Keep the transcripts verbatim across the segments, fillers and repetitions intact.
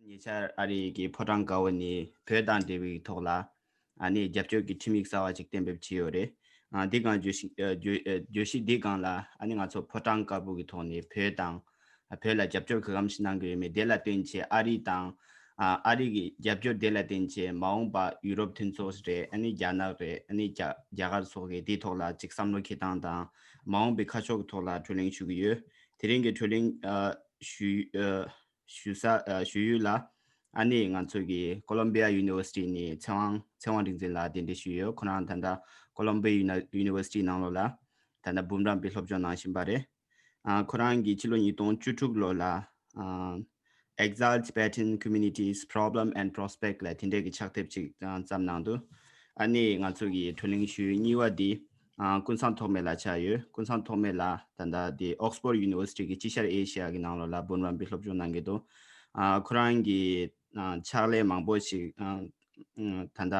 ཉེ་ཆར་ཨ་རི་གི་ཕོ་བྲང་དཀར་པོ་ནས་བོད་དང་འབྲེལ་བའི་ཐོག་ལ་ཨ་ནི་རྒྱབ་སྐྱོར་གྱི་ཁྲིམས་ཡིག་གསར་བ་ཅིག་གཏན་འབེབས་བྱས་ཡོད་རེད། ཨ་འདི་གང་བརྗོད་གཞི་ཨ་བརྗོད་ཨ་བརྗོད་གཞི་འདི་སྒང་ལ་ཨ་ནི་ང་ཚོ་ཕོ་བྲང་དཀར་པོ་གི་ཐོག་ནས་བོད་དང་ཨ་བོད་ལ་རྒྱབ་སྐྱོར་ག་གམ་ཞིག་གནང་གི་ཡོད་མེད། དེ་ལ་བརྟེན་བྱས་ཨ་རི་དང་ཨ་ཨ་རི་གི་རྒྱབ་སྐྱོར་དེ་ལ་བརྟེན་བྱས་མ་འོངས་པ་ཡུ་རོབ་མཐུན་ཚོགས་རེད། ཨ་ནི་རྒྱ་ནག་རེད། ཨ་ནི་རྒྱ་རྒྱ་གར་སོགས་ཀྱི་དེའི་ཐོག་ལ་ཅིག་བསམ་བློ་འཁྱེར་སྟངས་དང་མ་འོངས་པའི་ཁ་ཕྱོགས་ཀྱི་ཐོག་ལ་བགྲོ་གླེང་ཞུ་གི་ཡོད། དེ་རིང་གི་བགྲོ་གླེང་ཨ་ཞུ་ཨ་ཞུ་ས་ཨ་ཞུ་ཡུལ་ལ་ཨ་ནི་ང་ཚོ་གི་ཀོ་ལོམ་བི་ཡ་ཡུ་ནི་ཝར་སི་ཊི་ནས་ཚེ་དབང་ཚེ་དབང་རིག་འཛིན་ལགས་གདན་འདྲེན་ཞུས་ཡོད། ཁོ་རང་ད་ལྟ་ཀོ་ལོམ་བི་ཡ་ཡུ་ནི་ཝར་སི་ཊི་ནང་ལོགས་ལ་ད་ལྟ་འབུམ་རམས་པའི་སློབ་སྦྱོང་གནང་བཞིན་པ་རེད། ཨ་ཁོ་རང་གིས་ཕྱི་ལོ་ཉིས་སྟོང་བཅུ་དྲུག་ལོ་ལ་ཨ་Exiled Tibetan Communities Problem and Prospect ལ་དེ་འདྲའི་གི་ཕྱག་དེབ་ཅིག་ཨ་བརྩམས་གནང་འདུག་ཨ་ནི་ང་ཚོ་གི་བགྲོ་གླེང་ཞུ་ཡུལ་གཉིས་པ་འདི་ཨ་ཀུན་བཟང་ཐོགས་མེད་ལགས་ཆགས་ཡོད། ཀུན་བཟང་ཐོགས་མེད་ལགས་ད་ལྟ་འདི་Oxford University གི་དཀྱིལ་ཤར་ཨེ་ཤི་ཡ་གི་ནང་ལོགས་ལ་འབུམ་རམས་པའི་སློབ་སྦྱོང་གནང་གི་འདུག་ཨ་ཁོ་རང་གི་ཨ་ཕྱག་ལས་མང་པོ་ཞིག་ཨ་ཨ་ད་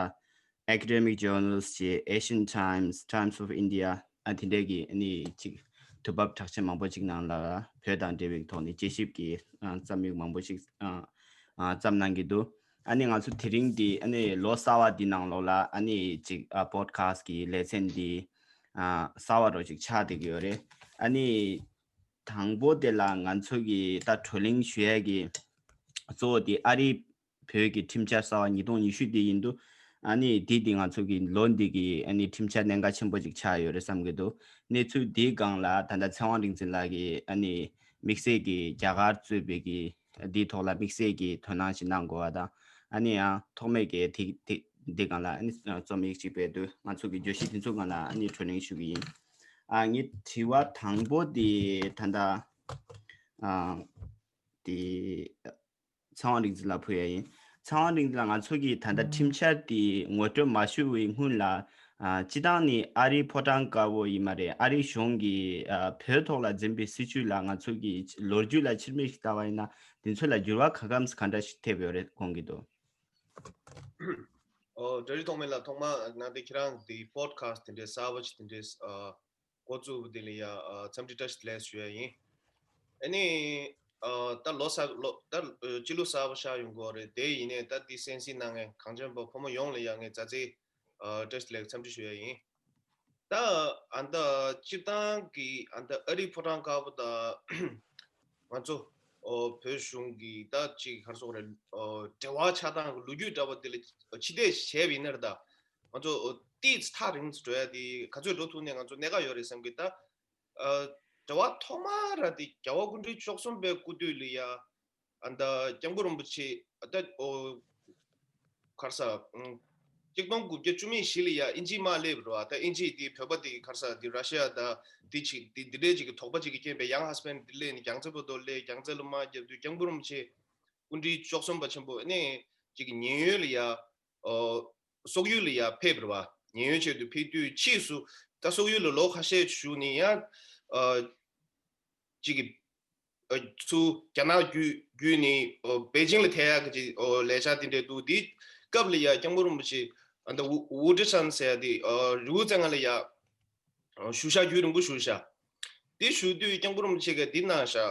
ལྟ་academic journals ཅེས་Asian Times, Times of India ཨ་དེ་འདྲའི་གི་ཨ་ནི་ཅིག་དུས་བབ་གྲགས་ཆེ་མང་པོ་ཅིག་ནང་ལ་བོད་དང་འབྲེལ་བའི་ཐོག་ནས་དཔྱད་ཞིབ་ཀྱི་ཨ་རྩོམ་ཡིག་མང་པོ་ཞིག་ཨ་ཨ་བརྩམས་གནང་གི་འདུག་ཨ་ནི་ང་ཚོ་དེ་རིང་འདི་ཨ་ནི་ལོ་གསར་བ་འདི་ནང་ལོགས་ལ་ཨ་ནི་ཅིག་ཨ་podcast གི་ལེ་ཚན་འདི་ཨ་གསར་བ་རོ་ཅིག་ཆགས་བསྡད་ཀྱི་ཡོད་རེད། ཨ་ནི་དང་པོ་དེ་ལ་ང་ཚོ་གི་ད་བགྲོ་གླེང་ཞུ་ཡས་ཀྱི་གཙོ་བོ་དེ་ཨ་རིའི་བོད་ཀྱི་ཁྲིམས་འཆར་གསར་བ་ཉིས་སྟོང་ཉི་ཤུ་དེ་ཡིན་འདུག་ཨ་ནི་དེ་དེ་ང་ཚོ་གི་ལོ་འདི་གི་ཨ་ནི་ཁྲིམས་འཆར་གནད་འགག་ཆེན་པོ་ཅིག་ཆགས་ཡོད་རེད་བསམ་གྱི་འདུག་གནས་ཚུལ་དེའི་སྒང་ལ་ད་ལྟ་ཚེ་དབང་རིག་འཛིན་ལགས་ཀྱིས་ཨ་ནི་དམིགས་བསལ་གྱི་རྒྱ་གར་གཙོས་པའི་གི་དེའི་ཐོག་ལ་དམིགས་བསལ་གྱི་དོ་སྣང་ཞིག་གནང་དགོས་པ་དང་། ཨ་ནི་ཡང་ཐོགས་མེད་ཀྱིས་དེ་དེ་འདི་སྒང་ལ་ཨ་ནི་རྩོམ་ཡིག་ཅིག་སྤེལ་དུས་ང་ཚོ་གི་བརྗོད་གཞི་དེ་ཚོའི་སྒང་ལ་ཨ་ནི་བགྲོ་གླེང་ཞུ་གི་ཡིན། ཨ་ངའི་དྲི་བ་དང་པོ་དེ་ད་ལྟ་ཨ་དེ། ཚེ་དབང་རིག་འཛིན་ལ་ཕུལ་ཡ་ཡིན། ཚེ་དབང་རིག་འཛིན་ལགས་ང་ཚོ་གིས་ད་ལྟ་ཁྲིམས་འཆར་དེ་ངོ་སྤྲོད་མ་ཞུ་བའི་སྔོན་ལ་ཨ་སྤྱི་བཏང་ནི་ཨ་རིའི་ཕོ་བྲང་དཀར་པོ་ཡིན་མ་རེད། ཨ་རིའི་གཞུང་གིས་ཨ་བོད་ཐོག་ལ་འཛིན་པའི་སྲིད་བྱུས་ལ་ང་ཚོ་གི་ལོ་རྒྱུས་ལ་ཕྱིར་མིག་ཞིག་ལྟ་བ་ཡིན་ན་དེ་ཚོ་ལ་འགྱུར་བ་ག་གམ་ག་འདྲ་ཞིག་ཐེབས་ཡོད་རེད་དགོངས་ཀྱི་འདུག་ཨོ་བཀྲ་ཤིས་ཐོགས་མེད་ལགས། ཐོག་མ་ནང་དེ་ཁྱེད་རང་གི་podcast དེ་འདྲའི་གསར་པ་ཞིག་དེ་འདྲའི་ཨ། འགོ་བཙུགས་པ་དེ་ལ་ཡ་ཨ་འཚམས་འདྲི་བཀྲ་ཤིས་བདེ་ལེགས་ཞུ་ཡ་ཡིན། ཨ་ནི་ཨ་ད་ལོ་གསར་ལོ་ད་ཨ་སྤྱི་ལོ་གསར་པ་ཤར་ཡོང་གི་ཡོད་རེད། དེ་ཡིན་ནའི་ད་འདི་གསན་གཟིགས་གནང་མཁན་གངས་ཅན་པ་ཕོ་མོ་ཡོངས་ལ་ཡ་ངས་མཛའ་བརྩེའི་ཨ་བཀྲ་ཤིས་བདེ་ལེགས་འཚམས་འདྲི་ཞུ་ཡ་ཡིན། ད་ཨ་ད་སྤྱིར་བཏང་གི་ཨ་ད་ཨ་རིའི་ཕོ་བྲང་དཀར་པོ་དང་ང་ཚོ་ཨོ་བོད་གཞུང་གི་ད་ཅིག་ག་རེ་ཟེར་དགོས་རེད། ཨོ་འབྲེལ་བ་ཆགས་སྟངས་ཀྱི་ལོ་རྒྱུས་འདྲ་པོ་དེ་ལ་ཕྱི་བལྟས་བྱས་པ་ཡིན་ན་རེད། ད་ང་ཚོ་ཨོ་ཏིས་ཐག་རིང་ཙམ་འགྲོ་ཡ་དེ་ག་ཚོད་འགྲོ་ཐུབ་ནའི་ང་ཚོ་གནད་འགག་ཡོད་རེད་བསམ་གི། ད་ཨ་འབྲེལ་བ་ཐོག་མ་ར་དེ་རྒྱལ་བ་སྐུ་ཕྲེང་བཅུ་གསུམ་པའི་སྐུ་དུས་ལ་ཡ་ཨ་ད་སྐྱབས་མགོན་རིན་པོ་ཆེ་ད་ཨོ་ག་རེ་ཟེར། ཨ་གཅིག་སྟོང་དགུ་བརྒྱ་བཅུ་མེད་བཞི་ལ་ཡ་ཨིན་ཇིའི་དམག་སླེབས་རེད་བ། ད་ཨིན་ཇི་དེ་བོད་པ་དེ་ག་རེ་ཟེར་དེ་ར་ཤི་ཡ་ད་དེ་ཅིག་དེ་འདི་འདྲའི་ཅིག་གི་དོགས་པ་ཅིག་གི་རྐྱེན་པས་ཡང་ཧ་སི་པན་དེ་སླེབས་ནས་རྒྱལ་རྩེ་བར་དུ་སླེབས། རྒྱལ་རྩེ་ལ་དམག་བརྒྱབ་དུས་སྐྱབས་མགོན་རིན་པོ་ཆེ་སྐུ་ཕྲེང་བཅུ་གསུམ་པ་ཆེན་པོ་ཨ་ནི་ཅིག་གི་ཉེན་གཡོལ་ལ་ཡ་ཨོ་སོག་ཡུལ་ལ་ཡ་ཕེབས་རེད་བ། ཉེན་གཡོལ་ཆེད་དུ་ཕེབས་དུས་ཕྱིས་སུ་ད་སོག་ཡུལ་ལ་ལོ་ཁ་ཤས་བཞུགས་ནས་ཡང་ཨ་ཅིག་གི་ཨ་ཚུར་རྒྱ་ནག་བརྒྱུད་བརྒྱུད་ནས་ཨོ་པེ་ཅིང་ལ་ཐད་ཡག་གི་ཅིག་ཨོ་ལས་འཆར་དེ་འདྲས་འདུག་དེའི་སྐབས་ལ་ཡ་སྐྱབས་མགོན་རིན་པོ་ཆེ་ཨ་ད་ཝུ་ཝུ་ཀྲི་ཧྲན་ཟེར་ཡ་དེ་ཨ་རི་བོ་རྩེ་ལྔ་ལ་ཡ་ཨ་བཞུགས་ཤག་རྒྱུན་རིང་པོ་བཞུགས་ཤག་དེ་བཞུགས་དུས་སྐྱབས་མགོན་རིན་པོ་ཆེ་གིས་འདི་གནང་ཤག་ཨ་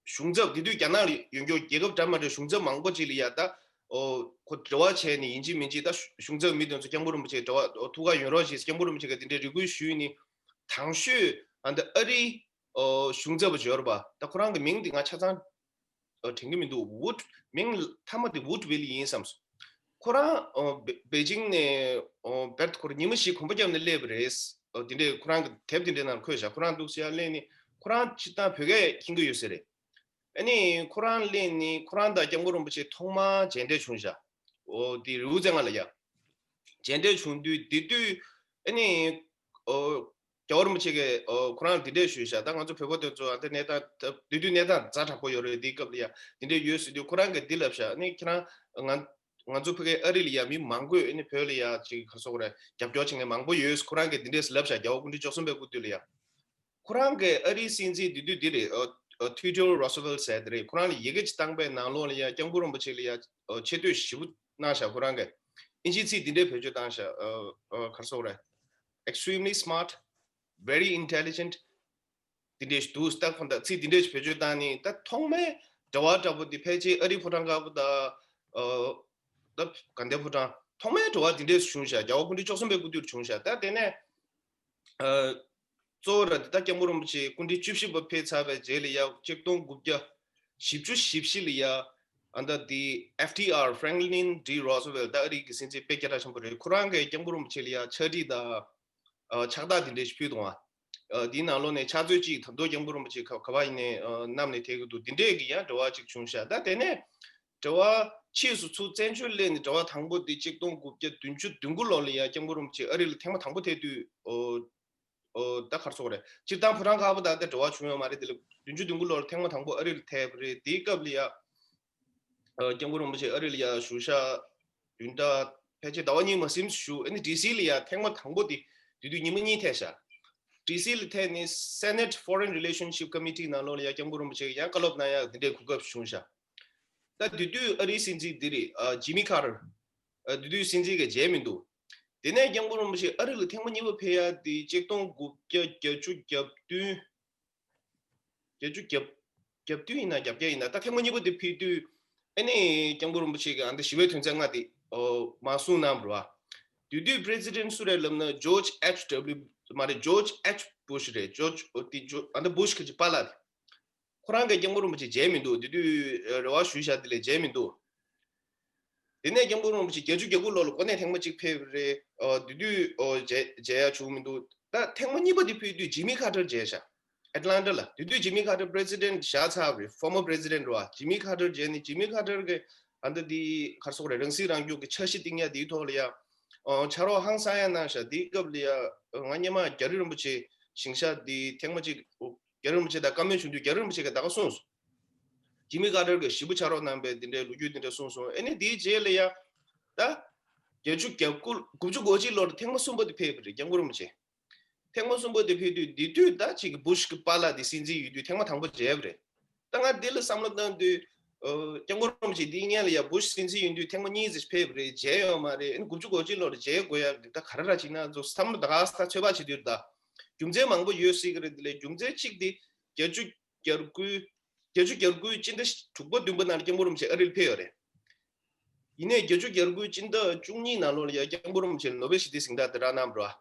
གཞུང་ཚབ་དེ་དུས་རྒྱ་ནག་ལ་ཡོད་མཁན་རྒྱལ་ཁབ་འདྲ་མི་འདྲ་གཞུང་ཚབ་མང་པོ་ཅིག་ལ་ཡ་ད་ཨོ་ཁོ་འབྲེལ་བ་བྱས་ནས་ཡིན་གཅིག་མིན་གཅིག་ད་གཞུང་ཚབ་མི་དེ་ཚོ་སྐྱབས་མགོན་རིན་པོ་ཆེ་འབྲེལ་བ་ཨོ་ཐུག་ག་ཡོང་རོགས་ཞེས་སྐྱབས་མགོན་རིན་པོ་ཆེ་གིས་དེ་འདྲའི་རེ་སྐུལ་ཞུས་ནས་དང་ཤོས་ཨ་ད་ཨ་རིའི་ཨོ་གཞུང་ཚབ་པ་ཅིག་ཡོད་རེད་པ། ད་ཁོ་རང་གི་མིང་དེ་ང་ཆ་ཚང་ཨོ་དྲན་གྱི་མི་འདུག་ཝུད་མིང་མཐའ་མ་དེ་ཝུད་ཝིལ་ཡིན་བསམས་སོང་། ཁོ་རང་ཨོ་པེ་པེ་ཅིང་ནས་ཨོ་བེར་ཁོ་རང་ཉི་མ་བཞི་གོམ་པ་བརྒྱབ་ནས་སླེབས་པ་རེད། ཨོ་དེ་འདྲས་ཁོ་རང་གི་དེབ་དེ་འདྲས་ནང་འཁོད་བཞག་ཁོ་རང་འདུག་སེ་ཡར་སླེབས་ནས་ཁོ་རང་སྤྱིར་བཏང་བོད་སྐད་ཤེས་ཀྱི་ཡོད་ས་རེད། ཨ་ནི་ཁོ་རང་སླེབས་ནས་ཁོ་རང་དང་སྐྱབས་མགོན་རིན་པོ་ཆེ་ཐོག་མར་མཇལ་འཕྲད་བྱུང་བཞག་ཨོ་དེ་རི་བོ་རྩེ་ལྔ་ལ་ཡ། མཇལ་འཕྲད་བྱུང་དུས་དེ་དུས་ཨ་ནི་ཨོ་རྒྱལ་བ་རིན་པོ་ཆེ་གིས་ཨོ་ཁོ་རང་ལ་འདི་འདྲས་ཞུས་ཤག་ད་ང་ཚོ་བོད་པ་དེ་ཚོ་ཨ་ད་གནས་སྟངས་ད་དེ་དུས་གནས་སྟངས་ཛ་དྲག་པོ་ཡོད་རེད། དེའི་སྐབས་ལ་ཡ་འདི་འདྲས་ཡོད་ཟེར་དུས་ཁོ་རང་གིས་འདི་ལབ་ཤག་ཨ་ནི་ཁྱེད་རང་ང་ང་ཚོ་ཕ་གིའི་ཨ་རི་ལ་ཡ་མི་མང་པོས་ཨ་ནི་བོད་ལ་ཡ་ཅིག་ག་རེ་ཟེར་དགོས་རེད། རྒྱབ་སྐྱོར་བྱེད་མཁན་མང་པོ་ཡོད། ཁོ་རང་གིས་འདི་འདྲས་ལབ་ཤག་རྒྱལ་བ་སྐུ་ཕྲེང་བཅུ་གསུམ་པའི་སྐུ་དུས་ལ་ཡ། ཁོ་རང་གིས་ཨ་རིའི་སྲིད་འཛིན་དེ་དུས་འདི་རེད། ཨ་ཨ་ཐི་ཡོ་ཌོར་རོ་སི་ཝེལ་ཟེར་དེ་རེད། ཁོ་རང་ལ་ཡི་གེ་ཅིག་བཏང་པའི་ནང་ལོགས་ལ་ཡ་སྐྱབས་མགོན་རིན་པོ་ཆེ་ལ་ཡ་ཨ་ཆེ་བསྟོད་ཞེ་པོ་གནང་ཤག་ཁོ་རང་གིས་ཨིན་ཇིའི་ཚིག་འདི་འདྲས་བེད་སྤྱོད་བཏང་ཤག་ཨ་ཨ་ག་རེ་ཟེར་དགོས་རེད། Extremely smart, very intelligent འདི་འདྲས་ཞིག་འདུག་ད་ཁོང་ད་ཚིག་འདི་འདྲས་ཞིག་བེད་སྤྱོད་བཏང་ནས་ད་ཐོག་མའི་ འབྲེལ་བ་འདྲ་པོ་འདི་ཕལ་ཆེར་ཨ་རིའི་ཕོ་བྲང་དཀར་པོ་དང་། ཨ། ད་དགའ་ལྡན་ཕོ་བྲང་ཐོག་མའི་འབྲེལ་བ་འདི་འདྲས་སུ་བྱུང་ཤག་རྒྱལ་བ་སྐུ་ཕྲེང་བཅུ་གསུམ་པའི་སྐུ་དུས་བྱུང་ཤག་ད་དེ་ནས། ཨ། གཙོ་བོ་ར་འདི་ད་སྐྱབས་མགོན་རིན་པོ་ཆེ་སྐུ་ཕྲེང་བཅུ་བཞི་པ་ཕེབས་ཚར་བའི་རྗེས་ལ་ཡ་ཆིག་སྟོང་དགུ་བརྒྱ་བཞི་བཅུ་ཞེ་བཞི་ལ་ཡ། ཨ། ད་འདི་ཨེཕ་ཌི་ཨར། Franklin D Roosevelt ད་ཨ་རིའི་གི་སྲིད་འཛིན་དཔེ་སྐད་གྲགས་ཆེན་པོ་རེད། ཁོ་རང་གིས་སྐྱབས་མགོན་རིན་པོ་ཆེ་ལ་ཡ་ཕྱག་བྲིས་དང་། ཨ། ཕྱག་རྟགས་འདི་འདྲས་ཞིག་ཕུལ་འདུག་ཨ། ཨ། འདིའི་ནང་ལོགས་ནས་ཕྱག་མཛོད་ཅིག་ད་དུང་སྐྱབས་མགོན་རིན་པོ་ཆེ་ག་ག་པ་ཡིན་ནའི། ཨ། བསྣམས་ནས་ཐད་ཀྱི་འདུག་འདི་འདྲས་ཀྱི་ཡང་འབྲེལ་བ་ཅིག་བྱུང་ཤག་ད་དེ་ནས་འབྲེལ་བ་ཕྱིས་སུ་ཚུར་བཙན་བྱོལ་སླེབས་ནས་འབྲེལ་བ་དང་པོ་འདི་ཆིག་སྟོང་དགུ་བརྒྱ་བདུན་ཅུ་དོན་དགུ་ལོ་ལ་ཡ་སྐྱབས་མགོན་རིན་པོ་ཆེ་ཨ་རི་ལ་ཐེངས་མ་དང་པོ་ཕེབས་དུས། ཨོ། ཨོ། ད་ག་རེ་ཟེར་དགོས་རེད། སྤྱིར་བཏང་ཕོ་བྲང་དཀར་པོ་དང་ད་འབྲེལ་བ་བྱུང་ཡོད་མ་རེད། དེ་ལ་བདུན་ཅུ་དོན་དགུ་ལོར་ཐེངས་མ་དང་པོ་ཨ་རི་ལ་ཐེབས་པ་རེད། དེའི་སྐབས་ལ་ཡ། ཨ། སྐྱབས་མགོན་རིན་པོ་ཆེ་ཨ་རི་ལ་ཡ་བཞུགས་ཤག་བདུན་ཕྲག་ཕལ་ཆེར་ཟླ་བ་གཉིས་མ་ཟིན་བཞུགས། ཨ་ནི་ཌི་སི་ལ་ཡ་ཐེངས་མ་དང་པོ་དེ་དེ་དུས་ཉི་མ་གཉིས་ཐེབས་ཤག་ཌི་སི་ལ་ཐེབས་ནས་Senate Foreign Relationship Committee ནང་ལོགས་ལ་ཡ་སྐྱབས་མགོན་རིན་པོ་ཆེ་ཡང་བཀའ་སློབ་གནང་ཡག་དེ་འདྲའི་གོ་སྐབས་བྱུང་ཤག་ད་དེ་དུས་ཨ་རིའི་སྲིད་འཛིན་འདི་རེད། ཨ། ཇི་མི་ཁར་ཊར། ཨ། དེ་དུས་སྲིད་འཛིན་གྱིས་མཇལ་མི་འདུག་དེ་ནས་སྐྱབས་མགོན་རིན་པོ་ཆེ་ཨ་རི་ལ་ཐེངས་མ་གཉིས་པ་ཕེབས་ཡག་དེ་ཆིག་སྟོང་དགུ་བརྒྱ་བརྒྱད་ཅུ་གྱ་བདུན། བརྒྱད་ཅུ་གྱ་གྱ་བདུན་ཡིན་ན་གྱ་བརྒྱད་ཡིན་ན། ད་ཐེངས་མ་གཉིས་པ་དེ་ཕེབས་དུས་ཨ་ནི་སྐྱབས་མགོན་རིན་པོ་ཆེ་གིས་ཨ་འདི་ཞི་བའི་དོན་ཚན་ལྔ་དེ། ཨོ། མར་གསུངས་གནང་བ་རེད་པ། དེ་དུས་President སུ་རེད་ལབ་ན་George H W མ་རེད། George H Bush རེད། George ཨོ་དེ་ཇོ་ཨ་འདི་Bush གི་ཅིག་པཱ་ལགས་དེ། ཁོ་རང་གིས་སྐྱབས་མགོན་རིན་པོ་ཆེ་མཇལ་མི་འདུག་དེ་དུས་རེ་བ་ཞུས་བཞག་དེ་ལས་མཇལ་མི་འདུག་དེ་ནས་སྐྱབས་མགོན་རིན་པོ་ཆེ་བརྒྱད་ཅུ་གྱ་དགུ་ལོ་ལ་འགོ་ནས་ཐེངས་མ་གཅིག་ཕེབས་རེད། ཨ། དེ་དུས། ཨོ། མཇལ་མཇལ་ཡག་བྱུང་མི་འདུག་ད་ཐེངས་མ་གཉིས་པ་དེ་ཕེབས་དུས་ཇི་མི་ཁར་ཊར་མཇལ་ཤག་ཨེ་ཊ་ལན་ཊ་ལ། དེ་དུས་ཇི་མི་ཁར་ཊར་President བཞག་ཚར་བ་རེད། Former President རེད་པ། ཇི་མི་ཁར་ཊར་མཇལ་ནས་ཇི་མི་ཁར་ཊར་གིས་ཨ་འདི་འདི་ག་རེ་ཟེར་དགོས་རེད། རང་སྲིད་རང་སྐྱོང་གི་འཆར་གཞི་བཏིང་ཡག་དེའི་ཐོག་ལ་ཡ། ཨོ། ཕྱག་རོགས་ཧང་སང་ཡག་གནང་ཤག་དེའི་སྐབས་ལ་ཡ། ང་སྔོན་མ་རྒྱ་རི་རིན་པོ་ཆེ་ཞིང་ཤག་དེ་ཐེངས་མ་གཅིག་རྒྱ་རི་རིན་པོ་ཆེ་དང་བཀའ་མོལ་བྱུང་དུས་རྒྱ་རི་རིན་པོ་ཆེ་གིས་ད་ག་གསུངས་སོང་། ཇི་མི་ཁར་ཊར་གྱིས་ཞེ་པོ་ཕྱག་རོགས་གནང་བའི་འདི་འདྲའི་ལོ་རྒྱུས་འདི་འདྲ་གསུངས་སོང་། ཨ་ནི་དེའི་རྗེས་ལ་ཡ། ད། བརྒྱད་ཅུ་གྱ་དགུ་དགུ་བཅུ་གོ་གཅིག་ལོར་ཐེངས་མ་གསུམ་པ་དེ་ཕེབས་པ་རེད། སྐྱབས་མགོན་རིན་པོ་ཆེ། ཐེངས་མ་གསུམ་པ་དེ་ཕེབས་དུས་དེ་དུས་ད་ཅིག་Bush གི་པཱ་ལགས་དེ་སྲིད་འཛིན་ཡོད་དུས་ཐེངས་མ་དང་པོ་མཇལ་བ་རེད། ད་ང་འདི་ལ་བསམ་བློ་བཏང་དུས། ཨོ། སྐྱབས་མགོན་རིན་པོ་ཆེ་འདིའི་སྔོན་ལ་ཡ་Bush སྲིད་འཛིན་ཡིན་དུས་ཐེངས་མ་གཉིས་ཙམ་ཕེབས་པ་རེད། མཇལ་ཡོད་མ་རེད། ཨ་ནི་དགུ་བཅུ་གོ་གཅིག་ལོར་མཇལ་དགོས་ཡག་གི་ད་ག་རེ་ར་ཅིག་ན་ཚོ་བསམ་བློ་ད་ག་ས་ཚོད་དཔག་བྱེད་དུས་ད། རྒྱུ་མཚན་མང་པོ་ཡོད་སྲིད་ཀྱི་རེད། དེ་ལས་རྒྱུ་མཚན་གཅིག་དེ་བརྒྱད་ཅུ་གྱ་དགུའི་བརྒྱད་ཅུ་གྱ་དགུའི་སྤྱི་ཟླ་དྲུག་པ་བདུན་པ་ནང་ལ་སྐྱབས་མགོན་རིན་པོ་ཆེ་ཨ་རིར་ཕེབས་ཡོད་རེད། ཡིན་ནའི་བརྒྱད་ཅུ་གྱ་དགུའི་སྤྱི་ཟླ་བཅུ་གཉིས་ནང་ལོགས་ལ་ཡ་སྐྱབས་མགོན་རིན་པོ་ཆེ་ནོ་བེལ་ཞི་བདེའི་གཟེངས་རྟགས་དེ་རག་གནང་བ་རེད་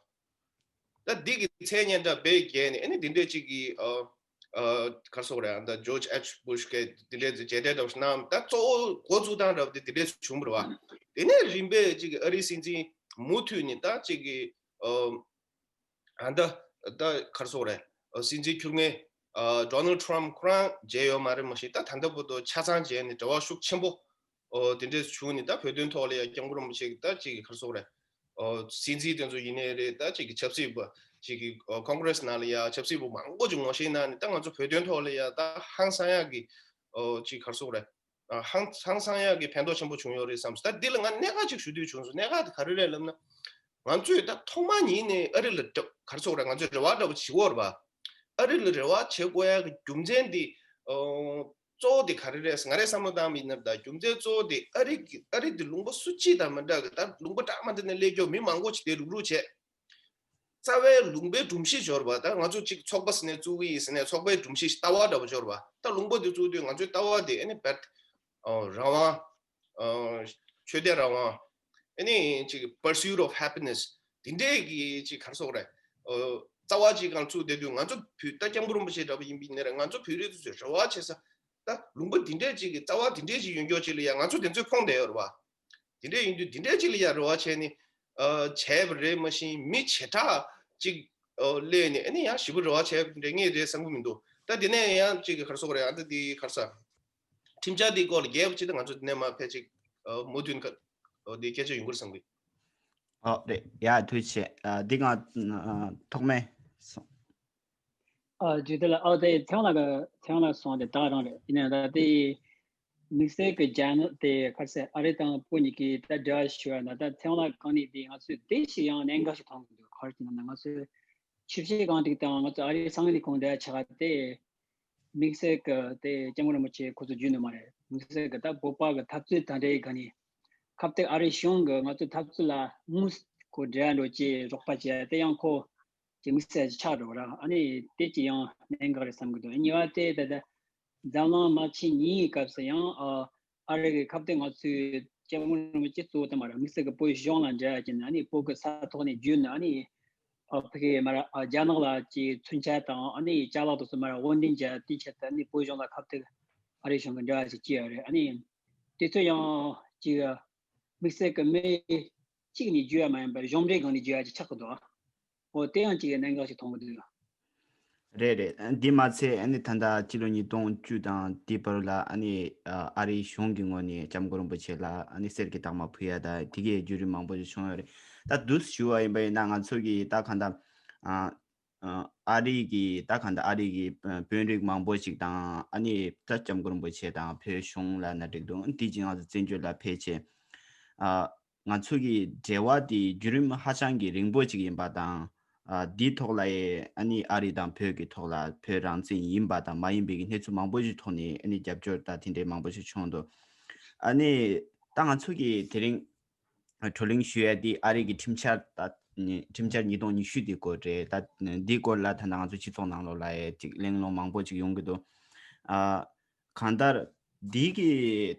པ། ད་འདི་གི་མཚན་སྙན་གྲགས་དཔེ་རྒྱས་ནས་ཨ་ནི་འདི་འདྲས་ཅིག་གི། ཨ། ཨ། ག་རེ་ཟེར་དགོས་རེད། ཨ། ད་George H Bush གིས་འདི་འདྲས་མཇལ་འཕྲད་འདྲ་བོ་ཞིག་གནང་། ད་གཙོ་བོ་འགོ་བཙུགས་སྟངས་འདྲ་བོ་དེ་འདི་འདྲས་བྱུང་བ་རེད་པ། དེ་ནས་རིམ་པས་ཅིག་གི་ཨ་རིའི་སྲིད་འཛིན་མུ་མཐུད་ནས་ད་ཅིག་གི། ཨ། ཨ། ད་ད་ག་རེ་ཟེར་དགོས་རེད། ཨ། སྲིད་འཛིན་ཁྱུར་མཁན། ཨ། Donald Trump ཁོ་རང་མཇལ་ཡོད་མ་རེད། མ་གཞི་ད་ད་ལྟ་བར་དུ་ཆ་ཚང་མཇལ་ནས་འབྲེལ་བ་ཤུགས་ཆེན་པོ། ཨོ། དེ་འདྲས་བྱུང་ནས་ད་བོད་དོན་ཐོག་ལ་ཡང་སྐྱབས་མགོན་རིན་པོ་ཆེ་གི་ད་ཅིག་གི་ག་རེ་ཟེར་དགོས་རེད། ཨོ། སྲིད་འཛིན་དེ་ཚོ་ཡིན་ནའི་རེད། ད་ཅིག་གི་ཆབ་སྲིད་པ་ཅིག་གི། ཨོ། Congress ནང་ལ་ཡང་ཆབ་སྲིད་པ་མང་པོ་ཅིག་ངོ་ཤེས་གནང་ནས་ད་ང་ཚོ་བོད་དོན་ཐོག་ལ་ཡང་ད་ཧང་སང་ཡག་གི། ཨོ། ཅིག་ག་རེ་ཟེར་དགོས་རེད། ཨ། ཧང་ཧང་སང་ཡག་གི་ཕན་ཐོགས་ཆེན་པོ་བྱུང་ཡོད་རེད་བསམ་སོང་། ད་འདི་ལ་ང་གནད་འགག་ཅིག་ཞུ་འདོད་བྱུང་སོང་། གནད་འགག་དེ་ག་རེ་རེད་ལབ་ན། ང་ཚོས་ད་ཐོག་མ་ཉིད་ནས་ཨ་རི་ལ་ག་རེ་ཟེར་དགོས་རེད། ང་ཚོས་རེ་བ་འདྲ་པོ་བྱེད་ཀྱི་ཡོད་རེད་པ། ཨ་རི་ལ་རེ་བ་བྱེད་དགོས་ཡག་གི་རྒྱུ་མཚན་དེ། ཨོ། གཙོ་བོ་དེ་ག་རེ་རེད། ང་རས་བསམ་བློ་བཏང་བ་ཡིན་ན། ད་རྒྱུ་མཚན་གཙོ་བོ་དེ་ཨ་རི་གི་ཨ་རི་དེ་ལུང་པ་སུ་གཅིག་དང་མི་འདྲ་གི། ད་ལུང་པ་འདྲ་མི་འདྲ་ནས་སླེབས་ཀྱི་ཡོད། མི་མང་པོ་ཅིག་དེ་རུག་རུག་བྱས། རྩ་བའི་ལུང་པའི་སྒྲོམ་གཞི་འབྱོར་བ། ད་ང་ཚོ་གཅིག་ཚོགས་པ་ཟེར་ནས་བཙུགས་ཀྱི་ཡིན་ཟེར་ནས་ཚོགས་པའི་སྒྲོམ་གཞི་ཞིག་ལྟ་བ་འདྲ་པོ་འབྱོར་བ། ད་ལུང་པ་དེ་བཙུགས་དུས་ང་ཚོའི་ལྟ་བ་དེ་ཨ་ནི་བེད། ཨོ། རང་དབང་། ཨོ། ཆོས་དད་རང་དབང་། ཨ་ནི་ཅིག་pursuit of happiness དེ་འདྲས་ཀྱི་ཅིག་ག་རེ་ཟེར་དགོས་རེད། ཨོ། རྩ་བ་ཅིག་སྒང་བཙུགས་བསྡད་དུས་ང་ཚོ་བོད། ད་སྐྱབས་མགོན་རིན་པོ་ཆེ་འདྲ་པོ་ཡིན་པ་ཡིན་ན་ར། ང་ཚོ་བོད་རིགས་ཚོས་རེ་བ་བྱེད་ས། ད་ལུང་པ་འདི་འདྲས་ཅིག་གི་རྩ་བ་འདི་འདྲས་ཅིག་ཡོད་མཁན་ཅིག་ལ་ཡ་ང་ཚོ་དེ་ཚོས་ཕོངས་བསྡད་ཡོད་རེད་པ། དེ་འདྲས་ཡིན་དུས་འདི་འདྲས་ཅིག་ལ་ཡ་རེ་བ་བྱས་ནས། ཨ། བྱས་པ་རེད། མ་གཞི་མི་བྱེ་བྲག་ཅིག་ཨོ། སླེབས་ནས་ཨ་ནི་ཡང་ཞེ་པོ་རེ་བ་བྱས་པ་འདྲ་ངས་རེད་བསམ་གྱི་མི་འདུག་ད་དེ་ནས་ཡང་ཅིག་གི་ག་རེ་ཟེར་དགོས་རེད། ཨ། ད་འདི་ག་རེ་ཟེར། ཁྲིམས་འཆར་འདིའི་སྐོར་ལ་རྒྱས་པ་ཅིག་ད་ང་ཚོ་འདི་ནས་མར་ཕལ་ཆེར། ཨོ། མུ་མཐུད་ཁ། ཨོ། འདི་སྐད་ཆ་ཡོང་གི་རེད་བསམ་གྱི། ཨོ། རེད་ཡ། ཐུགས་རྗེ་ཆེ། ཨ། འདི་ང་། ཨ། ཐོག་མའི་སོང་། ཨ། ཇུ་དེ་ལ། ཨོ། དེ་ཚེ་དབང་ལགས་ཀྱི། ཚེ་དབང་ལགས་གསུངས་དེ་ད་རང་རེད། ཡིན་ནའང་ད་དེ་དམིགས་བསལ་གྱི་རྒྱ་ནག་དེ་ག་རེ་ཟེར། ཨ་རི་དང་བོད་གཉིས་ཀྱི་ད་འབྲེལ་བ་ཞུ་བ་ན། ད་ཚེ་དབང་ལགས་གང་ནས་དེ་ང་ཚོས་དེ་ཞིག་ཡང་གནད་འགག་ཞིག་མཐོང་གི་འདུག་ག་རེ་ཟེར་ན་ང་ཚོས་ཆུ་བཞི་སྒང་དྲུག་དང་ང་ཚོ་ཨ་རིའི་སང་ལི་ཁོང་དེ་ཆ་ག་དེ། དམིགས་བསལ་གྱི་དེ་སྐྱབས་མགོན་རིན་པོ་ཆེ་ཁོ་ཚོ་བརྒྱུད་ནས་མ་རེད། དམིགས་བསལ་གྱི་ད་བོད་པ་གི་འཐབ་རྩོད་དེ་འདྲའི་སྒང་ནས་ཁ་གཏད་ཨ་རི་གཞུང་གིས་ང་ཚོའི་འཐབ་རྩོད་ལ་དངུལ་ཁོ་འབྲེལ་བ་འགྲོ་ཅེས་རོགས་པ་བྱས་དེ་ཡང་ཁོ་ཅིག་དམིགས་བསལ་ཅིག་ཆགས་འགྲོ་ར། ཨ་ནི་དེ་ཅིག་ཡང་གནད་འགག་རེད་བསམ་གྱི་འདུག་གཉིས་པ་དེ་ད་ལྟ་ འཛམ་གླིང་དམག་ཆེན་གཉིས་ཀྱི་སྐབས་སུ་ཡང་ཨ་ཨ་རི་གི་ཁ་གཏད་ང་ཚོའི་སྐྱབས་མགོན་རིན་པོ་ཆེ་གཙོ་བོ་དུ་མ་ར་དམིགས་བསལ་གྱི་བོད་གཞུང་ལ་འབྲེལ་བ་བྱས་ནས་ཨ་ནི་བོད་ཀྱི་ས་ཐོག་ནས་བརྒྱུད་ནས་ཨ་ནི་ཨ་ཕ་གི་མ་ར་ཨ་རྒྱ་ནག་ལ་ཅིག་མཚོན་ཆ་དང་ཨ་ནི་ཅ་ལག་དུ་སུ་མ་ར་དབོར་འདྲེན་བྱས་དེའི་ཆེད་དུ་ཨ་ནི་བོད་གཞུང་ལ་ཁ་གཏད་ཨ་རི་གཞུང་གི་འབྲེལ་བ་ཞིག་བྱས་ཡོད་རེད། ཨ་ནི་དེ་ཚོ་ཡང་ཅིག་དམིགས་བསལ་གྱི་མི་གཅིག་ནས་བརྒྱུད་ཡ་མ་ཡིན་པར་གཞུང་འབྲེལ་སྒང་ནས་བརྒྱུད་ཡ་ཅིག་ཆགས་ཀྱི་འདུག་འོ་དེ་ཡང་ཅིག་གནད་འགག་ཅིག་མཐོང་གི་འདུག་རེད་རེད། འདི་མ་ཚད་ཨ་ནི་ད་ལྟ་ཕྱི་ལོ་ཉིས་སྟོང་བཅུ་དང་དེའི་བར་ལ་ཨ་ནི་ཨ་རིའི་གཞུང་གི་ངོས་ནས་སྐྱབས་མགོན་རིན་པོ་ཆེ་ལ་ཨ་ནི་གསེར་གྱི་རྟགས་མ་ཕུལ་ཡ་ད་དེ་གའི་བརྒྱུད་རིམ་མང་པོ་ཞིག་བྱུང་ཡོད་རེད། ད་འདུག་ཞུ་བ་ཡིན་པ་ཡིན་ན་ང་ཚོ་གི་ད་གང་ལྟར་ཨ་ཨ་ཨ་རི་གི་ད་གང་ལྟར་ཨ་རི་གི་ཨ་དཔོན་རིགས་མང་པོ་ཞིག་དང་ཨ་ནི་ད་སྐྱབས་མགོན་རིན་པོ་ཆེ་དང་བོད་གཞུང་ལ་ན་འགྲིག་འདུག་དེ་རྗེས་ང་ཚོ་བཙན་བྱོལ་ལ་ཕེབས་བྱས་ཨ་ང་ཚོ་གི་འབྲེལ་བ་དེ་བརྒྱུད་རིམ་ཧ་ཅང་གི་རིང་པོ་ཞིག་ཡིན་པ་དང་ཨ་འདིའི་ཐོག་ལ་ཡང་ཨ་ནི་ཨ་རི་དང་བོད་ཀྱི་ཐོག་ལ་བོད་རང་བཙན་ཡིན་པ་དང་མ་ཡིན་པའི་གི་གནས་ཚུལ་མང་པོ་ཞིག་ཐོག་ནས་ཨ་ནི་རྒྱབ་སྐྱོར་དང་དེ་འདྲའི་མང་པོ་ཞིག་བྱུང་འདུག་ཨ་ནི་ད་ང་ཚོ་གི་དེ་རིང་བགྲོ་གླེང་ཞུ་ཡ་དེ་ཨ་རི་གི་ཁྲིམས་འཆར་ད་ཁྲིམས་འཆར་ཉིས་སྟོང་ཉི་ཤུ་དེ་སྐོར་རེད། ད་འདིའི་སྐོར་ལ་ད་ང་ཚོ་སྤྱི་ཚོགས་ནང་ལོགས་ལ་ཡ་ཅིག་གླེང་སློང་མང་པོ་ཅིག་ཡོང་གི་འདུག་ཨ་གང་ལྟར་འདི་གི་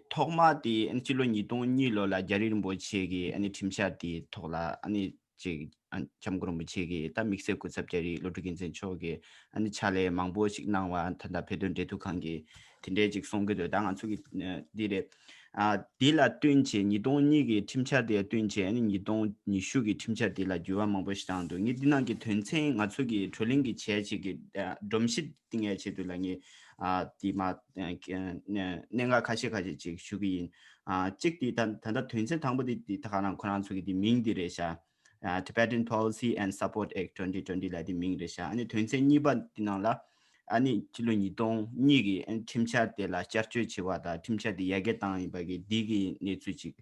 ཐོག་མ་དེ་ཨ་ནི་ཕྱི་ལོ་ཉིས་སྟོང་གཉིས་ལོ་ལ་རྒྱ་རི་རིན་པོ་ཆེ་གི་ཨ་ནི་ཁྲིམས་འཆར་དེའི་ཐོག་ལ་ཨ་ནི་ཅིག་ཨ་སྐྱབས་མགོན་རིན་པོ་ཆེ་གི་ད་དམིགས་བསལ་སྐུ་ཚབ་རྒྱ་རི་བློ་གྲོས་རྒྱལ་མཚན་མཆོག་གིས་ཨ་ནི་ཕྱག་ལས་མང་པོ་ཞིག་གནང་བ་ད་ལྟ་བོད་དོན་འབྲེལ་མཐུད་ཁང་གིས་དེ་འདྲའི་ཅིག་གསུང་གི་འདུག་ད་ང་ཚོ་གི་ཨ་འདི་རེད། ཨ་འདི་ལ་བསྟུན་བྱས་ཉིས་སྟོང་གཉིས་ཀྱི་ཁྲིམས་འཆར་དེ་ལ་བསྟུན་བྱས་ཨ་ནི་ཉིས་སྟོང་ཉི་ཤུ་གི་ཁྲིམས་འཆར་དེ་ལ་འགྱུར་བ་མང་པོ་ཞིག་བཏང་འདུག་ངས་འདི་ནང་གི་དོན་ཚན་ང་ཚོ་གི་བགྲོ་གླེང་གི་བྱས་བྱེད་ཀྱི་ཨ་སྒྲོམ་གཞི་གཏིང་ཡ་ཆེད་དུ་ལ་ངས་ཨ་དེ་མ་ཨ་གནད་འགག་ཁ་ཤས་ཁ་ཤས་ཅིག་ཞུ་གི་ཡིན། ཨ་གཅིག་དེ་ད་ད་ལྟ་དོན་ཚན་དང་པོ་དེ་དེ་ད་ག་རང་ཁོ་རང་ཚོ་གི་དེ་མིང་དེ་རེད་ཤག་ཨ་Tibetan Policy and Support Act twenty twenty ལ་དེ་མིང་རེད་ཤག་ཨ་ནི་དོན་ཚན་གཉིས་པ་དེ་ནང་ལ་ཨ་ནི་ཕྱི་ལོ་ཉིས་སྟོང་གཉིས་ཀྱི་ཨ་ནི་ཁྲིམས་འཆར་དེ་ལ་བསྐྱར་བཅོས་བྱས་པ་དང་ཁྲིམས་འཆར་དེ་ཡར་རྒྱས་བཏང་ཡིན་པ་གི་འདི་གི་གནས་ཚུལ་ཅིག་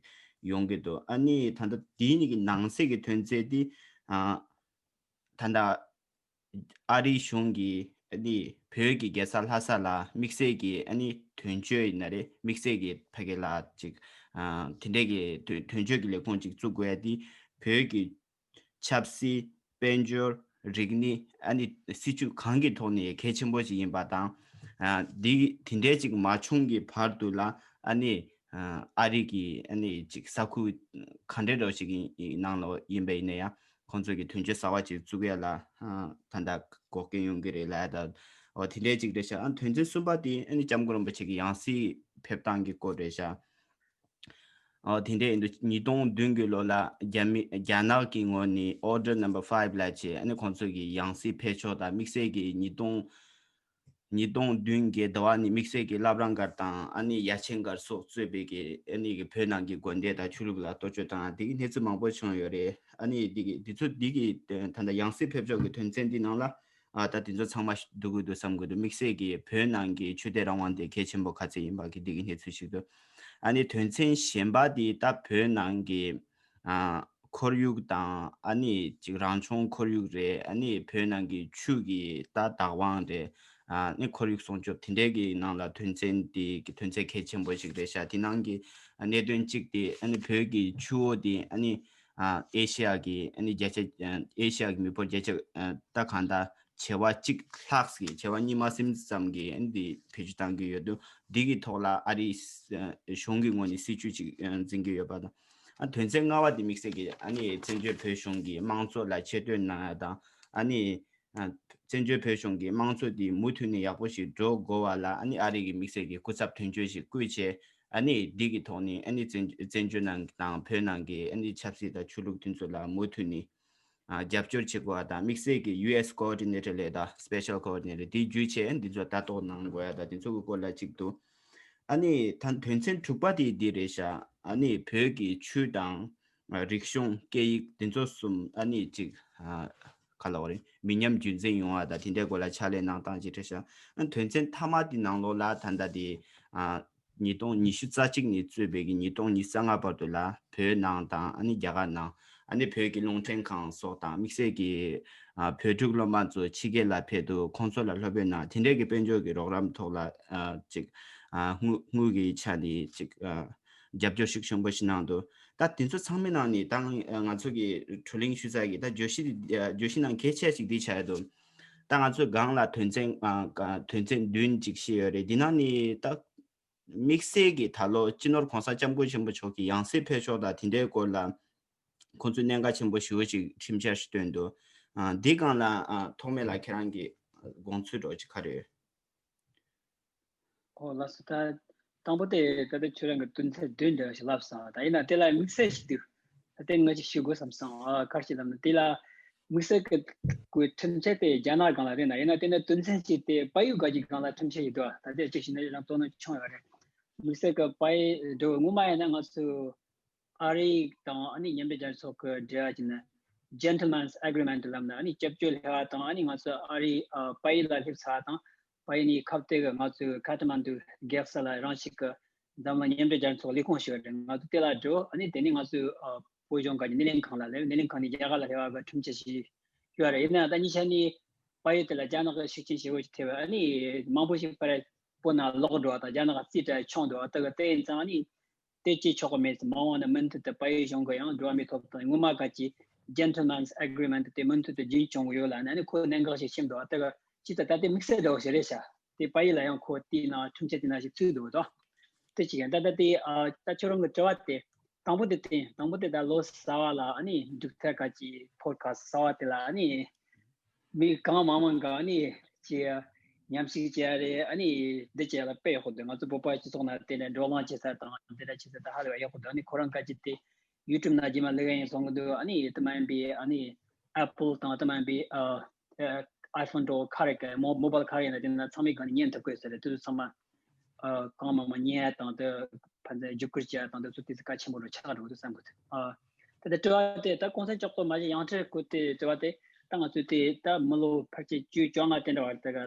ཡོང་གི་འདུག་ཨ་ནི་ད་ལྟ་དེའི་ནི་གི་ནང་གསེས་ཀྱི་དོན་ཚན་དེ་ཨ་ད་ལྟ་ཨ་རིའི་གཞུང་གིས་ཨ་ནི་བོད་ཀྱི་རྒྱལ་ས་ལྷ་ས་ལ་དམིགས་བསལ་གྱི་ཨ་ནི་དོན་གཅོད་ཡིན་ན་རེད། དམིགས་བསལ་གྱི་ཕ་གི་ལ་ཅིག་ཨ་དེ་འདྲས་ཀྱི་དོན་དོན་གཅོད་ཀྱི་ལས་ཁུངས་ཅིག་བཙུགས་དགོས་ཡ་དེ་བོད་ཀྱི་ཆབ་སྲིད། དཔལ་འབྱོར། རིག་གནས། ཨ་ནི་སྲིད་བྱུས་གང་གི་ཐོག་ནས་གལ་ཆེན་པོ་ཞིག་ཡིན་པ་དང་། ཨ་འདི་དེ་འདྲའི་ཅིག་མ་བྱུང་གི་བར་དུ་ལ་ཨ་ནི་ཨ་ཨ་རི་གི་ཨ་ནི་ཅིག་ས་ཁུལ་ག་འདྲའི་འདྲ་ཞིག་གི་ནང་ལ་ཡིན་པ་ཡིན་ན་ཡང་ཁོང་ཚོ་གི་དོན་གཅོད་གསར་བ་ཅིག་བཙུགས་ཡ་ལ་ཨ་ད་ལྟ་འགོག་རྐྱེན་ཡོང་གི་རེད་ལབ་ཡ་ད། འོ་དེ་འདྲའི་ཅིག་རེད་ཤག་ཨ་དོན་ཚན་གསུམ་པ་དེ་ཨ་ནི་སྐྱབས་མགོན་རིན་པོ་ཆེ་གི་ཡང་སྲིད་ཕེབས་སྟངས་ཀྱི་སྐོར་རེད་ཤག་ཨོ་དེ་འདྲ་ཡིན་དུས་ཉིས་སྟོང་བདུན་གྱི་ལོ་ལ་རྒྱ་མི་རྒྱ་ནག་གི་ངོས་ནས་Order Number Five ལབ་བྱས་ཨ་ནི་ཁོང་ཚོ་གི་ཡང་སྲིད་ཕེབས་ཕྱོགས་དང་དམིགས་བསལ་གྱི་ཉིས་སྟོང་ཉིས་སྟོང་བདུན་གྱི་ཟླ་བ་ནས་དམིགས་བསལ་གྱི་བླ་བྲང་སྒར་དང་ཨ་ནི་ཡ་ཆེན་སྒར་སོགས་གཙོས་པའི་གི་ཨ་ནི་གི་བོད་ནང་གི་དགོན་སྡེ་དང་ཆོས་ལུགས་ལ་གཏོར་བཅོམ་བཏང་དེ་གི་གནས་ཚུལ་མང་པོ་བྱུང་ཡོད་རེད། ཨ་ནི་འདི་གི་འདི་ཚོ་འདི་གི་ད་ལྟ་ཡང་སྲིད་ཕེབས་ཕྱོགས་ཀྱི་དོན་ཚན་འདི་ནང་ལ། ཨ་ད་དེ་ཚོ་ཚང་མ་བསྡུ་དགོས་འདུག་བསམ་གྱི་འདུག་དམིགས་བསལ་གྱིས་བོད་ནང་གི་ཆོས་དད་རང་དབང་དེ་གལ་ཆེན་པོ་ག་ཚད་ཡིན་པ་གི་འདི་གི་གནས་ཚུལ་ཞིག་འདུག་ཨ་ནི་དོན་ཚན་གཞན་པ་དེ་ད་བོད་ནང་གི་ཨ་ཁོར་ཡུག་དང་ཨ་ནི་ཅིག་རང་བྱུང་ཁོར་ཡུག་རེད། ཨ་ནི་བོད་ནང་གི་ཆུ་གི་ད་བདག་དབང་རེད། ཨ་ནི་ཁོར་ཡུག་སྲུང་སྐྱོབ་དེ་འདྲའི་གི་ནང་ལ་དོན་ཚན་དེ་གི་དོན་ཚན་གལ་ཆེན་པོ་ཞིག་རེད་ཤག་དེ་ནང་གི་གནད་དོན་གཅིག་དེ་ཨ་ནི་བོད་ཀྱི་ཆུ་བོ་དེ་ཨ་ནི་ཨ་ཨེ་ཤི་ཡ་གི་ཨ་ནི་བརྒྱ་ཆ་ཨེ་ཤི་ཡ་གི་མི་འབོར་བརྒྱ་ཆ་ཨ་ད་གང་ལྟར་བྱེ་བ་གཅིག་ལྷག་གི་བྱེ་བ་གཉིས་མ་ཟིན་ཙམ་གྱི་ཨ་ནི་འདི་བེད་སྤྱོད་བཏང་གི་ཡོད་འདུག་འདི་གི་ཐོག་ལ་ཨ་རིའི་ཨ་གཞུང་གི་ངོས་ནས་སྲིད་བྱུས་ཅིག་ཨ་འཛིན་གྱི་ཡོད་པ་དང་། ཨ་དོན་ཚན་ལྔ་པ་འདི་དམིགས་བསལ་གྱི་ཨ་ནི་བཙན་བྱོལ་བོད་གཞུང་གི་དམངས་གཙོ་ལ་ཆེ་བསྟོད་གནང་ཡ་དང་ཨ་ནི་ཨ་བཙན་བྱོལ་བོད་གཞུང་གི་དམངས་གཙོ་འདི་མུ་མཐུད་ནས་ཡག་པོ་ཞིག་འགྲོ་དགོས་པ་ལ་ཨ་ནི་ཨ་རི་གི་དམིགས་བསལ་གྱི་སྐུ་ཚབ་དོན་གཅོད་ཞིག་བསྐོས་བྱས་ཨ་ནི་འདི་གི་ཐོག་ནས་ཨ་ནི་བཙན་བཙན་བྱོལ་ནང་དང་བོད་ནང་གི་ཨ་ནི་ཆབ་སྲིད་དང་ཆོས་ལུགས་དེ་ཚོ་ལ་མུ་མཐུད་ནས་ཨ་རྒྱབ་སྐྱོར་བྱེད་དགོས་པ་དང་། དམིགས་བསལ་གྱི་ཡུ་ཨེས་ཀོ་ཨོ་ཌི་ནེ་ཊར་ལས་དང་སི་པེ་ཤལ་ཀོ་ཨོ་ཌི་ནེ་ཊར་དེ་བརྒྱུད་བྱས་འདི་ཚོ་ལྟ་རྟོག་གནང་དགོས་ཡ་དང་དེ་ཚོ་གི་སྐོར་ལ་གཅིག་འདུག་ཨ་ནི་ད་དོན་ཚན་དྲུག་པ་དེ་འདི་རེད་ཤག་ཨ་ནི་བོད་ཀྱི་ཆོས་དང་ཨ་རིག་གཞུང་སྐད་ཡིག་དེ་ཚོ་གསུམ་ཨ་ནི་གཅིག་ཨ་ག་ལབ་དགོས་རེད། མི་ཉམས་རྒྱུན་འཛིན་ཡོང་བ་དང་དེ་འདྲའི་སྐོར་ལ་ཕྱག་ལས་གནང་སྟངས་ཅིག་རེད་ཤག་ཨ་དོན་ཚན་མཐའ་མ་དེ་ནང་ལོགས་ལ་ད་ལྟ་དེ་ཨ་ཉིས་སྟོང་ཉི་ཤུ་རྩ་གཅིག་ནས་བཙུགས་པའི་གི་ཉིས་སྟོང་ཉི་ཤུ་རྩ་ལྔ་བར་དུ་ལ་བོད་ནང་དང་ཨ་ནི་རྒྱ་གར་ནང་ཨ་ནི་བོད་ཀྱི་རླུང་འཕྲིན་ཁང་སོགས་དང་དམིགས་བསལ་གྱི་ཨ་བོད་ཕྲུག་སློབ་མ་ཚོ་ཕྱི་རྒྱལ་ལ་ཕེབས་དུས་ཁོང་ཚོ་ལ་སློབ་དཔོན་གནང་དེ་འདྲའི་གི་དཔལ་འབྱོར་གྱི་རོགས་རམ་ཐོག་ལ་ཨ་ཅིག་ཨ་དངུལ་དངུལ་གྱི་ཆ་ནས་ཅིག་ཨ་རྒྱབ་སྐྱོར་ཞིག་ཆེན་པོ་ཞིག་གནང་འདུག་ད་དེ་ཚོ་ཚང་མའི་ནང་ནས་ད་ང་ཚོ་གི་བགྲོ་གླེང་ཞུ་ས་གི་ད་བརྗོད་གཞི་འདི་བརྗོད་གཞི་ནང་གལ་ཆེ་ཞིག་འདི་ཆགས་ཡོད་འདུག་ད་ང་ཚོའི་སྒང་ལ་དོན་ཚན་ཨ་ཀ་དོན་ཚན་བདུན་ཅིག་བཤད་ཡོད་རེད། འདི་ནང་ནས་ད་དམིགས་བསལ་གྱི་ད་ལོ་སྤྱི་ནོར་༸གོང་ས་༸སྐྱབས་མགོན་ཆེན་པོ་མཆོག་གི་ཡང་སྲིད་ཕེབས་ཕྱོགས་དང་དེ་འདྲའི་སྐོར་ལ་ཁོང་ཚོས་གནད་འགག་ཆེན་པོ་ཞེ་པོ་ཅིག་ཁྲིམས་འཆར་ཞིག་བཏོན་འདུག་ཨ་འདི་སྒང་ལ་ཨ་ཐོགས་མེད་ལགས་ཁྱེད་རང་གི་དགོངས་ཚུལ་འདྲ་ཅིག་ག་རེ་ཡོད། ཨོ་ལགས་སོ། ད་དང་པོ་དེ་ད་ལྟ་ཁྱོད་རང་གི་དོན་ཚན་བདུན་འདྲ་ཞིག་ལབ་སོང་། ད་ཡིན་ན་དེ་ལ་དམིགས་བསལ་ཞིག་འདུག་ད་ལྟ་ང་ཅིག་ཞུ་དགོས་བསམ་སོང་། ཨ་ག་རེ་ཞིག་ལབ་ན་དེ་ལ་དམིགས་བསལ་གྱི་ཁོའི་ཁྲིམས་ཆད་དེ་རྒྱ་ནག་སྒང་ལ་རེད་ན། ཡིན་ན་དེ་ནས་དོན་ཚན་གཅིག་དེ་བལ་ཡུལ་སྒང་གི་སྒང་ལ་ཁྲིམས་ཆད་ཡོད་འདུག་ད་ལྟ་གཅིག་བྱས་ན་རང་དོ་སྣང་བྱུང་ཡོད་རེད། དམིགས་བསལ་གྱི་བལ་ཡུལ་འགྲོ་སྔོན་མ་ཡིན་ན་ང་ཚོ་ཨ་རི་དང་ཨ་ནི་མཉམ་འབྲེལ་རྒྱལ་ཚོགས་ཀྱི་འབྲེལ་བ་བྱས་ན་Gentleman's Agreement ལབ་ན། ཨ་ནི་སྐྱབས་བཅོལ་སླེབས་པ་དང་ཨ་ནི་ང་ཚོ་ཨ་རི་ཨ་བལ་ཡུལ་ལ་སླེབས་ཚར་དང་། བལ་ཡུལ་ནས་ཁ་གཏད་ཀྱི་ང་ཚོའི་ཁ་ཐ་མན་ཌུ་རྒྱལ་ས་ལ་རང་བཞིན་གྱི་འཛམ་གླིང་མཉམ་འབྲེལ་རྒྱལ་ཚོགས་ལས་ཁུངས་ཞིག་ཡོད་རེད། ང་ཚོ་དེ་ལ་འགྲོ། ཨ་ནི་དེ་ནས་ང་ཚོའི་ཨ་བོད་གཞུང་གི་སྣེ་ལེན་ཁང་ལ་སླེབས། སྣེ་ལེན་ཁང་ནས་རྒྱ་གར་ལ་སླེབས་པ་གི་ཁྲིམས་ཆད་ཞིག་ཡོད་རེད། ཡིན་ན་ད་གཉིས་ཆ་ནས་བལ་ཡུལ་དེ་ལ་རྒྱ་ནག་གི་ཤུགས་རྐྱེན་ཞེ་པོ་ཞིག་ཐེབས། ཨ་ནི་མང་པོ་ཞིག་ཕར་བོད་ནང་ལོག་འགྲོ་བ་དང་རྒྱ་ནག་གི་རྩིས་ཁྲ་མཆོང་འགྲོ་བ་དེ་གི་དེ་ཡིན་ཙང་ཨ་ནི་དེ་བྱེད་ཆོག་གི་མེད་ཟེར། མ་འོངས་ན་མུ་མཐུད་དུ་བལ་ཡུལ་གཞུང་གི་ཡང་འགྲོ་བ་མིའི་ཐོབ་ཐང་སྔོན་མ་ག་ཅིག་Gentleman's Agreement དེ་མུ་མཐུད་དུ་རྒྱུན་སྐྱོང་གི་ཡོད་ལབ་ནས་ཨ་ནི་ཁོ་གནད་འགག་ཞིག་ཕྱིན་འདུག་ད་ག་ཅི་ད་ད་དེ་དམིགས་བསལ་འདྲ་བོ་ཞིག་རེད་ཤག་དེ་བལ་ཡུལ་ལ་ཡང་ཁོ་དེའི་ནང་ཁྲིམས་ཆད་དེ་ནང་ཞིག་ཚུད་འདུག་དོ། དེ་གཅིག་ཡིན། ད་ད་དེ་ཨ་ད་ཁྱོད་རང་གི་དྲི་བ་དེ་དང་པོ་དེ་དེ་དང་པོ་དེ་ད་ལོ་གསར་པ་ལ་ཨ་ནི་འབྲུག་ཐར་ག་ཅིག་ཕོ་ཌི་ཁ་སི་གསར་པ་དེ་ལ་ཨ་ནི་མི་གང་མང་མང་གིས་ཨ་ནི་ཅིག་མཉམ་ཞུགས་བྱས་རེད། ཨ་ནི་འདི་བྱས་ལ་དཔེ་ཡག་པོ་འདུག་ང་ཚོ་བོད་པ་སྤྱི་ཚོགས་ནང་དེ་ནས་བགྲོ་གླེང་བྱེད་ས་དང་དེ་འདྲ་བྱེད་ས་དེ་ཧ་ལས་པ་ཡག་པོ་འདུག་ཨ་ནི་ཁོ་རང་ག་ཅིག་དེ་ཡུ་ཊུབ་ནང་རྗེས་མ་ལས་ཀ་ཡིན་གསུང་གི་འདུག་ཨ་ནི་དེ་མ་ཡིན་པའི་ཨ་ནི་ཨེ་པལ་དང་དེ་མ་ཡིན་པའི་ཨ་ཨེ་ཕོན་འདྲ་བོ་ག་རེ་གི་མོ་མོ་བལ་ག་རེ་ཡིན་ན་དེ་ན་ཚང་མའི་སྒང་ནས་ཉན་ཐུབ་དགོས་ཟེར་རེད། དེ་ཚོ་ཚང་མ་ཨ་གང་མང་མང་ཉན་ཡ་དང་དེ་ཕན་ཚུན་བརྒྱུད་བསྐུར་བྱེད་ཡ་དང་དེ་ཚོ་དེ་ཚོ་གལ་ཆེན་པོ་འདྲ་ཆགས་འགྲོ་གི་འདུག་བསམ་གི་འདུག་ཨ་ད་ལྟ་དྲི་བ་དེ་ད་གོང་ས་མཆོག་གི་མ་གཞི་ཡང་སྤྲུལ་སྐུ་དེ་དྲི་བ་དེ་ད་ང་ཚོས་དེ་ད་མི་ལོ་ཕལ་ཆེར་བཅུ་བཅོ་ལྔ་དེ་འདྲ་བར་དེ་ག་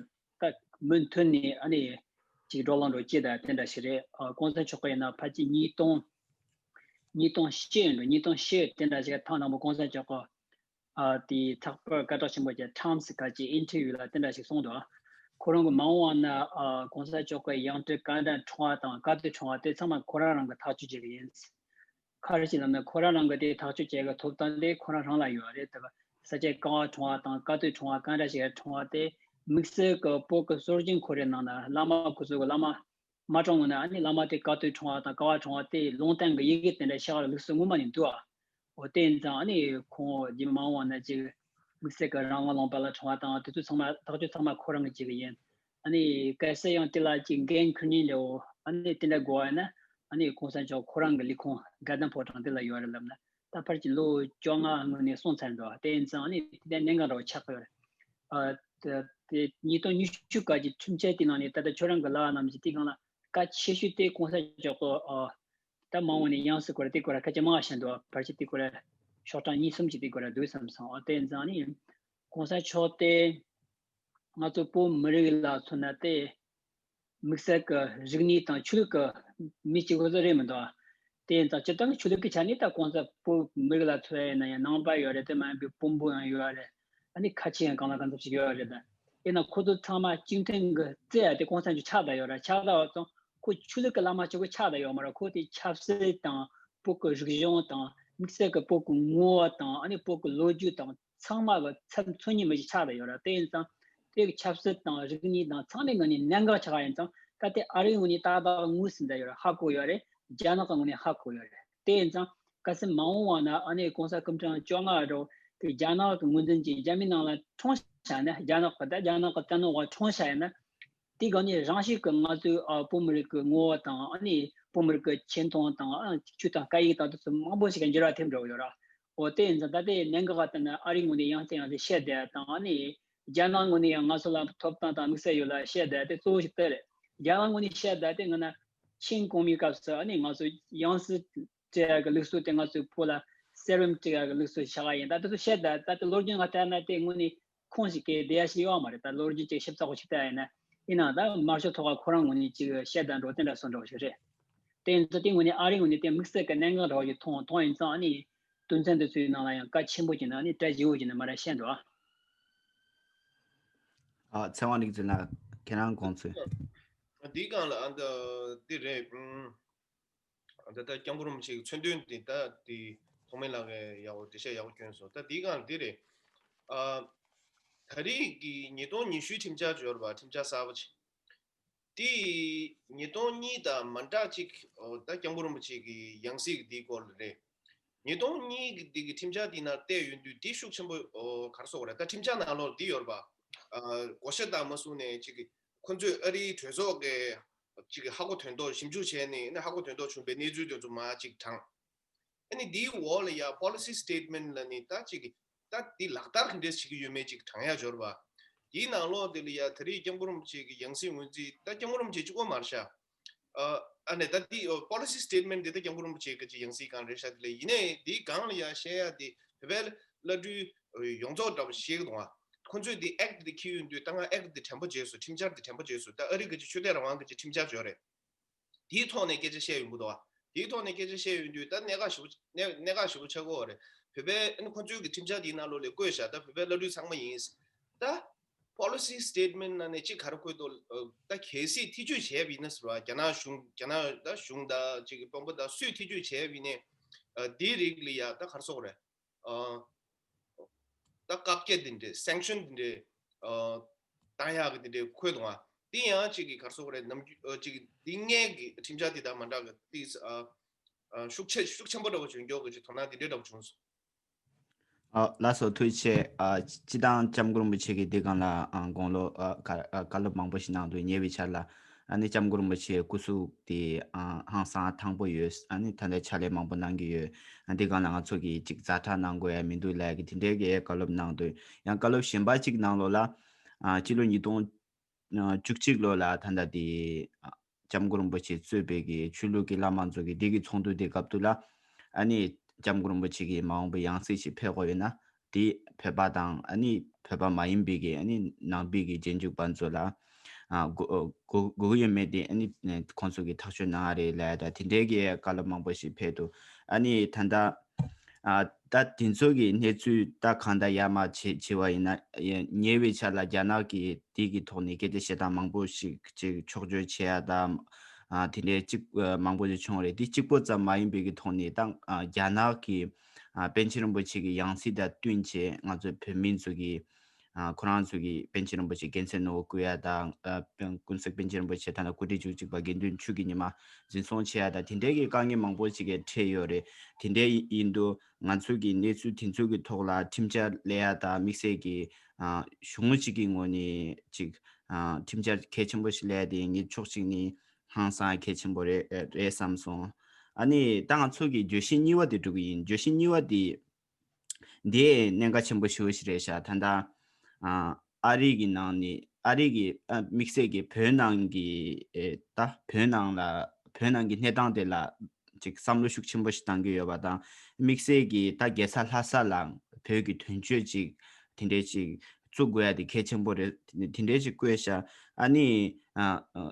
ད་མུ་མཐུད་ནས་ཨ་ནི་ཅིག་བགྲོ་གླེང་འདྲ་བོ་བྱེད་ད་དེ་འདྲ་ཞིག་རེད། ཨ་གོང་ས་མཆོག་གི་ཡིན་ན་ཕལ་ཆེར་ཉིས་སྟོང་ཉིས་སྟོང་བཞི་ཡིན་འགྲོ། ཉིས་སྟོང་བཞི་དེ་འདྲ་ཞིག་ཐེངས་དང་པོ་གོང་ས་མཆོག་གི་ཨ་དེ་ལྷག་པར་སྐད་གྲགས་ཆེན་པོ་ཅིག་ཊའིམ་སི་ག་ཅིག་ཨིན་ཊར་ཝིའུ་ལ་དེ་འདྲ་ཞིག་གསུངས་འདུག་ཁོ་རང་གི་མ་འོངས་པ་ན་ཨ་གོང་ས་མཆོག་གི་ཡང་སྤྲུལ་ག་འདྲ་འཁྲུངས་པ་དང་ག་དུས་འཁྲུངས་པ་དེ་ཚང་མ་ཁོ་རང་རང་གིས་ཐག་གཅོད་བྱེད་ཀྱི་ཡིན། ག་རེ་ཞིག་ལབ་ན་ཁོ་རང་རང་གི་དེ་ཐག་གཅོད་བྱེད་ཀྱི་ཐོབ་ཐང་དེ་ཁོ་རང་རང་ལ་ཡོད་རེད། དེ་ས་ཆ་གང་བ་འཁྲུངས་པ་དང་ག་དུས་འཁྲུངས་པ་ག་འདྲ་ཞིག་འཁྲུངས་པ་དེ་དམིགས་བསལ་གྱི་བོད་ཀྱི་སྲོལ་རྒྱུན་ཁོ་རའི་ནང་ན་བླ་མ་ཁོ་ཚོ་གི་བླ་མ་མ་གྲོངས་ན་ཨ་ནི་བླ་མ་དེ་ག་དུས་འཁྲུངས་པ་དང་ག་བ་འཁྲུངས་པ་དེ་ལུང་བསྟན་གྱི་ཡི་གེ་དེ་འདྲ་ཤར་བ་ལུགས་སྲོལ་སྔོན་མ་ནས་འདུག་ཨ། འོ་དེ་ཡིན་ཙང་ཨ་ནི་ཁོང་རྗེས་མ་འོངས་པ་ན་ཅིག་དམིགས་བསལ་གྱི་རང་དབང་ལུང་པ་ལ་འཁྲུངས་པ་དང་དེ་ཚོ་ཚང་མ་ཐག་གཅོད་ཚང་མ་ཁོ་རང་གིས་བྱེད་ཀྱི་ཡིན། ཨ་ནི་གལ་སྲིད་ཡང་དེ་ལ་ཅིག་འགན་འཁུར་མཁན་འདྲ་བོ་ཨ་ནི་དེ་འདྲ་དགོས་པ་ཡིན་ན་ཨ་ནི་གོང་ས་མཆོག་ཁོ་རང་གི་ལས་ཁུངས་དགའ་ལྡན་ཕོ་བྲང་དེ་ལ་ཡོད་རེད་ལབ་ན། ད་ཕལ་ཆེར་ལོ་བཅོ་ལྔ་སྔོན་ནས་སོང་ཚར་འདུག་དེ་ཡིན་ཙང་ཨ་ནི་དེ་འདྲ་གནད་འགག་འདྲ་བོ་ཆགས་ཀྱི་ཡོད་རེད། ཨ་དེ་ཉིས་སྟོང་ཉི་ཤུ་ག་གི་ཁྲིམས་ཆད་དེ་ནང་ནས་ད་ལྟ་ཁྱོད་རང་གི་ལབ་པ་ནང་བཞིན་དེ་སྒང་ལ་གལ་ཆེ་ཤོས་དེ་གོང་ས་མཆོག་གི་ཨ་ད་མ་འོངས་ནས་ཡང་སྲིད་སྐོར་དེ་སྐོར་སྐད་ཆ་མང་བ་བཤད་འདུག་ཕལ་ཆེར་དེ་སྐོར་ཤོག་གྲངས་གཉིས་གསུམ་ཅིག་དེ་སྐོར་འདུག་བསམ་སོང་། ཨ་དེ་ཡིན་ཙང་ཨ་ནི་གོང་ས་མཆོག་དེ་ང་ཚོ་བོད་མི་རིགས་ལ་མཚོན་ན་དེ་དམིགས་བསལ་གྱི་རིག་གནས་དང་ཆོས་ལུགས་ཀྱི་མི་གཅིག་པོ་ཟིག་རེད་མི་འདུག་དེ་ཡིན་ཙང་སྤྱིར་བཏང་གི་ཆོས་ལུགས་ཀྱི་ཆ་ནས་ད་གོང་ས་བོད་མི་རིགས་ལ་མཚོན་ཡིན་ན་ཡང་ནང་པ་ཡོད་རེད། དེ་མ་ཡིན་པའི་བོན་པོ་ཡང་ཡོད་རེད། ཨ་ནི་ཁ་ཆེ་ཡང་གང་ལ་གང་འཚམ་ཞིག་ཡོད་རེད་ད། ཡིན་ན་ཁོ་ཚོ་ཚང་མ་གཅིག་མཐུན་གྱི་རྩེ་ཡ་དེ་གོང་ས་མཆོག་ཆགས་བསྡད་ཡོད་རེད། ཆགས་བསྡད་པ་ཙང་ཁོ་ཆོས་ལུགས་ཀྱི་བླ་མ་གཅིག་པོ་ཆགས་བསྡད་ཡོད་མ་རེད། ཁོ་དེ་ཆབ་སྲིད་དང་བོད་ཀྱི་རིག་གཞུང་དང་དམིགས་བསལ་གྱི་བོད་ཀྱི་ངོ་བོ་དང་ཨ་ནི་བོད་ཀྱི་ལོ་རྒྱུས་དང་ཚང་མ་གི་ཚབ་མཚོན་ཉིད་མི་ཞིག་ཆགས་བསྡད་ཡོད་རེད། དེ་ཡིན་ཙང་དེ་གི་ཆབ་སྲིད་དང་རིག་གནས་དང་ཚང་མའི་ངོས་ནས་གནད་འགག་ཆགས་པ་ཡིན་ཙང་ད་དེ་ཨ་རིའི་ངོས་ནས་ཏག་ཏག་ངོས་ཟིན་བསྡད་ཡོད་རེད། ཧ་གོ་ཡོད་རེད། རྒྱ་ནག་གི་ངོས་ནས་ཧ་གོ་ཡོད་རེད། དེ་ཡིན་ཙང་གལ་སྲིད་མ་འོངས་པ་ན་ཨ་ནི་གོང་ས་སྐུ་ཕྲེང་བཅོ་ལྔ་འདྲ་བོ་དེ་རྒྱ་ནག་གི་ངོས་འཛིན་གྱིས་རྒྱ་མིའི་ནང་ལ་འཁྲུངས་བཞག་ན། རྒྱ་ནག་གི་ད་རྒྱ་ནག་གི་བཙན་འོག་འཁྲུངས་བཞག་ཡིན་ན། དེའི་སྒང་ནས་རང་བཞིན་གྱིས་ང་ཚོའི་ཨ་བོད་མི་རིགས་ཀྱི་ངོ་བོ་དང་ཨ་ནི་བོད་མི་རིགས་ཀྱི་ཆེ་མཐོང་དང་ཨ་ཆོས་དང་སྐད་ཡིག་དང་དེ་ཚོ་མང་པོ་ཞིག་གི་འགྱུར་བ་ཐེབས་འགྲོ་གི་ཡོད་ར། འོ་དེ་ཡིན་ཙང་ད་ལྟའི་གནད་འགག་ག་དེ་ནི་ཨ་རིའི་ངོས་ནས་ཡང་སེ་ཡང་སེ་བཤད་བསྡད་དང་ཨ་ནི་རྒྱ་ནག་ངོས་ནས་ཡང་ང་ཚོ་ལ་ཐོབ་ཐང་དང་དམིགས་བསལ་ཡོད་ལ་བཤད་བསྡད་དེ་གཙོ་བོ་ཞིག་དེ་རེད། རྒྱ་ནག་ངོས་ནས་བཤད་བསྡད་དེ་ང་ན་ཆིང་གོང་མའི་སྐབས་སུ་ཨ་ནི་ང་ཚོ་ཡང་སེ་སྤྲད་ཡག་གི་ལུགས་སྲོལ་དེ་ང་ཚོའི་བོད་ལ་གསེར་བུམ་སྤྲད་ཡག་གི་ལུགས་སྲོལ་ཆགས་པ་ཡིན། ད་དེ་ཚོ་བཤད་ད་ད་ལྟ་ལོ་རྒྱུས་ནང་ལྟར་ན་དེ་དངོས་གནས་ཁུངས་ཞིག་གི་བསྡད་ཡ་ཞིག་ཡོད་མ་རེད། ད་ལོ་རྒྱུས་ཅིག་ཞིབ་ཚགས་པོ་ཞིག་ལྟ་ཡ་ཡིན་ན། ཡིན་ནའང་ད་དམར་ཤོག་ཐོག་ཁ་ཁོ་རང་ངོས་ནས་ཅིག་བཤད་ད་འགྲོ་དེ་འདྲ་སོ་འདྲ་བོ་ཞིག་རེད། དེ་ཡིན་ཙང་དེ་ངོས་ནས་ཨ་རིའི་ངོས་ནས་དེ་དམིགས་བསལ་གི་གནད་འགག་འདྲ་བོ་ཞིག་མཐོང་མཐོང་ཡིན་ཙང་ཨ་ནི་དོན་ཚན་དེ་ཚོའི་ནང་ལ་ཡང་གལ་ཆེན་པོ་ཅིག་ན་ཨ་ནི་གྲ་ཞིབ་པོ་ཅིག་ན་མ་ར་བཤད་འདུག་ཨ། ཨ་ཚེ་དབང་རིག་འཛིན་ལགས་ཁྱེད་རང་དགོངས་ཚུལ། འདིའི་སྒང་ལ་ཨ་འདི་རེད། ཨ་ད་ལྟ་སྐྱབས་མགོན་རིན་པོ་ཆེའི་མཚོན་དོན་འདི་ད་འདི་ཐོགས་མེད་ལགས་ཀྱིས་ཡག་པོ་འགྲེལ་བཤད་ཡག་པོ་བསྐྱོན་སོང་། ད་འདིའི་སྒང་ལ་འདི་རེད། ཨ་ ད་རེས་ཀྱི་ཉིས་སྟོང་ཉི་ཤུའི་ཁྲིམས་འཆར་འབྱོར་བ་ཁྲིམས་འཆར་གསར་པ་ཅིག་དེ་ཉིས་སྟོང་གཉིས་དང་མ་འདྲ་ཅིག་ཨོ་ད་སྐྱབས་མགོན་རིན་པོ་ཆེ་གི་ཡང་སྲིད་འདིའི་སྐོར་ལ་རེད། ཉིས་སྟོང་གཉིས་ཀྱི་འདི་གི་ཁྲིམས་འཆར་འདི་ནང་བལྟས་ཡོང་དུས་འདི་ཤུགས་ཆེན་པོ་ཨོ་ག་རེ་ཟེར་དགོས་རེད། ད་ཁྲིམས་འཆར་ནང་ལོགས་འདི་ཡོད་རེད་པ། ཨ་བགོ་བཤའ་བཏང་མ་སོང་ནས་ཅིག་ཁོ་ཚོས་ཨ་རིའི་གྲོས་ཚོགས་ཀྱི་ཅིག་ཧ་གོ་དོན་ཐོག་ཞིབ་འཇུག་བྱས་ནས་ཨ་ནི་ཧ་གོ་དོན་ཐོག་བྱུང་པའི་གནས་ཚུལ་དེ་ཚོ་མར་ཅིག་དྲངས། ཨ་ནི་འདིའི་འོག་ལ་ཡ་policy statement ལ་ནི་ད་ཅིག་ད་འདི་ལག་བསྟར་ག་འདྲས་བྱེད་ཀྱི་ཡོད་མེད་ཅིག་དྲངས་ཡ་འབྱོར་བ། དེའི་ནང་ལོགས་དེ་ལ་ཡ་ད་རེས་སྐྱབས་མགོན་རིན་པོ་ཆེ་གི་ཡང་སྲིད་ངོས་འཛིན་ད་སྐྱབས་མགོན་རིན་པོ་ཆེ་གཅིག་པོ་མ་རེད་ཤག་ཨ་ཨ་ནི་ད་འདི་policy statement འདི་ད་སྐྱབས་མགོན་རིན་པོ་ཆེ་གི་ཅིག་ཡང་སྲིད་སྒང་རེད་ཤག་དེ་ལ་ཡིན་ནའི་འདིའི་སྒང་ལ་ཡ་བཤད་ཡ་དེ་བོད་པའི་བླ་སྤྲུལ་ཡོངས་རྫོགས་འདྲ་པོ་བཤད་གི་འདུག་ཨ། ཁོ་ཚོས་འདི་act འདི་འཁྱེར་ཡོང་དུས་ད་ང་act འདི་དྲན་པ་བརྗེད་སོང་། ཁྲིམས་འཆར་འདི་དྲན་པ་བརྗེད་སོང་། ད་ཨ་རི་གི་ཅིག་ཆོས་དད་རང་དབང་གི་ཅིག་ཁྲིམས་འཆར་ཅིག་ཡོད་རེད། དེའི་ཐོག་ནས་སྐད་ཆ་བཤད་ཡོང་གི་འདུག་བ། དེའི་ཐོག་ནས་སྐད་ཆ་བཤད་ཡོང་དུས་ད་གནད་འགག་ཞེ་པོ་གནད་གནད་འགག་ཞེ་པོ་ཆགས་ཀྱི་ཡོད་རེད། བོད་པའི་ཨ་ནི་ཁོ་ཚོའི་གི་ཁྲིམས་འཆར་དེའི་ནང་ལོགས་ལ་བཀོད་བཞག་ད་བོད་པའི་བླ་སྤྲུལ་ཚང་མ་ཡིན། ད་policy statement ནང་ནས་གཅིག་ག་རེ་བཀོད་འདུག་ད་གལ་སྲིད་ཐེ་བྱུས་བྱས་པ་ཡིན་ན་ཟེར་བ། རྒྱ་ནག་གཞུང་རྒྱ་ནག་ད་གཞུང་དང་གཅིག་གི་དཔོན་པོ་དང་སུས་ཐེ་བྱུས་བྱས་པ་ཡིན་ནའི་ཨ་དེའི་རིགས་ལ་ཡ་ད་ག་རེ་ཟེར་དགོས་རེད། ཨ། ད་བཀག་རྒྱ་འདི་འདྲའི་sanction འདི་འདྲའི་ཨ་བཏང་ཡག་གི་འདི་འདྲའི་འཁོད་འདུག་ཨ། དེ་ཡང་གཅིག་གི་ག་རེ་ཟེར་དགོས་རེད། ནམ་རྒྱུན་ཨ་གཅིག་གི་འདི་སྔས་ཀྱི་ཁྲིམས་འཆར་འདི་དང་མ་འདྲ་གི་ཏིས་ཨ་ཨ་ཤུགས་ཆེ་ཤུགས་ཆེན་པོ་འདྲ་བོ་བྱུང་མགྱོགས་ཀྱི་ཅིག་དོ་སྣང་འདི་འདྲའི་འདྲ་བོ་བྱུང་སོང་། ཨ་ལགས་སོ་ཐུགས་རྗེ་ཆེ། ཨ་སྤྱི་བཏང་སྐྱབས་མགོན་རིན་པོ་ཆེ་གིས་འདི་སྒང་ལ་ཨ་དགུང་ལོ་ཨ་བཀའ་ཨ་བཀའ་སློབ་མང་པོ་ཞིག་གནང་འདུག་ཉེ་བའི་ཆར་ལ། ཨ་ནི་སྐྱབས་མགོན་རིན་པོ་ཆེའི་སྐུ་གཟུགས་དེ་ཨ་ཧང་སང་ཐང་པོ་ཡོད། ཨ་ནི་ད་ལྟ་ཕྱག་ལས་མང་པོ་གནང་གི་ཡོད། ཨ་འདི་སྒང་ལ་ང་ཚོ་གིས་ཅིག་ཛ་དྲག་གནང་དགོས་ཡ་མི་འདུག་ལབ་ཀྱི་དེ་འདྲའི་གི་བཀའ་སློབ་གནང་འདུག་ཡང་བཀའ་སློབ་གཞན་པ་གཅིག་ནང་ལོགས་ལ་ཨ་སྤྱི་ལོ་ཉིས་སྟོང་བཅུ་གཅིག་ལོ་ལ་ད་ལྟ་དེ་ཨ་སྐྱབས་མགོན་རིན་པོ་ཆེ་གཙོས་པའི་གི་ཆོས་ལུགས་ཀྱི་བླ་མ་ཚོ་གི་འདི་གི་ཚོགས་འདུ་དེ་སྐབས་དུ་ལ་ཨ་ནི་སྐྱབས་མགོན་རིན་པོ་ཆེ་གི་མ་འོངས་པའི་ཡང་སྲིད་ཅིག་ཕེབས་དགོས་ཡོད་ན། དེ་བོད་པ་དང་ཨ་ནི་བོད་པ་མ་ཡིན་པའི་གི་ཨ་ནི་ནང་པའི་གི་རྗེས་འཇུག་པ་ཚོ་ལ་ཨ་དགོས་དགོས་དགོས་ཀྱི་ཡོད་མེད་དེ་ཨ་ནི་ཁོང་ཚོ་གི་ཐག་གཅོད་གནང་ཡ་རེད་ལབ་ཡ་ད་དེ་འདྲའི་གི་བཀའ་སློབ་མང་པོ་ཞིག་ཕེབས་འདུག་ཨ་ནི་ད་ལྟ་ཨ་ད་དེ་ཚོ་གི་གནས་ཚུལ་ད་གང་ལྟར་ཡར་མར་བྱེད་བྱེད་པ་ཡིན་ན་ཉེ་བའི་ཆར་ལ་རྒྱ་ནག་གི་དེ་གི་ཐོག་ནས་སྐད་ཆ་བཤད་སྟངས་མང་པོ་ཞིག་ཅིག་ཕྱོགས་བསྐྱོད་བྱེད་ཡ་ད་ཨ་དེ་འདྲའི་གཅིག་ཨ་མང་པོ་ཞིག་བྱུང་རེད། དེ་གཅིག་པོ་ཙམ་མ་ཡིན་པའི་གི་ཐོག་ནས་ད་ཨ་རྒྱ་ནག་གི་ཨ་པཎ་ཆེན་རིན་པོ་ཆེ་གི་ཡང་སྲིད་དང་བསྟུན་བྱས་ང་ཚོའི་བོད་མི་ཚོ་གི་ཨ་ཁོ་རང་ཚོ་གི་པཎ་ཆེན་རིན་པོ་ཆེ་རྒྱལ་མཚན་ནོར་བུ་བཀུར་ཡ་དང་ཨ་ཀུན་གསལ་པཎ་ཆེན་རིན་པོ་ཆེ་ཐ་ན་སྐུ་ཕྲེང་བཅུ་གཅིག་པ་དགེ་འདུན་ཆོས་ཀྱི་ཉི་མ་འཛིན་བཟུང་བྱེད་ཡ་དང་དེ་འདྲའི་གི་དཀའ་ངལ་མང་པོ་ཞིག་གི་འཕྲད་ཡོད་རེད། དེ་འདྲའི་ཡིན་དུས་ང་ཚོ་གི་གནས་ཚུལ་དེ་ཚོ་གི་ཐོག་ལ་ཁྲིམས་འཆར་སླེབས་ཡ་དང་དམིགས་བསལ་གྱི་ཨ་གཞུང་གཅིག་གི་ངོས་ནས་ཅིག་ཨ་ཁྲིམས་འཆར་གལ་ཆེན་པོ་ཞིག་སླེབས་ཡ་དེ་ངས་ཕྱོགས་གཅིག་ནས་ཧང་སང་གལ་ཆེན་པོ་རེད་རེད་བསམ་སོང་། ཨ་ནི་ད་ང་ཚོ་གི་བརྗོད་གཞི་གཉིས་པ་དེ་འགྲོ་གི་ཡིན། བརྗོད་གཞི་གཉིས་པ་དེ་འདི་གནད་འགག་ཆེན་པོ་ཞེ་པོ་ཞིག་རེད་ཤག་ད་ལྟ་ཨ་ཨ་རི་གི་ནང་ནས་ཨ་རི་གི་ཨ་དམིགས་བསལ་གྱི་བོད་ནང་གི་ཨེ་ད་བོད་ནང་ལ་བོད་ནང་གི་གནས་སྟངས་དེ་ལ་ཅིག་བསམ་བློ་ཤུགས་ཆེན་པོ་ཞིག་བཏང་གི་ཡོད་པ་དང་། དམིགས་བསལ་གྱི་ད་རྒྱལ་ས་ལྷ་ས་ལ་བོད་ཀྱི་དོན་གཅོད་ཅིག་དེ་འདྲའི་ཅིག་བཙུགས་དགོས་ཡ་དེ་གལ་ཆེན་པོ་རེད། དེ་འདྲའི་ཅིག་བཀོད་ཤག་ཨ་ནི་ཨ་ཨ་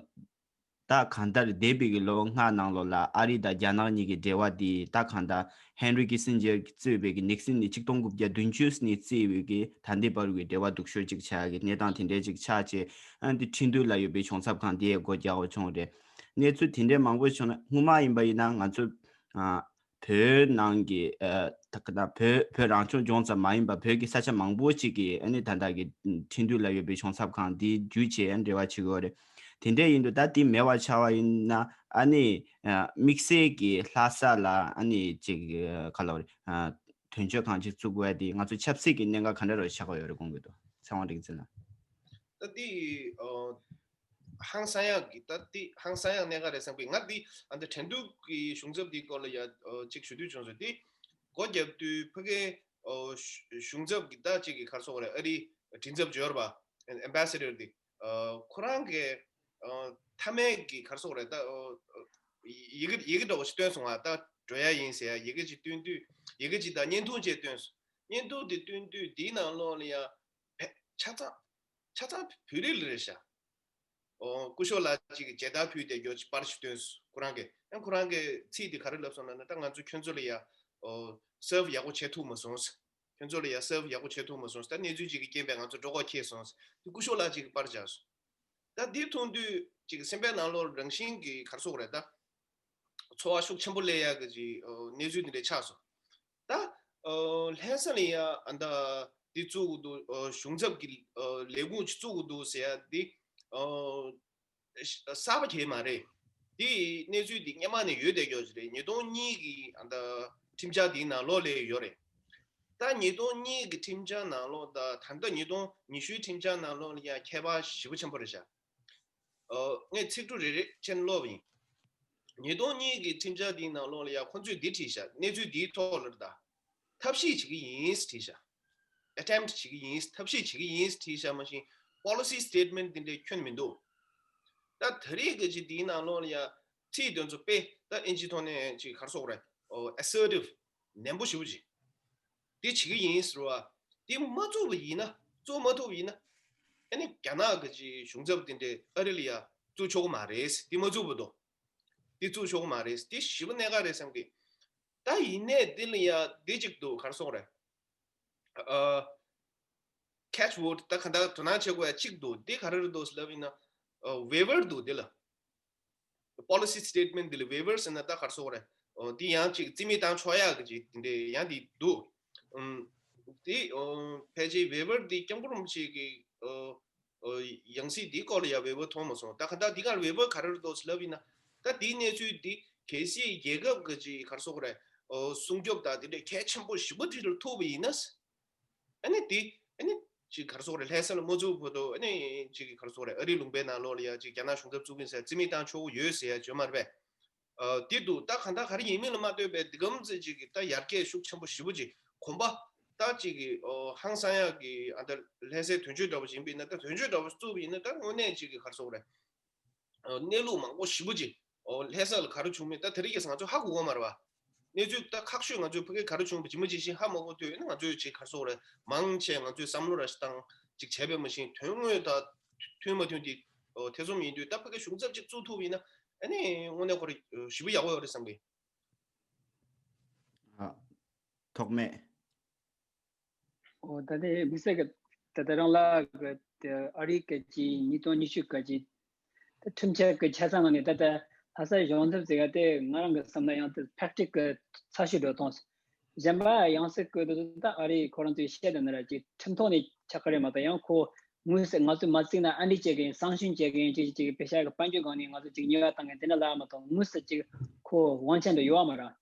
ད་གང་ལྟར་འདས་པའི་གི་ལོ་ལྔ་ནང་ལོགས་ལ་ཨ་རི་དང་རྒྱ་ནག་གཉིས་ཀྱི་འབྲེལ་བ་འདི་ད་གང་ལྟར་ཧེན་རི་ཀི་སིན་ཇེར་གྱིས་གཙོས་པའི་གི་ནིག་སིན་ནས་ཆིག་སྟོང་དགུ་བརྒྱ་བདུན་ཅུ་ནས་བརྩིས་པའི་གི་ད་ལྟའི་བར་གྱི་འབྲེལ་བ་སྡུག་ཤོས་ཅིག་ཆགས་ཀྱི་གནས་སྟངས་དེ་འདྲའི་ཅིག་ཆགས་བྱས། ཨ་འདི་ཁྲིན་ཏུའུ་ལ་ཡོད་པའི་གཞུང་ཚབ་ཁང་དེ་ཡས་སྒོ་རྒྱག་དགོས་བྱུང་རེད། གནས་ཚུལ་དེ་འདྲའི་མང་པོ་བྱུང་ན་སྔོན་མ་ཡིན་པ་ཡིན་ན་ང་ཚོ་ཨ་བོད་ནང་གི་ཨ་ད་ག་ད་བོད་བོད་རང་སྐྱོང་ལྗོངས་ཙམ་མ་ཡིན་པ་བོད་ཀྱི་ས་ཆ་མང་པོ་ཅིག་གི་ཨ་ནི་ད་ལྟ་གི་ཁྲིན་ཏུའུ་ལ་ཡོད་པའི་གཞུང་ཚབ་ཁང་དེ་བརྒྱུད་བྱས་ཨ་འབྲེལ་བ་བྱེད་དགོས་རེད། དེ་འདྲ་ཡིན་དུས་ད་དེ་མེད་པ་ཆགས་པ་ཡིན་ན་ཨ་ནི་ཨ་དམིགས་བསལ་གྱི་ལྷ་ས་ལ་ཨ་ནི་ཅིག་ཨ་ག་ལབ་རེད། ཨ་དོན་གཅོད་ཁང་ཅིག་བཙུགས་དགོས་ཡ་དེ་ང་ཚོ་ཆབ་སྲིད་ཀྱི་གནད་འགག་ག་འདྲ་རུ་ཆགས་ཀྱི་ཡོད་རེད་དགོངས་ཀྱི་འདུག་ཚེ་དབང་རིག་འཛིན་ལགས། ད་དེ་ཨ་ཧང་སང་ཡག་གི་ད་དེ་ཧང་སང་ཡག་གནད་འགག་རེད་བསམ་གི། ང་དེ་ཨ་ད་ཁྲིན་ཏུའུ་གི་གཞུང་ཚབ་དེའི་སྐོར་ལ་ཡ་ཨ་ཅིག་ཞུ་འདོད་བྱུང་སོང་། དེ་སྒོ་བརྒྱབ་དུས་ཕ་གིའི་ཨ་གཞུང་ཚབ་ཀྱི་ད་ཅིག་གི་ག་རེ་ཟེར་དགོས་རེད། ཨ་རིའི་མགྲིན་ཚབ་འབྱོར་བ་ཨེམ་བྷེ་སེ་ཌར་དེ་ཨ་ཁོ་རང་གི་ཨ་མཐའ་མའི་གི་ག་རེ་ཟེར་དགོས་རེད། ད་ཨ་ཡི་གེ་ཡི་གེ་འདྲ་བོ་ཞིག་བཏོན་སོང་ང་། ད་འགྲོ་ཡ་ཡིན་ཟེར་ཡ་ཡི་གེ་ཅིག་བཏོན་དུས་ཡི་གེ་ཅིག་དང་བརྙན་ཐུང་ཅིག་བཏོན་སོང་། བརྙན་ཐུང་དེ་བཏོན་དུས་དེའི་ནང་ལོགས་ལ་ཡ་ཆ་ཚང་ཆ་ཚང་བོད་རིགས་ལ་རེད་ཤག་ཨོ་སྐུ་ཞབས་ལགས་ཅིག་གིས་མཇལ་དར་ཕུལ་ཏེ་མགྱོགས་ཅིག་པར་ཞིག་བཏོན་སོང་། ཁོ་རང་གིས་ཡང་ཁོ་རང་གི་ཚིག་དེ་ག་རེ་ལབ་སོང་ལབ་ན། ད་ང་ཚོ་ཁྱོད་ཚོ་ལ་ཡ་ཨོ་སརབ་ཡག་པོ་བྱེད་ཐུབ་མ་སོང་ཟེར། ཁྱོད་ཚོ་ལ་ཡ་སརབ་ཡག་པོ་བྱེད་ཐུབ་མ་སོང་ཟེར། ད་གནས་ཚུལ་ཅིག་གི་རྐྱེན་པས་ང་ཚོ་འགྲོ་དགོས་ཁེལ་སོང་ཟེར། དེ་སྐུ་ཞབས་ལགས་ཅིག་གིས་པར་བཞག་སོང་། ད་འདི་མཐོང་དུས་ཅིག་སེམས་པའི་ནང་ལོགས་རང་བཞིན་གྱི་ག་རེ་ཟེར་དགོས་རེད། ད་ཚོར་བ་ཤུགས་ཆེན་པོ་སླེབས་ཡག་གི་ཅིག་ཨོ་གནས་ཚུལ་འདི་འདྲ་ཆགས་སོང་། ད་ཨོ་ལྷ་ས་ལ་ཡ་ཨ་ད་ འདི་བཙུགས་དགོས་འདུག་ཨ་གཞུང་ཚབ་ཀྱི་ཨ་ལས་ཁུངས་ཅིག་བཙུགས་དགོས་འདུག་ཟེར་ཡ་འདི་ཨ་གསར་པ་གང་ཡང་མ་རེད། འདི་གནས་ཚུལ་འདི་སྔོན་མ་ནས་ཡོད་བསྡད་ཡོད་ཅིག་རེད། ཉིས་སྟོང་གཉིས་ཀྱི་ཨ་ད་ཁྲིམས་འཆར་འདིའི་ནང་ལོགས་ལ་ཡོད་རེད། ད་ཉིས་སྟོང་གཉིས་ཀྱི་ཁྲིམས་འཆར་ནང་ལོགས་དང་ད་ལྟ་ཉིས་སྟོང་ཉི་ཤུའི་ཁྲིམས་འཆར་ནང་ལོགས་ལ་ཡང་ཁྱད་པར་ཞེ་པོ་ཆེན་པོ་རེད་ཤག་ཨ་ངས་ཚིག་འབྲུ་རེ་རེ་བྱས་ནས་ཀློག་པ་ཡིན། ཉིས་སྟོང་གཉིས་ཀྱི་ཁྲིམས་འཆར་འདིའི་ནང་ལོགས་ལ་ཡང་ཁོ་ཚོས་འདི་བྲིས་ཤག་གནས་ཚུལ་འདིའི་ཐོག་ལ་རེད་ད། ཐབས་ཤེས་བྱེད་ཀྱི་ཡིན་ཟེར་བྲིས་ཤག attempt བྱེད་ཀྱི་ཡིན། ཐབས་ཤེས་བྱེད་ཀྱི་ཡིན་ཟེར་བྲིས་ཤག་མ་གཞི་policy statement འདི་འདྲའི་ཁྱོན་མི་འདུག་ད་ད་རེས་ཀྱི་ཅིག་འདིའི་ནང་ལོགས་ལ་ཡང་ཚིག་དོན་ཚོ་དཔེ་ད་ཨིན་ཇིའི་ཐོག་ནས་ཅིག་ག་རེ་ཟེར་དགོས་རེད། ཨོ་assertive ནན་པོ་ཞེ་པོ་ཅིག་འདི་བྱེད་ཀྱི་ཡིན་ཟེར་བ། འདི་མ་བཙུགས་པ་ཡིན་ན། བཙུགས་མ་ཐུབ་པ་ཡིན་ན། ཨ་ནི་རྒྱ་ནག་གི་ཅིག་གཞུང་ཚབ་དེ་འདྲས་ཨ་རི་ལ་ཡ་བཙུགས་ཆོག་གི་མ་རེད། འདི་མ་བཙུགས་པ་དང་། འདི་བཙུགས་ཆོག་གི་མ་རེད། འདི་ཞེ་པོ་གནད་འགག་རེད་བསམ་གི། ད་ཡིན་ནའི་འདི་ལ་ཡ་འདི་གཅིག་འདུག་ག་རེ་ཟེར་དགོས་རེད། ཨ་catch word ད་ག་འདྲ་དོ་སྣང་བྱེད་དགོས་ཡ་གཅིག་འདུག་འདི་ག་རེ་རེད་འདུག་ཟེར་ལབ་ཡིན་ན། ཨ་waiver འདུག་འདི་ལ། Policy statement འདི་ལ་waiver ཟེར་ན་ད་ག་རེ་ཟེར་དགོས་རེད། ཨོ་འདི་ཡང་ཅིག་རྩིས་མེད་བཏང་ཆོག་ཡག་གི་ཅིག་དེ་འདྲའི་ཡང་འདི་འདུག་ཨུམ། འདི་ཨོ་ཕལ་ཆེར་waiver འདི་སྐྱབས་མགོན་རིན་པོ་ཆེ་གི་ཨོ་ཨོ་ཡང་སྲིད་འདིའི་སྐོར་ལ་ཡང་waiver མཐོང་མ་སོང་། ད་ག་ད་འདི་གར་waiver ག་རེ་རེད་འདུག་ཟེར་ལབ་ཡིན་ན། ད་འདིའི་གནས་ཚུལ་འདི་གལ་སྲིད་རྒྱལ་ཁབ་གི་ཅིག་ག་རེ་ཟེར་དགོས་རེད། ཨོ་སྲུང་སྐྱོབ་དང་དེ་འདྲའི་གལ་ཆེན་པོ་ཞེ་པོ་ཅིག་ལ་ཐུག་པ་ཡིན་ན། ཨ་ནི་དེ་ཨ་ནི་ཅིག་ག་རེ་ཟེར་དགོས་རེད། ལྷ་ས་ལ་མ་བཙུགས་བར་དུ་ཨ་ནི་ཅིག་ག་རེ་ཟེར་དགོས་རེད། ཨ་རིའི་ལུང་པའི་ནང་ལོགས་ལ་ཡ་ཅིག་རྒྱ་ནག་གཞུང་ཚབ་བཙུགས་ཀྱི་ཡིན་ཟེར་རྩིས་མེད་བཏང་ཆོག་གི་ཡོད་ཟེར་ཡ་བརྗོད་མ་རེད་པས། ཨ་དེ་འདུག་ད་གང་ལྟར་ག་རེ་ཡིན་མིན་ལ་མ་ལྟོས་པའི་འདི་གམ་ཙི་ཅིག་གི་ད་ཡར་རྒྱས་ཤུགས་ཆེན་པོ་ཞེ་པོ་ཅིག་གོམ་པ་ད་ཅིག་གི་ཨོ་ཧང་སང་ཡག་གི་ཨ་ད་ལྷ་སའི་དོན་གཅོད་འདྲ་བོ་ཡིན་པ་ཡིན་ན། ད་དོན་གཅོད་འདྲ་བོ་བཙུགས་པ་ཡིན་ན་ད་དངོས་གནས་ཅིག་གི་ག་རེ་ཟེར་དགོས་རེད། གནས་ལུགས་མང་པོ་ཞེ་པོ་ཅིག་ཨོ་ལྷ་ས་ལ་ག་རེ་བྱུང་མིན་ད་དེ་རིང་ཁ་སང་ང་ཚོས་ཧ་གོ་གི་མ་རེད་པ། གནས་ཚུལ་ད་ཁག་ཤོས་ང་ཚོས་ཕ་གིར་ག་རེ་བྱུང་བ་ཇི་མ་ཇི་བཞིན་ཧ་མ་གོ་དུས་ཨ་ནི་ང་ཚོས་ཅིག་ག་རེ་ཟེར་དགོས་རེད། མང་ཆེ་ང་ཚོས་བསམ་བློ་ར་ཞིག་བཏང་ཅིག་བྱས་པ་མ་གཞི་དོན་དངོས་དང་མཐུན་མ་མཐུན་དེ་ཨོ་ཐེ་ཚོམ་ཡིན་དུས། ད་ཕ་གིར་གཞུང་ཚབ་ཅིག་བཙུགས་ཐུབ་པ་ཡིན་ན་ཨ་ནི་དངོས་གནས་ཁོ་རང་ཞེ་པོ་ཡག་པོ་ཡོད་རེད་བསམ་གི། ཨ། ཐོགས་མེད། ཨོ་ད་ལྟའི་དམིགས་བསལ་གྱི་ད་ལྟ་རང་ལ་གི་དེ་ཨ་རིའི་སྐད་ཀྱི་ཉིས་སྟོང་ཉི་ཤུ་སྐད་ཀྱི་ད་ཁྲིམས་འཆར་གྱི་ཆ་ཚང་ནང་ནས་ད་ལྟ་ལྷ་སའི་གཞུང་ཚབ་ཟེར་ག་དེ་ང་རང་གི་བསམ་ན་ཡང་དེ་ཕེག་ཊིག་གི་ཚ་ཤོས་འགྲོ་མཐོང་སོང་། གཞན་པ་ཡང་སེ་བཀོད་དུ་ད་ཨ་རིའི་ཁོ་རང་ཚོའི་བཤད་དོན་ན་ར་ཅིག་ཁྲིམས་ཐོག་ནས་ཆགས་ཀྱི་རེད་མ་གཏོགས། ཡང་ཁོ་དངོས་སུ་ང་ཚོས་མ་བརྩིས་ན་ཨ་འདྲི་བྱེད་མཁན་སང་ཞོན་བྱེད་མཁན་ཅིག་ཅིག་པེ་ཤ་གི་དཔལ་འབྱོར་སྒང་ནས་ང་ཚོ་ཅིག་ཉེས་པ་བཏང་མཁན་དེ་འདྲ་ལབ་མ་གཏོགས་དངོས་སུ་ཅིག་ཁོ་དབང་ཆ་འདི་ཡོད་མ་རེད།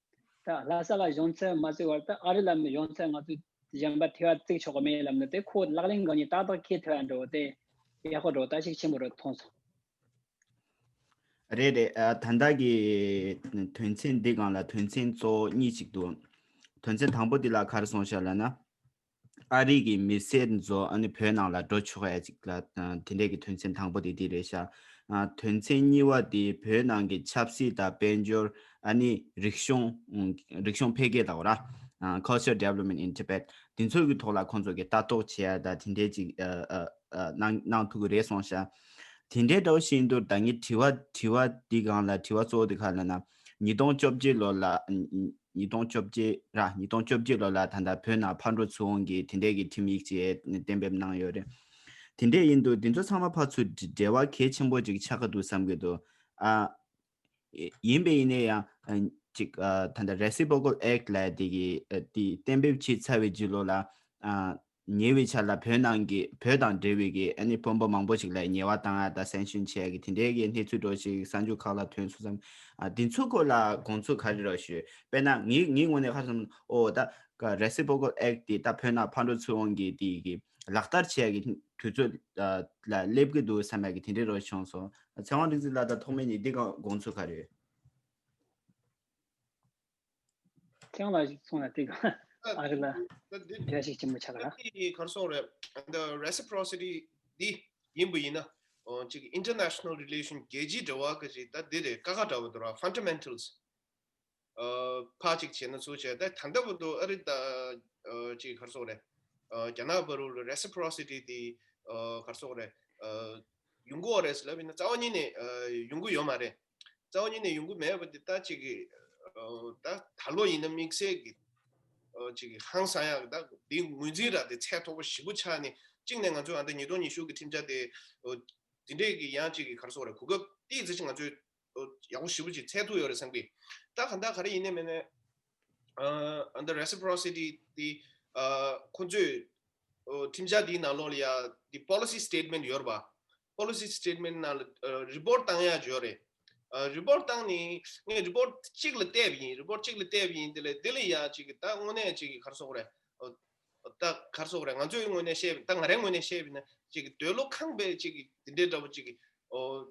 ད་ལྷ་ས་ལ་གཞུང་ཚབ་མ་བཙུགས་བར་ད་ཨ་རི་ལ་གཞུང་ཚབ་ང་ཚོས་གཞན་པ་ཐེ་བ་བཙུགས་ཆོག་གི་མེད་ལབ་ན་དེ་ཁོ་ལག་ལེན་གང་ཉིད་ཏག་ཏག་འཁེལ་ཐུབ་ཡ་འགྲོ་དེ་ཡག་པོ་འགྲོ་ལྟ་ཞིག་ཆེན་པོ་རུ་མཐོང་སོང་། རེད་རེད། ཨ་ད་ལྟ་གི་དོན་ཚན་འདི་སྒང་ལ་དོན་ཚན་གཙོ་བོ་གཉིས་ཅིག་འདུག་དོན་ཚན་དང་པོ་འདི་ལ་ག་རེ་གསུངས་ཤག་ལབ་ན། ཨ་རི་གི་མི་སེར་ཚོ་ཨ་ནི་བོད་ནང་ལ་འགྲོ་ཆོག་ཡ་ཅིག་ལ་ཨ་དེ་འདྲས་ཀྱི་དོན་ཚན་དང་པོ་དེ་འདི་རེད་ཤག་ཨ་དོན་ཚན་གཉིས་པ་དེ་བོད་ནང་གི་ཆབ་སྲིད་དང་དཔལ་འབྱོར། ཨ་ནི་རིག་གཞུང་། ཨུམ། རིག་གཞུང་འཕེལ་རྒྱས་དང་ར། ཨ་Culture Development in Tibet དེ་ཚོ་གི་ཐོག་ལ་ཁོང་ཚོ་གི་ལྟ་རྟོག་བྱེད་ཡ་དང་དེ་འདྲས་ཅིག་ཨ་ཨ་ཨ་གནང་གནང་ཐུབ་ཀྱི་རེད་གསུངས་ཤག་དེ་འདྲའི་འདྲ་བོ་ཞིག་འདུག་ད་ངའི་དྲི་བ་དྲི་བ་འདི་སྒང་ལ་དྲི་བ་གཙོ་བོ་དེ་ག་ལབ་ན། ཉིས་སྟོང་བཅོ་བརྒྱད་ལོ་ལ། ཉིས་སྟོང་བཅོ་བརྒྱད་ར་ཉིས་སྟོང་བཅོ་བརྒྱད་ལོ་ལ་ད་ལྟ་བོད་ནང་ཕར་འགྲོ་ཚུར་འོང་གི་དེ་འདྲས་ཀྱི་ཁྲིམས་ཡིག་ཅིག་གཏན་འབེབས་གནང་ཡོད་རེད། དེ་འདྲས་ཡིན་དུས་འདི་ཚོ་ཚང་མ་ཕར་ཚུར་འབྲེལ་བ་གལ་ཆེན་པོ་ཅིག་ཆགས་ཀྱི་འདུག་བསམ་གྱི་འདུག་ཨ། ཡིན་པས་ཡིན་ནའི་ཡང་ཅིག་ཨ་ད་ལྟ་Reciprocal Act ལབ་དེ་གི་ཨ་དེ་གཏན་འབེབས་བྱས་ཚར་བའི་རྗེས་ལོ་ལ་ཨ། ཉེ་བའི་ཆར་ལ་བོད་ནང་གི་བོད་དང་འབྲེལ་བའི་གི་ཨ་ནི་དཔོན་པོ་མང་པོ་ཞིག་ལ་ཉེས་པ་བཏང་ཡ་དང་སེང་ཤུན་བྱེད་ཡ་གི་དེ་འདྲའི་གི་གནས་ཚུལ་འདྲ་ཞིག་གསར་འགྱུར་ཁག་ལ་ཐོན་སོང་ཙང་། ཨ་འདི་ཚོ་སྐོར་ལ་དགོངས་ཚུལ་ག་རེ་རེད་ཞུ། དཔེར་ན་ངའི་ངའི་ངོས་ནས་ཁ་སང་ཨོ་ད་Reciprocal Act དེ་ད་བོད་ནང་ཕར་འགྲོ་ཚུར་འོང་གི་དེ་གི་ལག་བསྟར་བྱེད་ཡ་གི་དུས་ཚོད་ལ་སླེབས་ཀྱི་འདུག་བསམ་ཡ་གི་དེ་འདྲའི་རོ་བྱུང་སོང་། ཚེ་དབང་རིག་འཛིན་ལགས་དང་ཐོགས་མེད་གཉིས་འདི་ག་དགོངས་ཚུལ་ག་རེ་ཡོད། ཁྱེད་རང་ལ་གསུངས་ན་དེ་ག་ཨ་རི་ལ་ད་འདི་འགྲེལ་བཤད་ཆེན་པོ་ཆགས་ཀ་ར། ད་འདི་གར་སོང་རེད། འདི་reciprocity འདི་ཡིན་པ་ཡིན་ན་ཨོ་ཅིག་international relation རྒྱལ་སྤྱིའི་འབྲེལ་བ་ག་ཅིག་ད་འདི་རེད། ཀ་ཁ་འདྲ་བོ་འདུག་ར། fundamentals ཨ་ཕར་ཅིག་བྱས་ན་ཚུར་བྱས། ད་ད་ལྟ་བར་དུ་ཨ་རི་ད་ཨ་ཅིག་གར་སོང་རེད། ཨ་རྒྱ་ནག་བར་དུ་reciprocity འདི་ཨ་གར་སོང་རེད། ཨ་ཡོང་གི་ཡོད་རེད་ཟེར་ལབ་ཡིན་ན་རྩ་བ་ཉིད་ནས་ཨ་ཡོང་གི་ཡོད་མ་རེད། རྩ་བ་ཉིད་ནས་ཡོང་གི་མེད་པ་འདི་ད་ཅིག་གི་ཨ་ད་ད་ལོ་ཡིན་ན་དམིགས་བསལ་གྱི་ཨ་ཅིག་གི་ཧང་སང་ཡག་ད་འདི་ངོས་འཛིན་ར་དེ་ཚད་མཐོ་པོ་ཞེ་པོ་ཆགས་ནས། གཅིག་ནས་ང་ཚོ་ཨ་ད་ཉིས་སྟོང་ཉི་ཤུ་གི་ཁྲིམས་འཆར་དེ་ཨ་འདི་འདྲས་ཀྱི་ཡང་ཅིག་གི་གར་སོང་རེད། གོ་སྐབས་ཏིག་ཙི་ཅིག་ང་ཚོས་ཨ་ཡག་པོ་ཞེ་པོ་ཅིག་འཚོལ་ཐུབ་ཡོད་རེད་བསམ་གི། ད་ག་ད་ག་རེ་ཡིན་ནའི་མིན་ནའི་ཨ་ཨ་ད་reciprocity འདི་ཨ་ཁོ་ཚོས་ ཁྲིམས་འཆར་འདིའི་ནང་ལོགས་ལ་ཡ་འདི་policy statement ཡོད་རེད་པ། Policy statement ནང་ལ་report བཏང་ཡ་ཡོད་རེད། report བཏང་ནི་ངས་report གཅིག་ལ་བལྟས་པ་ཡིན། report གཅིག་ལ་བལྟས་པ་ཡིན། དེ་ལས་འདི་ལ་ཡ་ཅིག་གི་ད་དངོས་གནས་ཅིག་གི་ག་རེ་ཟེར་དགོས་རེད། ད་ག་རེ་ཟེར་དགོས་རེད། ང་ཚོའི་ངོས་ནས་བཤད་པ་ད་ང་རའི་ངོས་ནས་བཤད་པ་ཡིན་ན་ཅིག་གི་འདོད་བློ་ཁེངས་པའི་ཅིག་གི་འདི་འདྲའི་འདྲ་པོ་ཅིག་གི་ཨོ།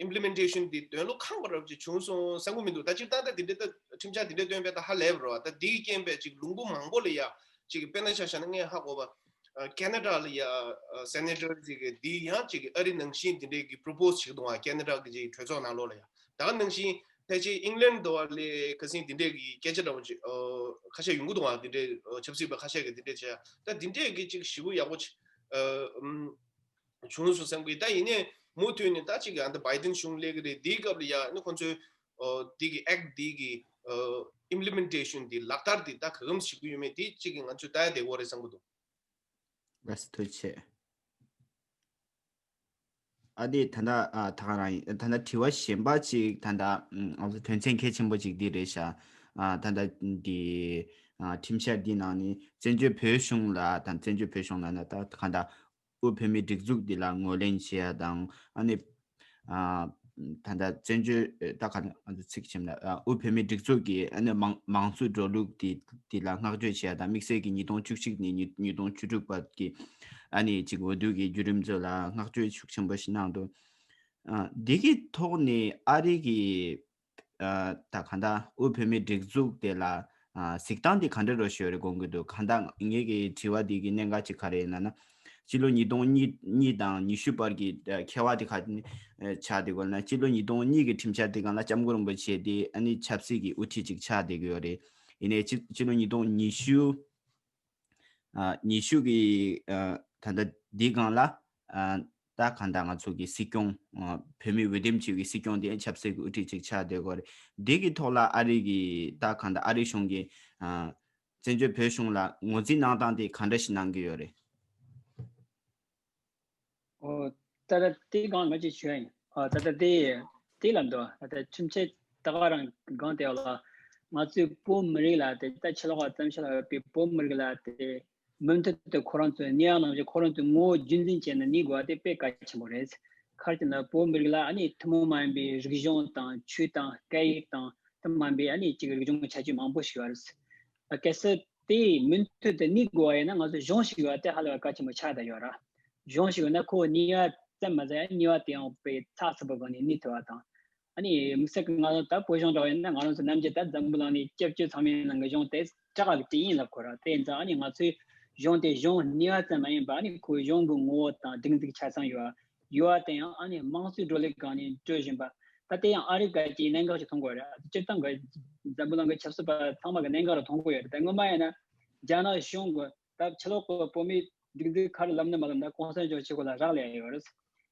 implementation འདི་འདོད་བློ་ཁེངས་པ་འདྲ་པོ་ཅིག་བྱུང་སོང་བསམ་གྱི་མི་འདུག་ད་སྤྱིར་བཏང་ད་འདི་འདྲའི་ད་ཁྲིམས་འཆར་འདི་འདྲའི་བཏོན་པས་ད་ཧ་ལས་པ་རེད་པ། ད་འདིའི་རྐྱེན་པས་ཅིག་ལུང་པ་མང་པོ་ལ་ཡ་ཅིག་གི་དཔེར་ན་ཆ་བཞག་ན་ངས་ཧ་གོ་བ། ཁེ་ན་ཌ་ལ་ཡ་senator ཅིག་གི་འདི་ཡང་ཅིག་གི་ཨ་རི་ནང་བཞིན་འདི་འདྲའི་གི་propose བྱེད་ཀྱི་འདུག་ཁེ་ན་ཌ་གི་ཅིག་གྲོས་ཚོགས་ནང་ལོགས་ལ་ཡ། ད་ག་ནང་བཞིན་ཕལ་ཆེར་ཨིང་ལན་འདྲ་པོ་ལ་ཁ་སང་འདི་འདྲའི་གི་སྐད་ཆ་འདྲ་པོ་ཅིག་ཁ་ཤས་ཡོང་གི་འདུག་འདི་འདྲའི་ཆབ་སྲིད་པ་ཁ་ཤས་ཀྱི་འདི་འདྲའི་བྱས། ད་འདི་འདྲའི་གི་ཅིག་ཞེ་པོ་ཡག་པོ་ཅིག་བྱུང་སོང་བསམ་གི། ད་ཡིན་ནའི་མུ་མཐུད་ནས་ད་ཅིག་གི་ཨ་ད་བྷའི་ཌེན་གཞུང་སླེབས་ཀྱི་རེད། འདིའི་སྐབས་ལ་ཡ་ནི་ཁོང་ཚོའི་འདི་གི་act འདི་གི་implementation འདི་ལག་བསྟར་འདི་ད་ག་གམ་ཞིག་གི་ཡོད་མེད་འདི་ཅིག་གི་ང་ཚོས་ལྟ་ཡ་བསྡད་ཡོད་རེད་བསམ་གི་འདུག་ལགས་སོ། ཐུགས་རྗེ་ཆེ། ཨ་དེ་ད་ལྟ་ཨ་ད་ག་རང་ཡིན། ད་ལྟ་དྲི་བ་གཞན་པ་ཅིག་ད་ལྟ་ཨ་དོན་ཚན་གལ་ཆེན་པོ་ཅིག་འདི་རེད་ཤག་ཨ་ད་ལྟ་འདི་ཨ་ཁྲིམས་འཆར་འདི་ནང་ནས་བཙན་བྱོལ་བོད་གཞུང་ལ་དང་བཙན་བྱོལ་བོད་གཞུང་ལ་ན་ད་ག་ད་དབུས་བོད་མིའི་སྒྲིག་འཛུགས་འདི་ལ་ངོས་ལེན་བྱེད་ཡ་དང་ཨ་ནི་ཨ་ད་ལྟ་བཙན་བྱོལ་ད་ག་ང་ཚོ་ཚིག་ཆེན་ལ་ཨ་དབུས་བོད་མིའི་སྒྲིག་འཛུགས་ཀྱི་ཨ་ནི་མང་མང་གཙོའི་འགྲོ་ལུགས་དེ་དེ་ལ་བསྔགས་བརྗོད་བྱེད་ཡ་དང་དམིགས་བསལ་གྱི་ཉིས་སྟོང་བཅུ་གཅིག་ནས་ཉིས་ཉིས་སྟོང་བཅུ་དྲུག་བར་གྱི་ཨ་ནི་ཅིག་འོས་བསྡུ་གི་བརྒྱུད་རིམ་ཚོ་ལ་བསྔགས་བརྗོད་ཤུགས་ཆེན་པོ་ཞིག་གནང་འདུག་ཨ་འདི་གི་ཐོག་ནས་ཨ་རི་གི་ཨ་ད་ག་ད་དབུས་བོད་མིའི་སྒྲིག་འཛུགས་དེ་ལ་ཨ་གཟིགས་སྟངས་དེ་ག་འདྲ་རོ་ཞོར་རེ་དགོངས་ཀྱི་འདུག་ག་ད་ངེད་ཀྱི་དྲི་བ་འདི་གི་གནད་འགག་ཅིག་ག་རེ་ཡིན་ལབ་ན། སྤྱི་ལོ་ཉིས་སྟོང་གཉིས་གཉིས་དང་ཉི་ཤུ་བར་གྱི་ཨ་འཁེལ་བ་དེ་ག་ནས་ཨ་ཆགས་བསྡད་དགོས་ན། སྤྱི་ལོ་ཉིས་སྟོང་གཉིས་ཀྱི་ཁྲིམས་འཆར་དེ་སྒང་ལ་སྐྱབས་མགོན་རིན་པོ་ཆེ་དེ་ཨ་ནི་ཆབ་སྲིད་ཀྱི་དབུ་ཁྲིད་ཅིག་ཆགས་བསྡད་ཀྱི་ཡོད་རེད། ཡིན་ནའི་སྤྱི་སྤྱི་ལོ་ཉིས་སྟོང་ཉི་ཤུ་ཨ་ཉི་ཤུ་གི་ཨ་ད་ལྟ་འདི་སྒང་ལ་ཨ་ད་གང་ལྟར་ང་ཚོ་གི་སྲིད་སྐྱོང་ཨ་བོད་མིའི་འོས་འདེམས་བྱས་པའི་སྲིད་སྐྱོང་དེ་ཆབ་སྲིད་ཀྱི་དབུ་ཁྲིད་ཅིག་ཆགས་བསྡད་ཀྱི་ཡོད་རེད། འདི་གི་ཐོག་ལ་ཨ་རི་གི་ད་གང་ལྟར་ཨ་རི་གཞུང་གི་ཨ་བཙན་བྱོལ་བོད་གཞུང་ལ་ངོས་འཛིན་གནང་སྟངས་དེ་ག་འདྲ་ཞིག་གནང་གི་ཡོད་རེད། ཨོ། ད་ལྟ་དེ་སྒང་ང་ཅིག་ཞུ་ཡ་ཡིན། ཨོ་ད་ལྟ་དེ་དེ་ལབ་འདུག་ད་ལྟ་ཁྲིམས་ཆད་ད་ག་རང་སྒང་དེ་ལ་ང་ཚོའི་བོད་མི་རིགས་ལ་དེ་ད་ཕྱི་ལོགས་ལ་བཙན་བྱོལ་ལ་ཡོད་པའི་བོད་མི་རིགས་ལ་དེ་མུ་མཐུད་དུ་ཁོ་རང་ཚོའི་གནས་བབ་ནང་བཞིན་ཁོ་རང་ཚོའི་ངོ་བོ་རྒྱུན་འཛིན་བྱས་ནས་གནས་དགོས་པ་དེ་དཔེ་གལ་ཆེན་པོ་རེད། ག་རེ་ཟེར་ན་བོད་མི་རིགས་ལ་ཨ་ནི་ཐུན་མོང་མ་ཡིན་པའི་རིག་གཞུང་དང་ཆོས་དང་སྐད་ཡིག་དང་དེ་མ་ཡིན་པའི་ཨ་ནི་གཅིག་རིག་གཞུང་ཁྱད་ཆོས་མང་པོ་ཞིག་ཡོད་རེད། གལ་སྲིད་དེ་མུ་མཐུད་དུ་གནས་དགོས་པ་ཡིན་ན་ང་ཚོ་གཞུང་ཞིག་ཡོད་པ་དེ་ཧ་ལས་པ་གལ་ཆེན་པོ་ཆགས་བསྡད་ཡོད་ར། གཞུང་ཞིག་ཡོད་ན་ཁོ་གཉིས་པ་ཙམ་མ་ཟད་གཉིས་པ་དེ་ཡང་དཔེ་ཚགས་ཚུད་པོ་སྒང་ནས་གནས་ཐུབ་པ་དང་། ཨ་ནི་དམིགས་བསལ་གྱི་ང་ཚོ་ད་བོད་གཞུང་འདྲ་བ་ཡིན་ན་ང་རང་ཚོ་ནམ་རྒྱུན་ད་འཛམ་བུ་གླིང་ནས་སྐྱབས་བཅོལ་ཚང་མའི་ནང་གི་གཞུང་དེ་ཅག་གི་གཅིག་ཡིན་ལབ་དགོས་ར། དེ་ཡིན་ཙང་ཨ་ནི་ང་ཚོའི་གཞུང་དེ་གཞུང་གཉིས་པ་ཙམ་མ་ཡིན་པ་ཨ་ནི་ཁོའི་གཞུང་གི་ངོ་བོ་དང་སྒྲིག་འཛུགས་ཆ་ཚང་ཡོད་པ། ཡོད་པ་དེ་ཡང་ཨ་ནི་དམངས་གཙོའི་བགྲོ་གླེང་སྒང་ནས་སྤྲོད་བཞིན་པ། ད་དེ་ཡང་ཨ་རི་ག་གི་གནད་འགག་ཅིག་མཐོང་དགོས་རེད། སྤྱིར་བཏང་གི་འཛམ་བུ་གླིང་གི་ཆབ་སྲིད་པ་ཚང་མ་གི་གནད་འགག་རུ་མཐོང་གི་ཡོད་རེད། ད་སྔོན་མ་ཡིན་ན་རྒྱ་ནག་གཞུང་གི་ད་ཕྱི་ལོགས་གི་བོད་མིའི་སྒྲིག་འཛུགས་ག་རེ་ལབ་ན་མ་ལབ་ན་གོང་ས་མཆོག་ཆེ་ཁོ་ལ་རག་ལས་ཡོད་རེད།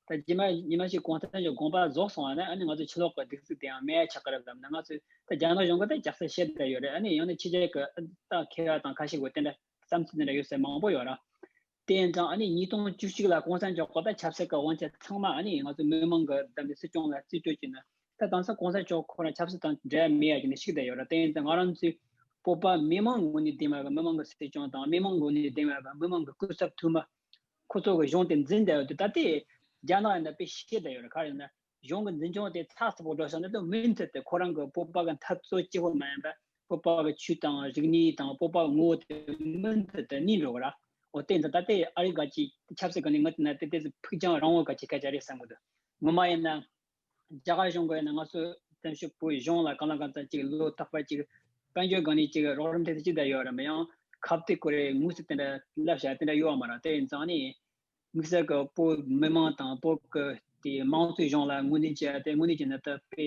ད་རྗེས་མ་ཉི་མ་ཞིག་གོང་ས་མཆོག་དགོངས་པ་རྫོགས་སོང་བ་ན་ཨ་ནི་ང་ཚོ་ཕྱི་ལོགས་གི་སྒྲིག་འཛུགས་དེ་ཡང་མེད་ཆགས་ཀྱི་རེད་ལབ་ན་ང་ཚོས་ད་རྒྱ་ནག་གཞུང་གི་ད་རྒྱག་ས་བཤད་བསྡད་ཡོད་རེད། ཨ་ནི་ཡང་ན་ཕྱི་རྒྱལ་གི་ད་མཁས་པ་དང་ཁ་ཤས་གི་དེ་འདྲ་བསམ་ཚུལ་དེ་འདྲ་ཡོད་ས་མང་པོ་ཡོད་ར། དེ་ཡིན་ཙང་ཨ་ནི་ཉིས་སྟོང་བཅུ་གཅིག་ལ་གོང་ས་མཆོག་གི་ད་ཆབ་སྲིད་ཀྱི་དབང་ཆ་ཚང་མ་ཨ་ནི་ང་ཚོ་མི་མང་གི་བདམས་ཏེ་སྲིད་སྐྱོང་ལ་རྩིས་སྤྲོད་བྱས་ན་ད་དེང་སང་གོང་ས་མཆོག་ཁོ་རང་ཆབ་སྲིད་དང་འབྲེལ་བ་མེད་ཡ་ཅིག་ནས་ཤིག་བསྡད་ཡོད་ར། དེ་ཡིན་ཙང་ང་རང་ཚོའི་བོད་པ་མི་མང་ངོས་ནས་འདེམས་པ་གི་མི་མང་གི་སྲིད་སྐྱོང་དང་མི་མང་ངོས་ནས་འདེམས་པ་གི་མི་མང་གི་སྐུ་ཚབ་འཐུས་མི་ཁོ་ཚོ་གི་གཞུང་དེ་འཛིན་བསྡད་ཡོད་དུས་ད་ལྟའི་རྒྱ་ནག་ཡིན་ན་དཔེ་ཤེས་བསྡད་ཡོད་ར། ག་རེ་ཡིན་ན་གཞུང་གི་འཛིན་སྐྱོང་དེ་ཚགས་ཚུད་པོ་འགྲོ་སོང་ན་ད་མུ་མཐུད་དུ་ཁོ་རང་གི་བོད་པ་གི་འཐབ་རྩོད་གཅིག་པོ་མ་ཡིན་པ་བོད་པ་གི་ཆོས་དང་རིག་གནས་དང་བོད་པ་གི་ངོ་བོ་དེ་མུ་མཐུད་དུ་གནས་འགྲོ་གི་ར། འོ་དེ་ཡིན་ཙང་ད་ལྟའི་ཨ་རི་ག་ཅིག་ཆབ་སྲིད་གི་ནི་ང་དེ་ན་དེ་དེ་ཚོ་ཕུགས་རྒྱང་རིང་བོ་ག་ཅིག་སྐད་ཆ་རེད་བསམ་གི་འདུག་ངོ་མ་ཡིན་ན། རྒྱ་གར་གཞུང་གི་ཡིན་ན་ང་ཚོ་བཙན་བྱོལ་བོད་གཞུང་ལ་གང་ལ་གང་འཚམ་ཅིག་བློ་ཐག་པ་ཅིག་དཔལ་འབྱོར་སྒང་ནས་ཅིག་རོགས་རམ་དེ་ཚོ་ཅིག་ད་ཡོད་ར། མི་ཡང་ཁ་གཏད་ཁོ་རེ་ངོས་སུ་དེ་འདྲ་ལབ་བྱ་དེ་འདྲ་ཡོད་བ་མ་ར། དེ་ཡིན་ཙང་ནི་དམིགས་བསལ་གི་བོད་མི་མང་དང་བོད་གི་དེ་དམངས་གཙོའི་གཞུང་ལ་ངོས་འཛིན་བྱས་དེ་དངོས་གནས་ཀྱི་ནི་ད་དཔེ་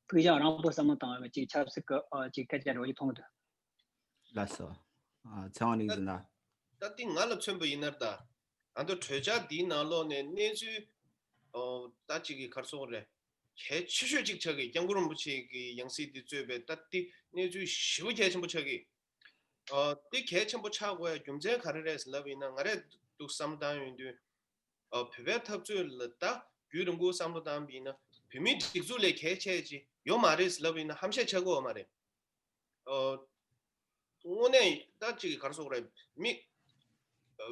ཕུགས་རྒྱང་རིང་པོ་བསམ་བློ་བཏང་བ་ཅིག་ཆབ་སྲིད་གི་ཨ་ཅིག་སྐད་ཆ་རེ་བ་ཅིག་མཐོང་གི་འདུག་ལགས་སོ། ཨ་ཚེ་དབང་རིག་འཛིན་ལགས། ད་འདི་ང་ལ་མཚོན་པ་ཡིན་ན་ད། ཨ་མདོ་གྲོས་འཆར་འདིའི་ནང་ལོགས་ནས་གནས་ཚུལ་ཨོ་ད་ཅིག་གི་ག་རེ་ཟེར་དགོས་རེད། གལ་ཆེ་ཤོས་ཅིག་ཆགས་ཀྱི་སྐྱབས་མགོན་རིན་པོ་ཆེ་གི་ཡང་སྲིད་འདི་གཙོས་པའི་ད་འདི་གནས་ཚུལ་ཞེ་པོ་གལ་ཆེན་པོ་ཆགས་ཀྱི། ཨོ་འདི་གལ་ཆེན་པོ་ཆགས་དགོས་ཡ་རྒྱུ་མཚན་ག་རེ་རེད་ལབ་ཡིན་ན་ང་རས་འདུག་བསམ་བཏང་ཡོང་དུས། ཨོ་བོད་པའི་འཐབ་རྩོད་ལ་ད་རྒྱུན་རིང་པོ་བསམ་བློ་བཏང་བ་ཡིན་ན་བོད་མིའི་སྒྲིག་འཛུགས་ལས་གལ་ཆེ་ཅིག་ཡོད་མ་རེད་ལབ་ཡིན་ན་ཧམ་བཤད་ཆགས་ཀྱི་ཡོད་མ་རེད། ཨོ། དངོས་གནས་ད་ཅིག་ག་རེ་ཟེར་དགོས་རེད། མི་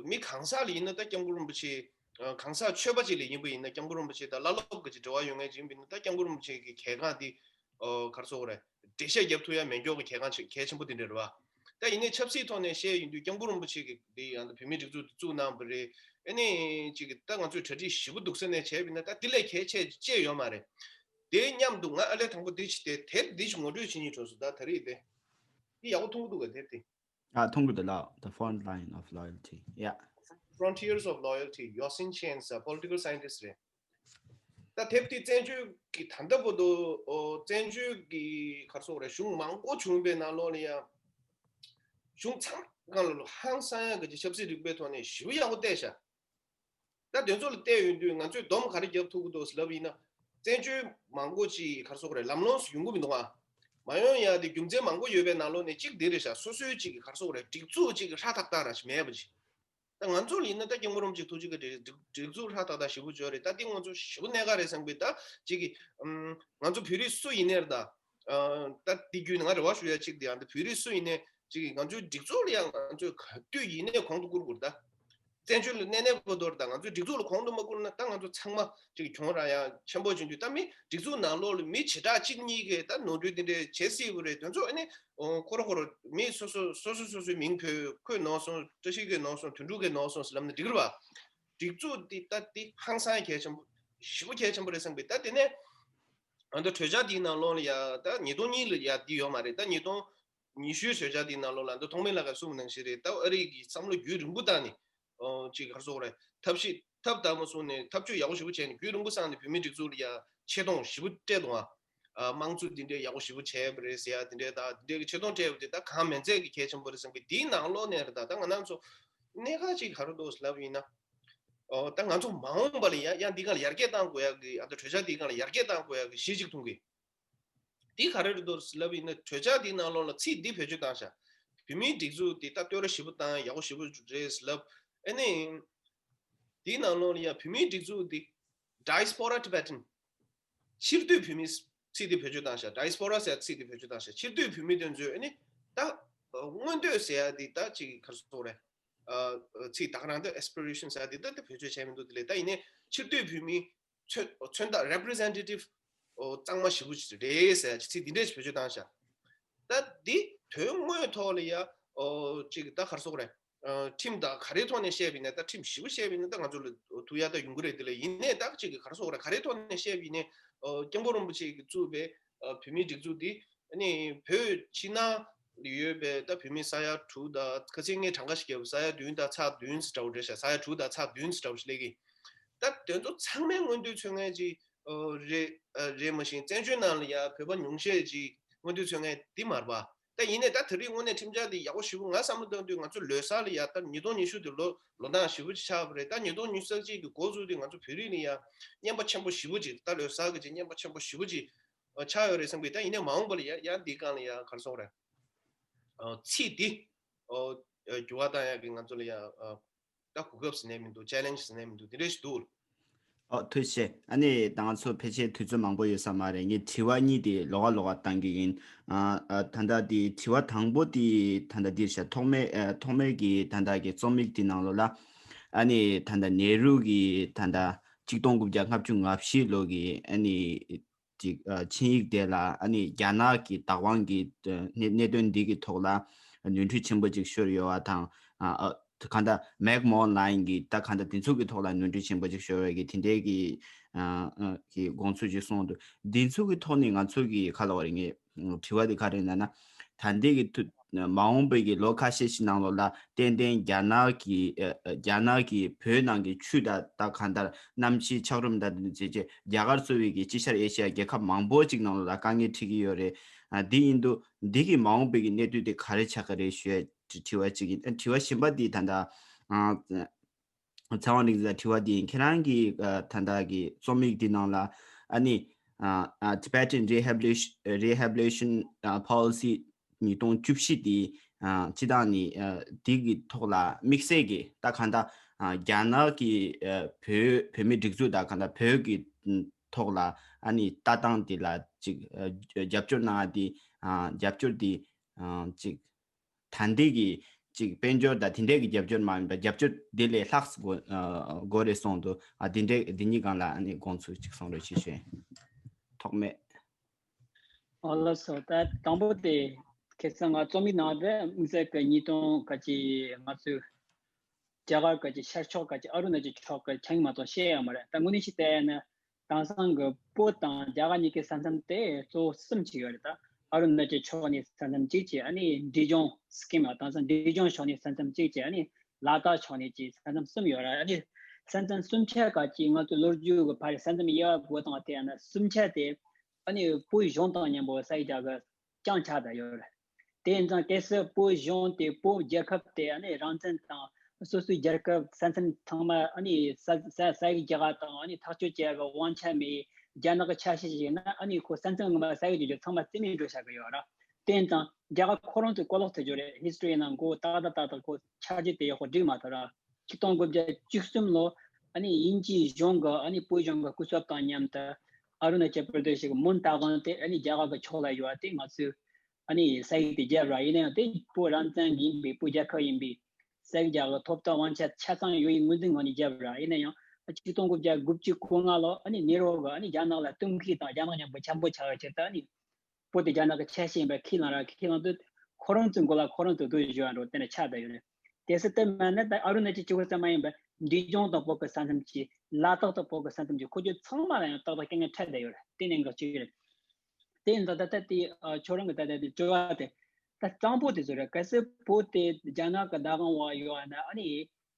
མི་གང་ཟག་ལ་ཡིན་ན་ད་སྐྱབས་མགོན་རིན་པོ་ཆེ། གང་ཟག་ཆོས་པ་ཅིག་ལ་ཡིན་པ་ཡིན་ན། སྐྱབས་མགོན་རིན་པོ་ཆེ་དང་བླ་སློབ་ཀྱི་འབྲེལ་བ་ཡོད་མཁན་ཅིག་ཡིན་པ་ཡིན་ན། ད་སྐྱབས་མགོན་རིན་པོ་ཆེ་གི་གལ་འགངས་དེ་ག་རེ་ཟེར་དགོས་རེད། འགྲེལ་བཤད་རྒྱབ་ཐུབ་ཡ་མེད་མཁན་གྱི་གལ་འགངས་ཆེ་གལ་ཆེན་པོ་དེ་འདྲ་རེད་བ། ད་ཡིན་ནའི་ཆབ་སྲིད་ཐོག་ནས་བཤད་ཡོང་དུས་སྐྱབས་མགོན་རིན་པོ་ཆེ་གིས་དེ་ཡང་ད་བོད་མིའི་སྒྲིག་འཛུགས་དེ་བཙུགས་གནང་བ་རེད། ཨ་ནི་ཅིག་ད་ང་ཚོས་གྲ་སྒྲིག་ཞེ་པོ་འདུག་ཟེར་ནས་བྱས་པ་ཡིན་ན། ད་དེ་ལས་གལ་ཆེ་ཆེ་ཡོད་མ་རེད། དེ་མཉམ་དུ་ང་ཨ་ལས་དང་པོ་འདི་ཅིག་དེ་དེབ་འདི་ཅིག་ངོ་སྤྲོད་བྱེད་སྙིང་བྲོ་སོང་། ད་ད་རེས་དེ་འདི་ཡག་པོ་མཐོང་གི་འདུག་ག་དེབ་དེ། ཨ། མཐོང་གི་འདུག་ལགས། The Front Line of Loyalty. Yeah. Frontiers of Loyalty, Yosin Chen's, uh, political scientist རེད། ད་དེབ་དེ་བཙན་བྱོལ་གྱི་ད་ལྟ་བར་དུ། ཨོ། བཙན་བྱོལ་གྱི་ག་རེ་ཟེར་དགོས་རེད། གཞུང་མང་པོ་བྱུང་བའི་ནང་ལོགས་ལ་ཡང་། གཞུང་ཚང་མ་ལ་ཧང་སང་ཡག་གི་ཆབ་སྲིད་རིག་པའི་ཐོག་ནས་ཞེ་པོ་ཡག་པོ་བལྟས་ཤག་ད་དེ་ཚོ་ལ་བལྟས་ཡོང་དུས་ང་ཚོས་སྡོམ་ག་རེ་རྒྱབ་ཐུབ་ཀྱི་འདུག་ཟེར་ལབ་ཡིན་ན། བཙན་བྱོལ་མང་པོ་ཅིག་ག་རེ་ཟེར་དགོས་རེད། ལམ་ལྷོང་སུ་ཡོང་གི་མི་འདུག་ཨ། མ་ཡོང་ཡག་དེ་རྒྱུ་མཚན་མང་པོ་ཡོད་པའི་ནང་ལོགས་ནས་གཅིག་དེ་རེད་ཤག་སོ་སོའི་ཅིག་ག་རེ་ཟེར་དགོས་རེད། སྒྲིག་འཛུགས་ཅིག་ཧྲ་ཐག་ཐག་ར་ཞིག་མེད་པ་ཅིག་ད་ང་ཚོ་ལ་ཡིན་ན་ད་སྐྱབས་མགོན་རིན་པོ་ཆེ་ཐུགས་རྗེ་བཀའ་དྲིན་རེད། སྒྲིག་སྒྲིག་འཛུགས་ཧྲ་ཐག་ཐག་ཞེ་པོ་ཅིག་ཡོད་རེད། ད་འདི་ང་ཚོ་ཞེ་པོ་གནད་འགག་རེད་བསམ་གི། ད་ཅིག་གི་ཨམ། ང་ཚོ་བོད་རིགས་སུ་ཡིན་ནའི་རེད་ད། ཨ། ད་འདི་བརྒྱུད་ནས་ང་རེ་བ་ཞུ་ཡ་གཅིག་དེ་ཡང་ད་བོད་རིགས་སུ་ཡིན་ནའི་ཅིག་གི་ང་ཚོའི་སྒྲིག་འཛུགས་ལ་ཡང་ང་ཚོས་ག་དུས་ཡིན་ནའི་གོང་དུ་བཀུར་དགོས་རེད་ད། བཙན་བྱོལ་ལ་གནས་གནས་བར་དུ་རེད་ད། ང་ཚོའི་སྒྲིག་འཛུགས་ལ་གོང་དུ་མ་བཀུར་ན་ད་ང་ཚོ་ཚང་མ་ཅིག་གྱོང་རག་ཡ་ཆེན་པོ་བྱུང་དུས། ད་མི་སྒྲིག་འཛུགས་ནང་ལོགས་ལ་མི་བྱེ་བྲག་གཅིག་གཉིས་ཀས་ད་ནོར་འཁྲུལ་འདི་འདྲའི་བྱེད་སྲིད་པ་རེད། དེ་ཚོ་ཨ་ནི། ཨོ། ཁོ་ར་ཁོ་ར་མི་སོ་སོ་སོ་སོ་སོ་སོའི་མིང་བོས། ཁོས་ནོར་སོང་། བཀྲ་ཤིས་ཀྱིས་ནོར་སོང་། དོན་གྲུབ་ཀྱིས་ནོར་སོང་ཟེར་ལབ་ན་འགྲིག་གི་རེད་བ། སྒྲིག་འཛུགས་འདི་ད་འདི་ཧང་སང་གལ་ཆེན་པོ། ཞེ་པོ་གལ་ཆེན་པོ་རེད་བསམ་གི། ད་དེ་ནས་ཨ་ད་གྲོས་འཆར་འདིའི་ནང་ལོགས་ལ་ཡ་ད་ཉིས་སྟོང་གཉིས་ལ་ཡ་འདི་ཡོད་མ་རེད། ད་ཉིས་སྟོང་ཉི་ཤུའི་གྲོས་འཆར་འདིའི་ནང་ལོགས་ལ་ད་ཐོགས་མེད་ལགས་ཀྱིས་གསུངས་པ་ནང་བཞིན་རེད། ད་ཨ་རི་གི་བསམ་བློ་རྒྱུན་རིང་པོ་བཏང་ནས། ཨོ། ཅིག་ག་རེ་ཟེར་དགོས་རེད། ཐབས་ཤེས་ཐབས་དམ་པོ་བཟུང་ནས་ཐབས་ཇུས་ཡག་པོ་ཞེ་པོ་བྱས་ནས་རྒྱུན་རིང་པོ་བསྲངས་ནས་བོད་མིའི་སྒྲིག་འཛུགས་ལ་ཡ་ཆེ་མཐོང་ཞེ་པོ་སྤྲད་འདུག་ཨ། ཨ། དམངས་གཙོ་འདི་འདྲའི་ཡག་པོ་ཞེ་པོ་བྱས་པ་རེད་ཟེར་ཡ་འདི་འདྲའི་ད་འདི་འདྲའི་གི་ཆེ་མཐོང་སྤྲད་པ་དེ་ད་གང་མིན་ཚད་ཀྱི་གལ་ཆེན་པོ་རེད་བསམ་གི། དེའི་ནང་ལོགས་ནས་རེད་ད། ད་ང་རང་ཚོ་གནད་འགག་ཅིག་ག་རེ་འདུག་ལབ་ཡིན་ན། ཨོ། ད་ང་ཚོ་མ་འོངས་པ་ལ་ཡ་ཡང་འདི་སྒང་ལ་ཡར་རྒྱས་གཏང་དགོས་ཡ་གི། ཨ་ད་གྲོས་འཆར་འདི་སྒང་ལ་ཡར་རྒྱས་གཏང་དགོས་ཡ་གི་གཞི་གཅིག་མཐོང་གི། འདི་ག་རེ་རེད་འདུག་ལབ་ཡིན་ན། གྲོས་འཆར་འདིའི་ནང་ལོགས་ལ་ཚིག་འདི་བེད་སྤྱོད་བཏང་ཤག་བོད་མིའི་སྒྲིག་འཛུགས་འདི་ད་བསྟོད་ར་ཞེ་པོ་བཏང་། ཡག་པོ་ཞེ་པོ་རེད་ལབ། ཨ་ནི་འདིའི་ནང་ལོགས་ལ་ཡ་བོད་མིའི་སྒྲིག་འཛུགས་འདི་Diaspora Tibetan། ཕྱིར་སྡོད་བོད་མི། ཚིག་འདི་བེད་སྤྱོད་བཏང་ཤག Diaspora ཟེར་ཡ་ཚིག་འདི་བེད་སྤྱོད་བཏང་ཤག་ཕྱིར་སྡོད་བོད་མི་དེ་ཚོས་ཨ་ནི་ད་མངོན་འདོད་ཟེར་ཡ་འདི་ད་ཅིག་ག་རེ་ཟེར་དགོས་རེད། ཨ། ཚིག་ད་ག་རང་ད་aspiration ཟེར་ཡ་འདི་ད་ད་བེད་སྤྱོད་བྱས་མི་འདུག་དེ་ལས་ད་ཡིན་ནའི་ཕྱིར་སྡོད་བོད་མི་མཚོན་མཚོན་རྟགས་representative། ཨོ། གཙང་མ་ཞེ་པོ་ཅིག་རེད་ཟེར་ཡ་ཅིག་ཚིག་འདི་འདྲས་ཞིག་བེད་སྤྱོད་བཏང་ཤག་ད་འདི་དོན་དངོས་ཐོག་ལ་ཡ། ཨོ། ཅིག་ད་ག་རེ་ཟེར་དགོས་རེད། ཨ། ཁྲིམས་དང་ག་རེའི་ཐོག་ནས་བཤད་པ་ཡིན་ན། ད་ཁྲིམས་ཞེ་པོ་བཤད་པ་ཡིན་ན་ད་ང་ཚོ་ལ་ཐུག་ཡ་ད་ཡོང་གི་རེད། དེ་ལས་ཡིན་ནའི་ད་ཅིག་ག་རེ་ཟེར་དགོས་རེད། ག་རེའི་ཐོག་ནས་བཤད་པ་ཡིན་ནའི། ཨོ། སྐྱབས་མགོན་རིན་པོ་ཆེ་གིས་བཙུགས་པའི། ཨ། བོད་མིའི་སྒྲིག་འཛུགས་འདི་ཨ་ནི་བོད་ཕྱི་ནང་ཡོད་པའི་ད་བོད་མི་ས་ཡ་དྲུག་དང་། ཁ་སང་ངས་གྲངས་ཀ་ཞིག་བརྒྱབ། ས་ཡ་བདུན་དང་ཚེག་བདུན་ཙམ་འདྲ་བོ་རེད་ཤག་ས་ཡ་དྲུག་དང་ཚེག་བདུན་ཙམ་འདྲ་བོ་ཞིག་སླེབས་ཀྱི། ད་དེ་ཚོ་ཚང་མའི་མངོན་འདོད་མཚོན་མཁན་ཅིག་ཨོ། རེད། ཨ། རེད། མ་གཞི་བཙན་བྱོལ་ནང་ལ་ཡ་བོད་པ་ཉུང་ཤས་ཅིག་མངོན་འདོད་མཚོན་མཁན་འདི་མ་རེད་པ། ད་ཡིན་ནའི་ད་དེ་རིང་དངོས་གནས་ཁྲིམས་འཆར་འདི་ཡག་པོ་ཞེ་པོ། ང་བསམ་བློ་བཏང་དུས་ང་ཚོ་ལོ་གསར་ལ་ཡ། ད་ཉིས་སྟོང་ཉི་ཤུ་དེ་ལོ་ལོ་ཟླ་ཞེ་པོ་ཅིག་ཆགས་པ་རེད། ད་ཉིས་སྟོང་ཉི་ཤུ་རྩ་གཅིག་གི་འགོ་བཙུགས་དུས་ང་ཚོ་བོད་རིགས་ལ་ཡ་རྔན་པ་ཆེན་པོ་ཞེ་པོ་ཅིག་ད་ལོ་གསར་གི་ཅིག་རྔན་པ་ཆེན་པོ་ཞེ་པོ་ཅིག་ཨ། ཆགས་ཡོད་རེད་བསམ་གི། ད་ཡིན་ནའི་མ་འོངས་པ་ལ་ཡ་ཡ་འདི་སྒང་ལ་ཡ་ག་རེ་ཟེར་དགོས་རེད། ཨ། ཚིག་འདི། ཨོ། ཨ། འགྱུར་བ་བཏང་ཡག་གི་ང་ཚོ་ལ་ཡ། ཨ། ད་གོ་སྐབས་ཟེར་ནའི་མི་འདུག challenge ཟེར་ནའི་མི་འདུག་དེ་འདྲ་ཞིག་འདུག་ཨོ། ཐུགས་རྗེ་ཆེ། ཨ་ནི་ད་ང་ཚོ་ཕལ་ཆེར་དུས་ཚོད་མང་པོ་ཡོད་ས་མ་རེད། ངས་དྲི་བ་གཉིས་དེ་ལོགས་ཀ་ལོགས་ཀ་བཏང་གི་ཡིན། ཨ། ཨ། ད་ལྟ་དེ་དྲི་བ་དང་པོ་དེ་ད་ལྟ་འདིར་བཞག་ཐོགས་མེད། ཨ། ཐོགས་མེད་ཀྱི་ད་ལྟ་གི་རྩོམ་ཡིག་དེ་ནང་ལོགས་ལ། ཨ་ནི་ད་ལྟ་ནེ་རུ་གི་ད་ལྟ་གཅིག་སྟོང་དགུ་བརྒྱ་ལྔ་བཅུ་ང་བཞི་ལོ་གི་ཨ་ནི་ཅིག་ཨ། ཆིངས་ཡིག་དེ་ལ་ཨ་ནི་རྒྱ་ནག་གི་བདག་དབང་གི་ཨ། གནད་གནད་དོན་འདི་གི་ཐོག་ལ་ནོར་འཁྲུལ་ཆེན་པོ་ཅིག་ཤོར་ཡོད་པ་དང་། ཨ། ཨ། གང་ལྟར་མེག་མོ་ལའིན་གི་ད་གང་ལྟར་དེ་ཚོ་གི་ཐོག་ལ་ནོར་འཁྲུལ་ཆེན་པོ་ཅིག་ཤོར་བའི་གི་དེ་འདྲའི་གི། ཨ། ཨ། གི་དགོངས་ཚུལ་ཅིག་གསུངས་འདུག་དེ་ཚོ་གི་ཐོག་ནས་ང་ཚོ་གི་ག་རེ་ལབ་དགོས་རེད། ངས་དྲི་བ་དེ་ག་རེ་ཡིན་ན། ད་ལྟའི་གི་དུས། མ་འོངས་པའི་གི་ལོ་ཁ་ཤས་ཤིག་ནང་ལོགས་ལ་ཏན་ཏན་རྒྱ་ནག་གི། ཨ། ཨ། རྒྱ་ནག་གི་བོད་ནང་གི་ཆུ་དང་ད་གང་ལྟར་གནམ་གཤིས་འཁྱགས་རོམ་དང་དེ་ཚོ་བྱས་བྱས་རྒྱ་གར་གཙོས་པའི་གི་དཀྱིལ་ཤར་ཨེ་ཤི་ཡ་རྒྱལ་ཁབ་མང་པོ་ཅིག་ནང་ལོགས་ལ་དཀའ་ངལ་འཕྲད་ཀྱི་ཡོད་རེད། ཨ། འདི་ཡིན་དུས་འདི་གི་མ་འོངས་པའི་གི་གནས་སྟངས་དེ་ག་རེ་ཆགས་ཀྱི་རེད་ཞུ་ཡ་དྲི་བ་གཅིག་ཡིན། ཨ། དྲི་བ་གཞན་པ་འདི་ད་ལྟ། ཨ། ཚེ་དབང་སྒྲོན་ལགས་དྲི་བ་འདི་ཡིན། ཁྱེད་རང་གི། ཨ། ད་ལྟ་གི་རྩོམ་ཡིག་འདི་ནང་ལ་ཨ་ནི། ཨ། ཨ། Tibetan Rehabilitation Rehabilitation ཨ། Policy ཉིས་སྟོང་བཅུ་བཞི་འདི། ཨ། སྤྱི་བཏང་ནི། ཨ། འདི་གི་ཐོག་ལ་དམིགས་བསལ་གྱི་ད་གང་ལྟར། ཨ། རྒྱ་ནག་གི། ཨ། བོད་བོད་མི་སྒྲིག་འཛུགས་དང་གང་ལྟར་བོད་ཀྱི་ཐོག་ལ་ཨ་ནི་ལྟ་སྟངས་འདི་ལ་ཅིག་ཨ། རྒྱབ་སྐྱོར་གནང་ཡ་འདི། ཨ། རྒྱབ་སྐྱོར་འདི། ཨ། ཅིག་ད་ལྟའི་གི་ ཅིག་དཔལ་འབྱོར་དང་དེ་འདྲས་ཀྱི་རྒྱབ་སྐྱོར་མ་ཡིན་པ་རྒྱབ་སྐྱོར་དེ་ལས་ལྷག་དགོས་ཨ་དགོས་རེད་གསུངས་འདུག་ཨ་དེ་འདྲས་དེ་གཉིས་སྒང་ལ་ཨ་ནི་དགོངས་ཚུལ་ཅིག་གསུང་རོགས་ཞེས་ཞུ། ཐོགས་མེད། ཨོ་ལགས་སོ། ད་དང་པོ་དེ་ཁ་སང་ང་རྩོམ་ཡིག་ནང་དུ་དམིགས་བསལ་གྱི་ཉིས་སྟོང་ག་ཅི་ང་ཚོའི་རྒྱ་གར་ག་ཅི་ཤར་ཕྱོགས་ག་ཅི་ཨ་རུ་ན་ཅལ་ཕྱོགས་གི་ཆ་ཡིག་མ་གཏོགས་བཤད་ཡོད་མ་རེད། ད་དངོས་གནས་བཤད་བལྟས་ན་དེང་སང་གི་བོད་དང་རྒྱ་གར་གཉིས་ཀའི་ས་མཚམས་དེ་གཙོ་བོ་གསུམ་ཅིག་ཡོད་རེད། ད་ཨ་རུ་ན་ཅལ་ཕྱོགས་ནས་ས་མཚམས་གཅིག་བྱས། ཨ་ནི་འབྲས་ལྗོངས་སི་ཀིམ་ལ་དེང་སང་འབྲས་ལྗོངས་ཕྱོགས་ནས་ས་མཚམས་གཅིག་བྱས། ཨ་ནི་ལ་དྭགས་ཕྱོགས་ནས་ཀྱི་ས་མཚམས་གསུམ་ཡོད་རེད། ཨ་ནི་ས་མཚམས་གསུམ་ཆ་ག་ཅི་ང་ཚོ་ལོ་རྒྱུས་ཀྱི་བར་ས་མཚམས་དབྱེ་བ་དགོས་སྟངས་དེ་ཡང་ན་གསུམ་ཆ་དེ་ཨ་ནི་བོད་གཞུང་དང་མཉམ་པོ་ས་ཡིག་རྒྱག་གི་རྐྱང་ཆགས་བསྡད་ཡོད་རེད། དེ་ཡིན་ཙང་གལ་སྲིད་བོད་གཞུང་དེ་བོད་རྒྱལ་ཁབ་དེ་ཨ་ནི་རང་བཙན་དང་སོ་སོའི་རྒྱལ་ཁབ་ས་མཚམས་ཚང་མ་ཨ་ནི་ས་ས་ས་ཡིག་རྒྱག་ག་དང་ཨ་ནི་ཐག་གཅོད་བྱེད་ཡ་གི་དབང་ཆ་མེད། རྒྱ་ནག་གི་ཆ་ཤས་ཤིག་ཡིན་ན་ཨ་ནི་ཁོ་ས་མཚམས་ངོ་མ་ས་ཡིག་རྒྱག་རྒྱུ་ཚང་མ་རྩིས་མེད་འགྲོ་བཞག་གི་ཡོད་རེད། དེ་ཡིན་ཙང་རྒྱ་གར་ཁོ་རང་ཚོའི་གོ་ལོག་ཐུག་རྒྱུ་རེད། ཧི་སི་ཊོ་རི་ནང་གོ་ཏག་ཏག་ཏག་ཏག་གོ་ཆ་རྒྱུས་དེ་ཡག་པོ་འགྲིག་མ་ཐུབ་ར། ཆིག་སྟོང་དགུ་བརྒྱ་བཅུ་གསུམ་ལོ་ཨ་ནི་དབྱིན་ཇིའི་གཞུང་གི་ཨ་ནི་བོད་གཞུང་གི་སྐུ་ཚབ་དང་མཉམ་དུ་ཨ་རུ་ན་ཅལ་པར་དེ་ཤི་གི་མོན་རྟ་དབང་དེ་ཨ་ནི་རྒྱ་གར་གི་ཕྱོགས་ལ་ཡོད་པ་དེ་ང་ཚོས་ཨ་ནི་ས་ཡིག་དེ་བརྒྱབ་ར། ཡིན་ན་ཡང་དེ་བོད་རང་བཙན་ཡིན་པའི་བོད་རྒྱལ་ཁབ་ཡིན་པའི་ས་ཡིག་རྒྱག་གི་ཐོབ་ཐང་དབང་ཆ་ཆ་ཚང་ཡོད་པའི་ངོས་འཛིན་ངང་ནས་བརྒྱབ་ར། ཡིན་ན་ཡང་ཆིག་སྟོང་དགུ་བརྒྱ་དགུ་བཅུ་གོ་ལྔ་ལོ་ཨ་ནི་ནེ་རོ་གི་ཨ་ནི་རྒྱ་ནག་ལ་གཏོར་བཤིག་དང་རྒྱ་ནག་མཉམ་པོ་འཆམ་པོ་ཆགས་པའི་ཆེད་དུ་ཨ་ནི་བོད་དེ་རྒྱ་ནག་གི་ཆ་ཤས་ཡིན་པ་ཁས་བླངས་ར། ཁས་བླངས་དུས་ཁོ་རང་ཚོའི་མགོ་ལ་ཁོ་རང་ཚོ་སྡུག་ཞུ་བ་འགྲོ་དེ་འདྲ་ཆགས་བསྡད་ཡོད་རེད། དེ་སྲིད་དེ་མ་ནི་ད་ཨ་རུ་ན་ཅལ་གཅིག་པོ་ཙམ་མ་ཡིན་པར་འབྲས་ལྗོངས་དང་བོད་ཀྱི་ས་མཚམས་ཀྱི་ལ་དྭགས་དང་བོད་ཀྱི་ས་མཚམས་ཀྱི་ཁོ་ཚོ་ཚང་མ་ལ་ཡང་ཏག་ཏག་དཀའ་ངལ་འཕྲད་བསྡད་ཡོད་རེད། དེ་གནད་འགག་གཅིག་རེད། དེ་ཡིན་ཙང་ད་ལྟ་དེ་ཨ་ཁྱོད་རང་གི་ད་ལྟ་དེ་དྲི་བ་དེ་ད་གཙང་པོ་དེ་ཚོ་རེད། གལ་སྲིད་བོད་དེ་རྒྱ་ནག་གི་བདག་དབང་འོག་ཡོད་ན་ཨ་ནི་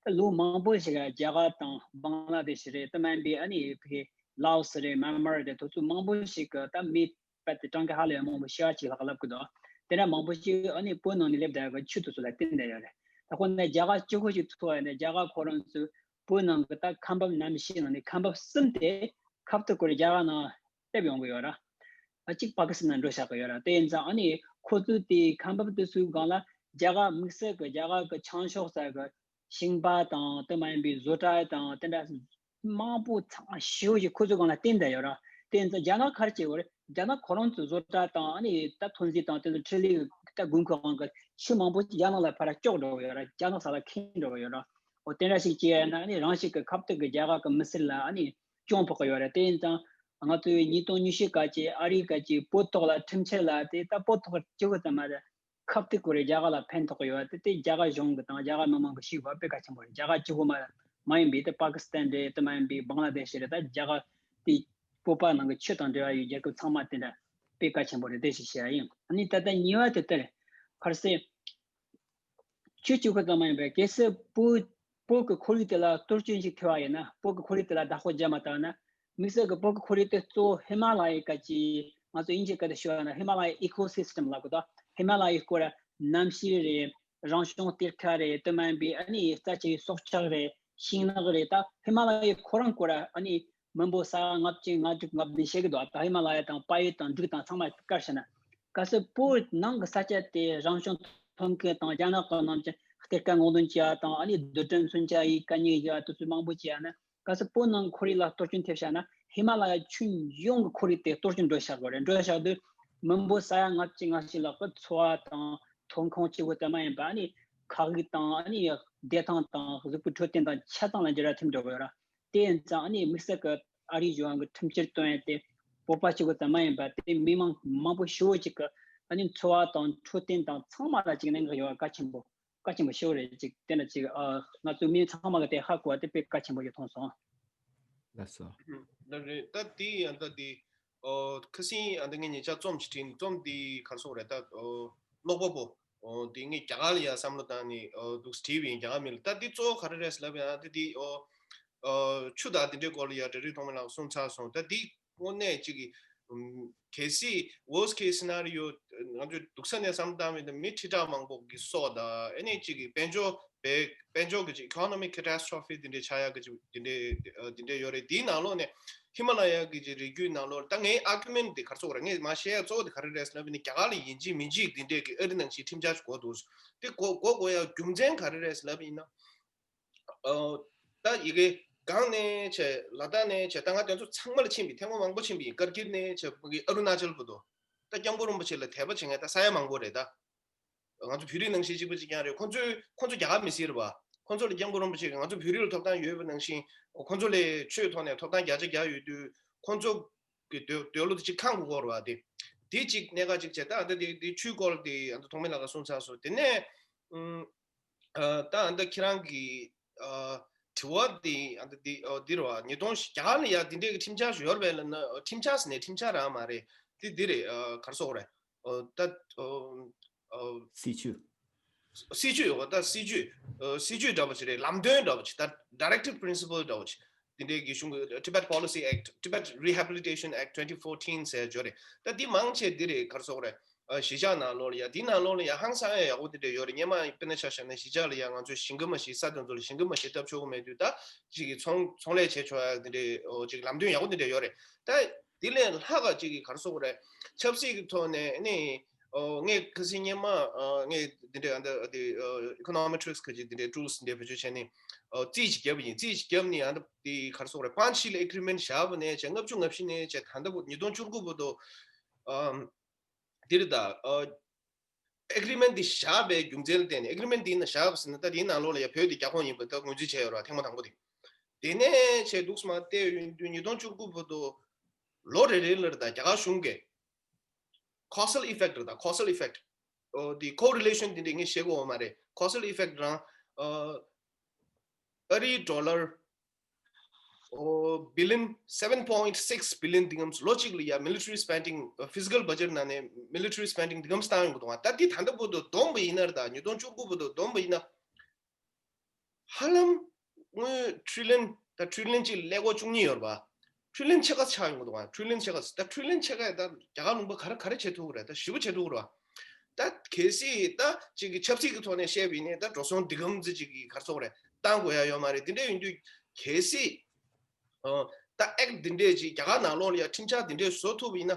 ད་ལོ་མང་པོ་ཞིག་རྒྱ་གར་དང་བང་ལ་དེ་ཤི་རེད། དེ་མིན་པའི་ཨ་ནི་ཕ་གི་ལའོ་སི་རེད། མཱན་མཱར་རེད། དེ་ཚོ་མང་པོ་ཞིག་གི་ད་མི་རྦད་དེ་གྲངས་ཀ་ཧ་ལས་མང་པོ་ཤི་བ་ཅིག་ལྷག་ལབ་གི་འདུག་དེ་འདྲ་མང་པོ་ཞིག་ཨ་ནི་བོད་ནང་ནས་སླེབས་བསྡད་པའི་ཆུ་དེ་ཚོ་ལ་བརྟེན་བསྡད་ཡོད་རེད། ད་ཁོ་ནས་རྒྱ་གར་གཅིག་པོ་ཞིག་ཚོ་ཡ་ནས་རྒྱ་གར་ཁོ་རང་ཚོའི་བོད་ནང་གི་ད་ཁམས་བབ་གནམ་གཤིས་ནང་ནས་ཁམས་བབ་གསུམ་དེ་ཁ་བཏུག་སྐོར་རྒྱ་གར་ནང་སླེབས་ཡོང་གི་ཡོད་ར། ཨ་གཅིག་པ་ཀི་སི་ཐན་ནང་འགྲོ་བཞག་གི་ཡོད་ར། དེ་ཡིན་ཙང་ཨ་ནི་ཁོ་ཚོའི་དེའི་ཁམས་བབ་དེ་ཚོའི་སྒང་ལ་རྒྱ་གར་དམིགས་བསལ་གྱི་རྒྱ་གར་གྱི་བྱང་ཕྱོགས་ས་གི་ཤིང་པ་དང་དེ་མ་ཡིན་པའི་བཟོ་གྲྭ་དང་དེ་འདྲ་མང་པོ་ཚང་ཞེ་པོ་ཞིག་ཁོ་ཚོའི་སྒང་ལ་བརྟེན་བསྡད་ཡོད་ར། དེ་ཡིན་ཙང་རྒྱ་ནག་ག་རེ་བྱེད་དགོས་རེད། རྒྱ་ནག་ཁོ་རང་ཚོའི་བཟོ་གྲྭ་དང་ཨ་ནི་ད་ཐོན་རྫས་དང་དེ་ཚོ་འཕྲུལ་ལས་ད་དགོས་མཁོ་གང་གི་ཆུ་མང་པོ་ཞིག་རྒྱ་ནག་ལ་ཕར་ལ་གཅོག་འགྲོ་གི་ཡོད་ར། རྒྱ་ནག་ས་ལ་ཁེངས་འགྲོ་གི་ཡོད་ར། འོ་དེ་འདྲ་ཞིག་བྱས་ན་ཨ་ནི་རང་ཞིག་གི་ཁ་བཏུག་གི་རྒྱ་གར་གི་མི་སེར་ལ་ཨ་ནི་གྱོང་ཕོག་གི་ཡོད་རེད། དེ་ཡིན་ཙང་ང་ཚོའི་ཉིས་སྟོང་ཉི་ཤུ་ག་ཅི་ཨ་རི་ག་ཅི་བོད་ཐོག་ལ་ཁྲིམས་ཆད་ལ་དེ་ད་བོད་ཐོག་གཅིག་པུ་ཙམ་མ་རེད། ཁ་བཏུག་གི་རེད། རྒྱ་གར་ལ་ཕན་ཐོགས་ཡོད་དེ་དེ་རྒྱ་གར་གཞུང་གི་དང་རྒྱ་གར་མི་མང་གི་ཤེས་དགོས་པ་དཔེ་གལ་ཆེན་པོ་རེད། རྒྱ་གར་གཅིག་པུ་མ་མ་ཡིན་པའི་དེ་པ་ཀི་སི་ཐན་རེད། དེ་མ་ཡིན་པའི་བང་ལ་དེ་ཤི་རེད། ད་རྒྱ་གར་དེ་བོད་པ་ནང་གི་ཆོས་དང་འབྲེལ་བ་ཡོད་རྒྱལ་ཁབ་ཚང་མ་དེ་འདྲ་དཔེ་གལ་ཆེན་པོ་རེད། དེ་ཞིག་བཤད་ཡ་ཡིན། ཨ་ནི་ད་ལྟ་གཉིས་པ་དེ་ལྟར་ཁར་སེ་ཆོས་གཅིག་པུ་ཙམ་མ་ཡིན་པར་གལ་སྲིད་བོད་བོད་ཀྱི་ཁོར་ཡུག་དེ་ལ་གཏོར་སྐྱོན་ཞིག་ཐེབས་པ་ཡིན་ན། བོད་ཀྱི་ཁོར་ཡུག་དེ་ལ་བདག་པོ་རྒྱག་མ་ཐུབ་ན། དམིགས་བསལ་གྱི་བོད་ཀྱི་ཁོར་ཡུག་དེ་གཙོ་བོ་ཧི་མ་ལ་ཡའི་སྐད་ཀྱི་ང་ཚོ་དབྱིན་ཇིའི་སྐད་དུ་ཞུ་བ་ན་ཧི་མ་ལ་ཡའི་ཨི་ཀོ་སི་སི་ཊམ་ལབ་གི་འདུག་ཧི་མ་ལ་ཡའི་སྐོར་ལ་གནམ་གཤིས་རེད། རང་བྱུང་གཏེར་ཁ་རེད། དེ་མ་ཡིན་པའི་ཨ་ནི་རྩྭ་ཆུའི་སྲོག་ཆགས་རེད། ཤིང་ནགས་རེད། ད་ཧི་མ་ལ་ཡའི་ཁོ་རང་སྐོར་ལ་ཨ་ནི་མི་འབོར་ས་ཡ་ལྔ་བཅུ་ང་དྲུག་ལྔ་བདུན་བཤད་གི་འདུག་ད་ཧི་མ་ལ་ཡ་དང་པ་ཡུལ་དང་འབྲུག་དང་ཚང་མ་བཀར་བྱས་ན། གལ་སྲིད་བོད་ནང་གི་ས་ཆ་དེ་རང་བྱུང་ཐོན་ཁུངས་དང་རྒྱ་ནག་གི་ནང་གི་གཏེར་ཁ་སྔོག་འདོན་བྱེད་ཡ་དང་ཨ་ནི་རྡུལ་ཕྲན་མཚོན་ཆ་ཡི་དཀའ་ཉེན་བྱེད་ཡ་དེ་ཚོ་མང་པོ་བྱེད་ཡ་ན། གལ་སྲིད་བོད་ནང་ཁོར་ཡུག་ལ་གཏོར་སྐྱོན་ཐེབས་བཞག་ན་ཧི་མ་ལ་ཡ་ཁྱོན་ཡོངས་ཀྱི་ཁོར་ཡུག་དེ་གཏོར་སྐྱོན་འགྲོ་བཞག་དགོས་རེད། འགྲོ་བཞག་དུས་མི་འབོར་ས་ཡ་ལྔ་བཅུ་ང་བཞི་ལྷག་གི་འཚོ་བ་དང་ཐོན་ཁུངས་གཅིག་པུ་དེ་མ་ཡིན་པ་ཨ་ནི་ཁ་དབུགས་དང་ཨ་ནི་བདེ་ཐང་དང་གཟུགས་པོའི་འཕྲོད་བསྟེན་དང་ཆ་ཚང་ལ་འགྱུར་བ་ཐེབས་འགྲོ་གི་ཡོད་ར། དེ་ཡིན་ཙང་ཨ་ནི་དམིགས་བསལ་གྱི་ཨ་རིའི་གཞུང་གི་ཁྲིམས་བཅད་བཏོན་ཡ་དེ་བོད་པ་གཅིག་པུ་ཙམ་མ་ཡིན་པ་དེ་མི་མང་མང་པོ་ཞེ་པོ་ཅིག་གི་ཨ་ནི་འཚོ་བ་དང་འཕྲོད་བསྟེན་དང་ཚང་མ་ལ་ཅིག་གནད་འགག་ཡོད་པ་གལ་ཆེན་པོ་གལ་ཆེན་པོ་ཞེ་པོ་རེད། ཅིག་དེ་འདྲ་ཅིག་ཨ་ང་ཚོ་མི་ཚང་མ་གི་དེ་ཧ་གོ་བ་དེ་དཔེ་གལ་ཆེན་པོ་ཞིག་མཐོང་སོང་། ལགས་སོ། ད་རེད། ད་དེ་ཡང་ད་དེ་ཨོ་ཁ་སང་ཨ་ད་ངས་ཉེ་ཆར་རྩོམ་ཞིག་བྲིས། རྩོམ་དེ་ག་རེ་ཟེར་དགོས་རེད། ད་ཨོ་ཀློག་པ་པོ་ཨོ་དེ་ངས་རྒྱ་གར་ལ་ཡང་བསམ་བློ་བཏང་ནས་ཨོ་འདུག་སེ་བྲིས་པ་ཡིན། རྒྱ་གར་མི་ལ། ད་དེ་གཙོ་བོ་ག་རེ་རེད་ཟེར་ལབ་ཡ་ན་ད་དེ་ཨོ། ཨ་ཆུ་དང་དེ་འདྲའི་སྐོར་ལ་ཡ་འབྲེལ་རིགས་ཐོག་མ་ལ་གསུངས་ཚར་སོང་། ད་འདི་དངོས་གནས་ཅིག་གི་ཨམ་གལ་སྲིད་worst case scenario ང་ཚོས་སྡུག་ས་ནས་བསམ་བློ་བཏང་བ་ཡིན་ན་མི་ཁྲི་ཕྲག་མང་པོ་གི་སྲོག་དང་ཨ་ནི་ཅིག་གི་དཔལ་འབྱོར་བའི་དཔལ་འབྱོར་གི་ཅིག་economic catastrophe དེ་འདྲའི་ཆགས་ཡག་གི་ཅིག་དེ་འདྲའི་དེ་འདྲའི་ཡོད་རེད། དེའི་ནང་ལོགས་ནས་ཧི་མ་ལ་ཡ་གི་ཅིག་རི་རྒྱུད་ནང་ལོགས། ད་ངའི་argument དེ་ག་རེ་ཟེར་དགོས་རེད། ངས་མ་བཤད་ཡ་གཙོ་བོ་དེ་ག་རེ་རེད་ཟེར་ལབ་ཡིན་ན། རྒྱ་གར་ལ་ཡིན་གཅིག་མིན་གཅིག་དེ་འདྲའི་གི་ཨ་རི་ནང་བཞིན་ཁྲིམས་འཆར་ཞིག་དགོས་འདུག་དེ་དགོས་དགོས་དགོས་ཡ་རྒྱུ་མཚན་ག་རེ་རེད་ཟེར་ལབ་ཡིན་ན། ཨོ། ད་ཡི་གེ་གང་ནས་བྱས། ལ་དྭགས་ནས་བྱས། ད་ང་དེ་ཚོ་ཚང་མ་ལ་ཕྱིན་པའི་ཐེངས་མ་མང་པོ་ཕྱིན་པའི་ཀར་གིལ་ནས་བྱས་ཨ་རུ་ན་ཅལ་བར་དུ། ད་སྐྱབས་མགོན་རིན་པོ་ཆེ་ལ་དད་པ་བྱེད་མཁན་ད་ས་ཡ་མང་པོ་རེད་ད། ང་ཚོ་བོད་རིགས་ནང་བཞིན་གཅིག་པ་གཅིག་རྐྱང་རེད། ཁོང་ཚོས་ཁོང་ཚོ་རྒྱ་གར་མི་སེར་རེད་བ། ཁོང་ཚོ་ལ་སྐྱབས་མགོན་རིན་པོ་ཆེ་གིས་ང་ཚོ་བོད་རིགས་ལ་ཐོབ་ཐང་ཡོད་པ་ནང་བཞིན་ཁོང་ཚོ་ལ་ཆོས་ཐོག་ནས་ཐོབ་ཐང་བརྒྱ་ཆ་བརྒྱ་ཡོད་དུས། ཁོང་ཚོ་གི་འདོད་འདོད་བློ་དེ་གཅིག་ཁེངས་དགོས་རེད་བ། དེ་དེ་གཅིག་གནད་འགག་གཅིག་བྱས། ད་ཨ་ད་དེ་དེ་ཆོས་སྐོར་དེ་ཨ་ད་ཐོགས་མེད་ལགས་ཀྱིས་གསུངས་ཚར་སོང་། དེ་ནས་ཨ་ད་ཨ་ད་ཁྱེད་རང་གི་ཨ་དྲི་བ་དེ་ཨ་ད་དེ་ཨ་འདི་རེད་བ། ཉིས་སྟོང་རྒྱ་གར་ལ་ཡ་དེ་འདྲའི་གི་ཁྲིམས་འཆར་ཞིག་ཡོད་རེད་པས་ལབ་ན། ཨ་ཁྲིམས་འཆར་ཟེར་ནས་ཁྲིམས་འཆར་རང་མ་རེད། དེ་འདི་རེད། ཨ་ག་རེ་ཟེར་དགོས་རེད། ཨ་ད་ཨ་ཨ་སྲིད་ཇུས། སྲིད་ཇུས་ཡོད་པ། ད་སྲིད་ཇུས་ཨ་སྲིད་ཇུས་འདྲ་པོ་ཅིག་རེད། ལམ་སྟོན་འདྲ་པོ་ཅིག་ད་directive principle འདྲ་པོ་ཅིག་དེ་འདྲའི་གི་གཞུང་གི་Tibet Policy Act, Tibet Rehabilitation Act twenty fourteen ཟེར་ཡ་ཅིག་ཡོད་རེད། ད་འདི་མང་ཆེ་འདི་རེད། ག་རེ་ཟེར་དགོས་རེད། ཨ་གཞིས་ཆགས་ནང་ལོགས་ལ་ཡ་འདི་ནང་ལོགས་ལ་ཡ་ཧང་སང་ཡ་ཡག་པོ་དེ་འདྲ་ཡོད་རེད། སྔོན་མ་དཔེར་ན་ཆ་བཞག་ན་གཞིས་ཆགས་ལ་ཡ་ང་ཚོས་ཞིང་ཁ་མ་ཞིག་ས་དེ་ཚོ་ལ་ཞིང་ཁ་མ་ཞིག་བཏབ་ཆོག་གི་མེད་དུས། ད་ཅིག་གི་ཚོང་ཚོང་ལས་བྱེད་ཆོག་ཡ་དེ་འདྲའི་ཨོ་ཅིག་ལམ་སྟོན་ཡག་པོ་དེ་འདྲ་ཡོད་རེད། ད་དེ་ལས་ལྷག་ག་ཅིག་གི་ག་རེ་ཟེར་དགོས་རེད། ཆབ་སྲིད་ཀྱི་ཐོག་ནས་ནི་ཨོ་ངས་ཁ་སང་སྔོན་མ་ཨ་ངས་དེ་འདྲའི་ཨ་ད་དེ་ཨ་Econometrics གི་ཅིག་དེ་འདྲའི་tools དེ་འདྲ་བེད་སྤྱོད་བྱས་ནས་ཨོ་རྩིས་ཅིག་བརྒྱབ་པ་ཡིན། རྩིས་ཅིག་བརྒྱབ་ནས་ཨ་ད་དེ་ག་རེ་ཟེར་དགོས་རེད། Panchsheel agreement བཞག་པ་ནས་བྱས་ལྔ་བཅུ་ང་བཞི་ནས་བྱས་ད་ལྟ་བུ་ཉིས་སྟོང་བཅུ་དགུ་བར་དུ་ཨ་དེ་རེད། ད་ཨ་agreement འདི་བཞག་པའི་རྒྱུ་མཚན་ལ་བརྟེན་ནས། agreement འདི་ནང་བཞག་པ་ཟེར་ན་ད་དེའི་ནང་ལོགས་ལ་ཡ་བོད་འདི་རྒྱ་ཁོངས་ཡིན་པ་ད་ངོས་འཛིན་བྱས་ཡོད་རེད་བ། ཐེངས་མ་དང་པོ་དེ། དེ་ནས་བྱས་འདུག་སེ་མར་བལྟས་ཡོང་དུས་ཉིས་སྟོང་བཅུ་དགུ་བར་དུ་ལོ་རེ་རེ་ལ་རེད། ད་རྒྱ་གར་གཞུང་གིས་causal effect རེད། ད་causal effect ཨོ་དེ་correlation འདི་འདྲ་ངས་བཤད་ཀྱི་ཡོད་མ་རེད། causal effect རང་ཨ་ཨ་རིའི་dollar ཨོ་billion, seven point six billion dirhams ལོ་གཅིག་ལ་ཡ་military spending, ཨ་physical budget ནང་ནས་military spending dirhams བཏང་ཡོང་གི་འདུག་བ། ད་འདི་ད་ལྟ་བར་དུ་བསྡོམས་པ་ཡིན་ན་རེད། ད་ཉིས་སྟོང་བཅུ་དགུ་བར་དུ་བསྡོམས་པ་ཡིན་ན་ཧ་ལམ་དངུལ་trillion, ད་trillion གཅིག་ཀླད་ཀོར་བཅུ་གཉིས་ཡོད་རེད་པ། trillion ཕྱེད་ཀ་ཆགས་ཡོང་གི་འདུག་བ། trillion ཕྱེད་ཀ། ད་trillion ཕྱེད་ཀ་ད་རྒྱ་གར་ལུང་པ་ག་རེ་ག་རེ་བྱེད་ཐུབ་ཀྱི་རེད། ད་ཞེ་པོ་བྱེད་ཐུབ་ཀྱི་རེད་བ། ད་གལ་སྲིད་ད་ཅིག་གི་ཆབ་སྲིད་ཀྱི་ཐོག་ནས་བཤད་པ་ཡིན་ན་ད་འགྲོ་སོང་འདི་གམ་ཙི་ཅིག་གི་ག་རེ་ཟེར་དགོས་རེད། བཏང་དགོས་ཡ་ཡོད་མ་རེད། དེ་འདྲ་ཡིན་དུས་གལ་སྲིད་ཨ་ད་act འདི་འདྲས་ཅིག་རྒྱ་གར་ནང་ལོགས་ལ་ཡ་ཁྲིམས་འཆར་འདི་འདྲས་བཟོ་ཐུབ་པ་ཡིན་ན།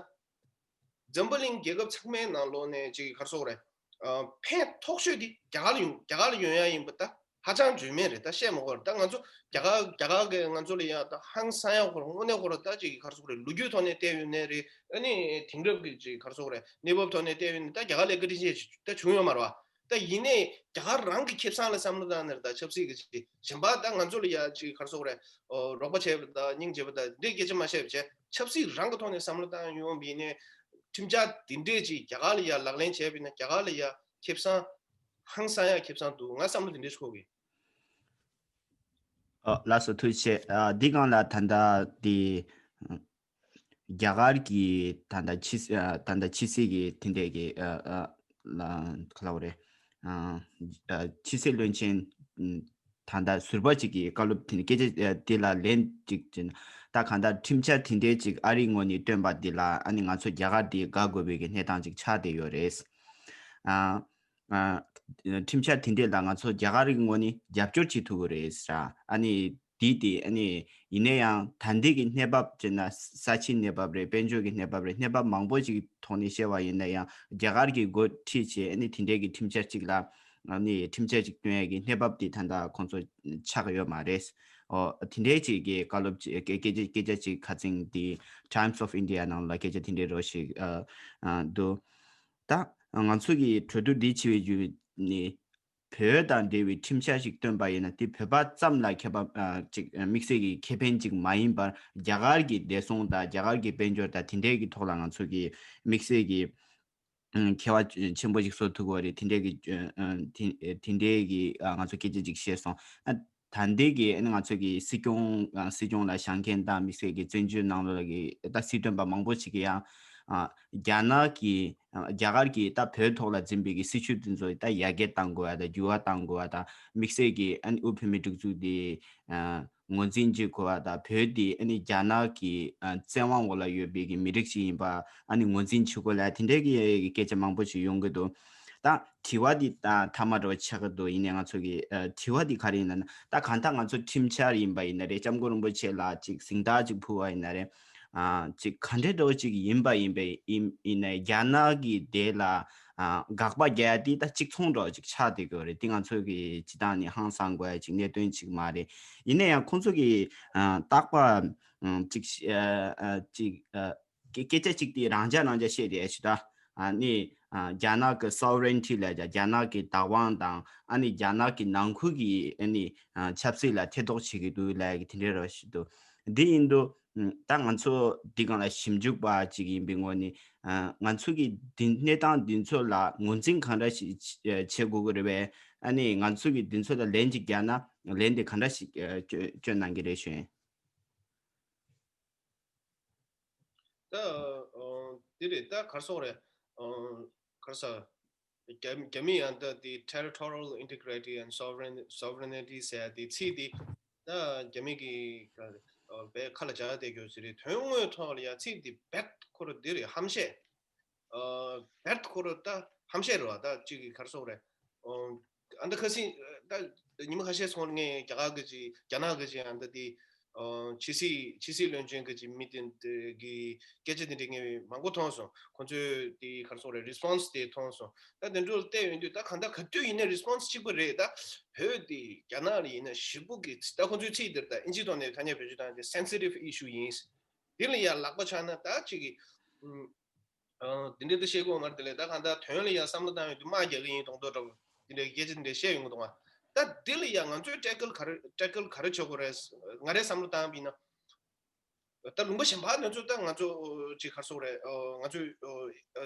འཛམ་བུ་གླིང་རྒྱལ་ཁབ་ཚང་མའི་ནང་ལོགས་ནས་ཅིག་ག་རེ་ཟེར་དགོས་རེད། ཨ་ཕན་ཐོགས་ཤོས་འདི་རྒྱ་གར་ལ་ཡོང་རྒྱ་གར་ལ་ཡོང་ཡ་ཡིན་པ་ད་ཧ་ཅང་བརྗོད་མེད་རེད། ད་བཤད་མ་དགོས་རེད། ད་ང་ཚོ་རྒྱ་གར་རྒྱ་གར་གིས་ང་ཚོ་ལ་ཡ་ད་ཧང་སང་ཡ་ཁོ་རང་དངོས་གནས་ཁོ་རང་ད་ཅིག་ག་རེ་ཟེར་དགོས་རེད། ལོ་རྒྱུས་ཐོག་ནས་བལྟས་ཡོད་ནའི་རེད། ཨ་ནི་དེང་རབས་ཀྱི་ཅིག་ག་རེ་ཟེར་དགོས་རེད། གནས་བབ་ཐོག་ནས་བལྟས་ཡོད་ནའི་ད་རྒྱ་གར་ལ་བཀའ་དྲིན་ཆེ་ཞིག་ད་བྱུང་ཡོད་མ་རེད་བ། ད་ཡིན་ནའི་རྒྱ་གར་རང་གི་ཁེ་བཟང་ལ་བསམ་བློ་བཏང་ནས་ད་ཆབ་སྲིད་ཀྱི་ཅིག་གཞན་པ་ད་ང་ཚོ་ལ་ཡ་ཅིག་ག་རེ་ཟེར་དགོས་རེད། ཨོ་རོགས་པ་བྱས་པ་ད་སྙིང་རྗེ་པོ་ད་འདི་སྐད་ཆ་མ་བཤད་པ་བྱས། ཆབ་སྲིད་རང་གི་ཐོག་ནས་བསམ་བློ་བཏང་ཡོང་བ་ཡིན་ནའི་ཁྲིམས་འཆར་འདི་འདྲས་ཅིག་རྒྱ་གར་ལ་ཡ་ལག་ལེན་བྱས་པ་ཡིན་ན་རྒྱ་གར་ལ་ཡ་ཁེ་བཟང་ཧང་སང་ཡ་ཁེ་བཟང་འདུག་ང་བསམ་བློ་འདི་འདྲས་འཁོར་གི། ཨོ་ལགས་སོ། ཐུགས་རྗེ་ཆེ། ཨ་འདི་སྒང་ལ་ད་ལྟ་འདི་རྒྱ་གར་གྱི་ད་ལྟ་ཕྱི་ཨ་ད་ལྟ་ཕྱི་སྲིད་ཀྱི་དེ་འདྲས་ཀྱི་ཨ་ཨ་ལ་ག་ལབ་དགོས་རེད། ཨ་ཨ་ཕྱི་སྲིད་བློན་ཆེན་ད་ལྟ་ཟུར་པ་ཅིག་གིས་བཀའ་སློབ་དེ་སྐད་ཆ་ཨ་དེ་ལ་ལན་ཅིག་བྱས་ན། ད་གང་ལྟར་ཁྲིམས་འཆར་དེ་འདྲས་ཅིག་ཨ་རིའི་ངོས་ནས་བཏོན་པ་འདི་ལ་ཨ་ནི་ང་ཚོ་རྒྱ་གར་འདི་དགའ་དགོས་པའི་གི་གནས་སྟངས་ཅིག་ཆགས་བསྡད་ཡོད་རེད། ཨ་ཨ་ཁྲིམས་འཆར་དེ་འདྲས་ལ་ང་ཚོ་རྒྱ་གར་གྱི་ངོས་ནས་རྒྱབ་སྐྱོར་བྱེད་ཐུབ་ཀྱི་རེད་ཟེར། ཨ་ནི་དེ་དེ་ཨ་ནི་ཡིན་ན་ཡང་ད་ལྟའི་གི་གནས་བབ་བྱས་ན་ས་ཆའི་གནས་བབ་རེད། དཔལ་འབྱོར་གྱི་གནས་བབ་རེད། གནས་བབ་མང་པོ་ཅིག་ཐོག་ནས་བཤད་པ་ཡིན་ན་ཡང་རྒྱ་གར་གྱིས་འགོ་ཁྲིད་བྱས་ཨ་ནི་དེ་འདྲའི་གི་ཁྲིམས་འཆར་ཅིག་ལ་ཨ་ནི་ཁྲིམས་འཆར་ཅིག་བཏོན་ཡ་གི་གནས་བབ་དེ་ད་ལྟ་ཁོང་ཚོ་ཆགས་ཀྱི་ཡོད་མ་རེད། ཨོ་དེ་འདྲའི་ཅིག་གི་བཀའ་སློབ་ཅིག་སྐད་སྐད་ཆ་སྐད་ཆ་ཅིག་ཁ་སང་དེ་Times of India ནང་ལ་སྐད་ཆ་དེ་འདྲའི་རོ་ཞིག་ཨ་ཨ་འདུག་ད་ང་ཚོ་གི་གྲོས་བསྡུར་འདི་བྱེད་པའི་རྒྱུ་ནི། བོད་དང་འབྲེལ་བའི་ཁྲིམས་འཆར་ཞིག་བཏོན་པ་ཡིན་ན་དེ་བོད་པ་ཙམ་ལ་ཁྱད་པར་ཨ་ཅིག་དམིགས་བསལ་གྱི་ཁེ་ཕན་ཅིག་མ་ཡིན་པར་རྒྱ་གར་གྱི་བདེ་སྲུང་དང་རྒྱ་གར་གྱི་དཔལ་འབྱོར་དང་དེ་འདྲའི་གི་ཐོག་ལ་ང་ཚོ་གི་དམིགས་བསལ་གྱི་ཨ་ཁྱད་པར་ཆེན་པོ་ཞིག་བཟོ་ཐུབ་ཀྱི་རེད། དེ་འདྲའི་གི་ཨ་དེ་དེ་འདྲའི་གི་ཨ་ང་ཚོ་སྐད་ཆ་ཅིག་བཤད་སོང་། ཨ་ད་ལྟའི་གི་ཨ་ནི་ང་ཚོ་གི་སྲིད་སྐྱོང་ཨ་སྲིད་སྐྱོང་ལ་བཞེངས་མཁན་དང་དམིགས་བསལ་གྱི་བཙན་བྱོལ་ནང་ལོགས་ཀྱི་ད་སྲིད་དོན་པ་མང་པོ་ཞིག་གིས་ཡང་ཨ་རྒྱ་ནག་གི་ཨ་རྒྱ་གར་གྱིས་ད་བོད་ཐོག་ལ་འཛིན་པའི་གི་སྲིད་བྱུས་དེ་ཚོ་ད་ཡར་རྒྱས་གཏང་དགོས་པ་དང་འགྱུར་བ་གཏང་དགོས་པ་དང་དམིགས་བསལ་གྱི་ཨ་ནི་དབུས་བོད་མིའི་སྒྲིག་འཛུགས་དེ་ཨ་ངོས་འཛིན་བྱེད་དགོས་པ་དང་བོད་དེ་ཨ་ནི་རྒྱ་ནག་གི་ཨ་བཙན་དབང་འོག་ལ་ཡོད་པའི་གི་མི་རིགས་ཤིག་ཡིན་པ་ཨ་ནི་ངོས་འཛིན་བྱེད་དགོས་ལ་དེ་འདྲའི་གི་སྐད་ཆ་མང་པོ་ཞིག་ཡོང་གི་འདུག་ད་དྲི་བ་འདི་ད་མཐའ་མ་འདྲ་བོ་ཆགས་ཀྱི་འདུག་ཡིན་ནའི་ང་ཚོ་གི་ཨ་དྲི་བ་འདི་ག་རེ་ཡིན་ན་ན་ད་གང་ལྟར་ང་ཚོ་ཁྲིམས་འཆར་ཡིན་པ་ཡིན་ན་རེད། སྐྱབས་མགོན་རིན་པོ་ཆེ་ལ་ཅིག་གཟེངས་རྟགས་ཅིག་ཕུལ་བ་ཡིན་ན་རེད། ཨ་ཅིག་ག་འདྲ་འདྲ་བོ་ཅིག་ཡིན་པ་ཡིན་པའི་ཡིན་ཡིན་ནའི་རྒྱ་ནག་གི་དེ་ལ་ཨ་དགག་པ་རྒྱག་ཡ་དེ་ད་གཅིག་མཚུངས་འདྲ་བོ་ཅིག་ཆགས་བསྡད་ཀྱི་ཡོད་རེད། དེ་ང་ཚོ་གི་སྤྱི་བཏང་ནས་ཧང་སང་དགོས་ཡ་ཅིག་གནད་དོན་ཅིག་མ་རེད། ཡིན་ན་ཡང་ཁོང་ཚོ་གི་ཨ་རྟག་པར་ཨ་ཅིག་ཨ་ཨ་ཅིག་ཨ་སྐད་སྐད་ཆ་གཅིག་དེ་རང་འཇགས་རང་འཇགས་བཤད་བསྡད་ཡ་ཅིག་ད། ཨ་ནི་ཨ་རྒྱ་ནག་གི་sovereignty་ལབ་ཀྱང་རྒྱ་ནག་གི་བདག་དབང་དང་ཨ་ནི་རྒྱ་ནག་གི་ནང་ཁུལ་གྱི་ཨ་ནི་ཨ་ཆབ་སྲིད་ལ་ཐེ་གཏོགས་བྱེད་ཀྱི་འདུག་ལབ་ཀྱི་དེ་འདྲའི་ར་ཞིག་འདུག་འདི་ཡིན་དུས་ཨ་ད་ང་ཚོ་འདི་སྒང་ལ་ཞིབ་འཇུག་པ་ཅིག་ཡིན་པའི་ངོས་ནས་ཨ་ང་ཚོ་གི་འདི་གནས་སྟངས་འདི་ཚོ་ལ་ངོས་འཛིན་གང་འདྲ་ཞིག་བྱེད་དགོས་ཀྱི་རེད་པས། ཨ་ནི་ང་ཚོ་གི་འདི་ཚོ་ལ་ལན་ཅིག་རྒྱག་ན་ལན་དེ་གང་འདྲ་ཞིག་སྤྱོད་སྤྱོད་གནང་གི་རེད་ཞུ་ཡིན། ད་ཨ་འདི་རེད། ད་ག་རེ་ཟེར་དགོས་རེད། ཨ་ག་རེ་ཟེར། རྒྱ་རྒྱ་མི་ཡང་ད་དེ་territorial integrity and sovereign sovereignty་ཟེར་ཡ་དེ་ཚིག་དེ་ད་རྒྱ་མི་གི་ཨ་བའི་ཁ་ལ་འཇགས་བསྡད་རྒྱུ་ཞིག་རེད། དོན་དངོས་ཐོག་ལ་ཡང་ཚིག་དེ་བེད་ཁོ་ར་འདི་རེད། ཧམ་བཤད། ཨ་བེད་ཁོ་ར་ད་ཧམ་བཤད་རེད་བ། ད་ཅིག་གི་ག་རེ་ཟེར་དགོས་རེད། ཨ་ད་ཁ་སང་ད་ཉི་མ་ཁ་ཤས་སོང་ངས་རྒྱ་གར་གི་ཅིག་རྒྱ་ནག་གི་ཅིག་ཨ་ད་དེ་ཨ་ཕྱི་སྲིད་ཕྱི་སྲིད་བློན་ཆེན་གི་ཅིག་མི་དེ་གི་སྐད་ཆ་དེ་འདྲ་ངས་མང་པོ་མཐོང་སོང་། ཁོང་ཚོས་དེ་ག་རེ་ཟེར་དགོས་རེད། response་དེ་མཐོང་སོང་། ད་དེ་འདྲ་ལ་བལྟས་ཡོང་དུས་ད་གང་ལྟར་ག་དུས་ཡིན་ན་response་གཅིག་པ་རེད། ད་བོད་དེ་རྒྱ་ནག་ལ་ཡིན་ན་ཞེ་པོ་གི་ད་ཁོང་ཚོའི་ཚིག་དེར་ད་ཨིན་ཇིའི་ཐོག་ནས་ཐ་སྙད་བེད་སྤྱོད་བཏང་དེ་sensitive issue་ཡིན། དེ་ལ་ཡང་ལག་པ་འཆང་ན་ད་ཅིག་གི་ཨ་འདི་འདྲ་ད་བཤད་དགོས་མ་རེད། དེ་ལས་ད་གང་ལྟར་དོན་ལ་ཡང་བསམ་བློ་བཏང་ཡོང་དུས་དམག་རྒྱག་གི་ཡིན་མདོག་མདོག་འདྲ་པོ་འདི་འདྲའི་སྐད་ཆ་འདི་འདྲ་བཤད་ཡོང་གི་འདུག་ཨ། ད་འདི་ལ་ཡང་ང་ཚོས་tackle་ག་རེ་tackle་ག་རེ་བྱེད་དགོས་རེད། ང་རའི་བསམ་བློ་བཏང་བ་ཡིན་ན། ད་ལུང་པ་གཞན་པ་ང་ཚོ་ད་ང་ཚོ་ཅིག་ག་རེ་ཟེར་དགོས་རེད། ང་ཚོ་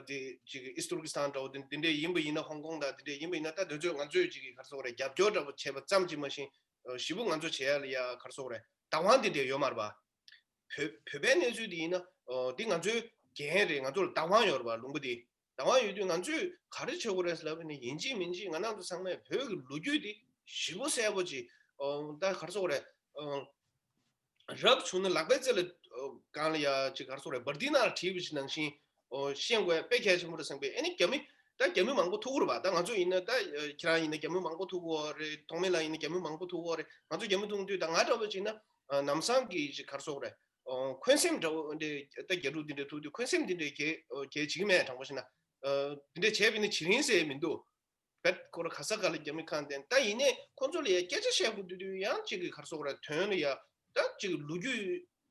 དེ་ཅིག་ཨིས་ཏུར་ཀི་སི་ཐན་འདྲ་པོ་དེ་འདི་འདྲ་ཡིན་པ་ཡིན་ན། ཧོང་ཀོང་དང་འདི་འདྲ་ཡིན་པ་ཡིན་ན། ད་དེ་ཚོས་ང་ཚོས་ཅིག་ག་རེ་ཟེར་དགོས་རེད། རྒྱབ་སྐྱོར་འདྲ་པོ་བྱས་པ་ཙམ་གྱིས་མ་གཞི་ཞེ་པོ་ང་ཚོ་བྱེད་ཡ་ལ་ཡ་ག་རེ་ཟེར་དགོས་རེད། བདག་དབང་འདི་འདྲ་ཡོད་མ་རེད་པ། བོད་བོད་པའི་གནས་ཚུལ་འདི་ཡིན་ན་འདི་ང་ཚོའི་འགན་རེད། ང་ཚོ་ལ་བདག་དབང་ཡོད་རེད་པ། ལུང་པ་འདི་བདག་དབང་ཡོད་དུས་ང་ཚོས་ག་རེ་བྱེད་དགོས་རེད་ལབ་ན། ཡིན་གཅིག་མིན་གཅིག་ང་རང་ཚོ་ཚང་མས་བོད་ཀྱི་ལོ་རྒྱུས་འདི་ཞེ་པོ་གསལ་པོ་ཅིག་ད་ག་རེ་ཟེར་དགོས་རེད། རབ་བྱུང་ན་ལག་པའི་རྩེ་ལ་སྒང་ལ་ཡ་ཅིག་ག་རེ་ཟེར་དགོས་རེད། འབར་ཏི་ནང་ལ་བྲིས་པ་ཅིག་ནང་བཞིན་ཤེས་དགོས་དཔེ་གལ་ཆེན་པོ་རེད་བསམ་གི། ཨ་ནི་རྒྱ་མི་ད་རྒྱ་མི་མང་པོ་ཐུག་གི་རེད་པ། ད་ང་ཚོ་ཡིན་ན་ད་ཁྱེད་རང་ཡིན་ན་རྒྱ་མི་མང་པོ་ཐུག་གི་ཡོད་རེད། ཐོགས་མེད་ལགས་ཡིན་ན་རྒྱ་མི་མང་པོ་ཐུག་གི་ཡོད་རེད། ང་ཚོ་རྒྱ་མི་ཐུག་དུས་ད་ང་འདྲ་པོ་ཅིག་ན་ལམ་སང་གི་ཅིག་ག་རེ་ཟེར་དགོས་རེད། འཁོན་སེམས་འདྲ་པོ་འདི་ད་རྒྱ་རུ་འདི་འདྲ་ཐུག་དུས་འཁོན་སེམས་འདི་འདྲ་གས་གས་བྱེད་ཀྱི་མེད། དྲང་པོ་བཤད་ན་འདི་འདྲ་བྱས་པ་ཡིན་ན་བྱེད་རིན་ཟེར་མི་འདུག་བེད་ཁོ་ར་ག་ས་ག་ལ་རྒྱ་མི་ཁ་འདོན། ད་ཡིན་ནའི་ཁོང་ཚོ་ལ་ཡ་སྐད་ཆ་བཤད་དགོས་དུས་དུས་ཡང་ཅིག་གི་ག་རེ་ཟེར་དགོས་རེད། དོན་ལ་ཡ་ད་ཅིག་ལོ་རྒྱུས་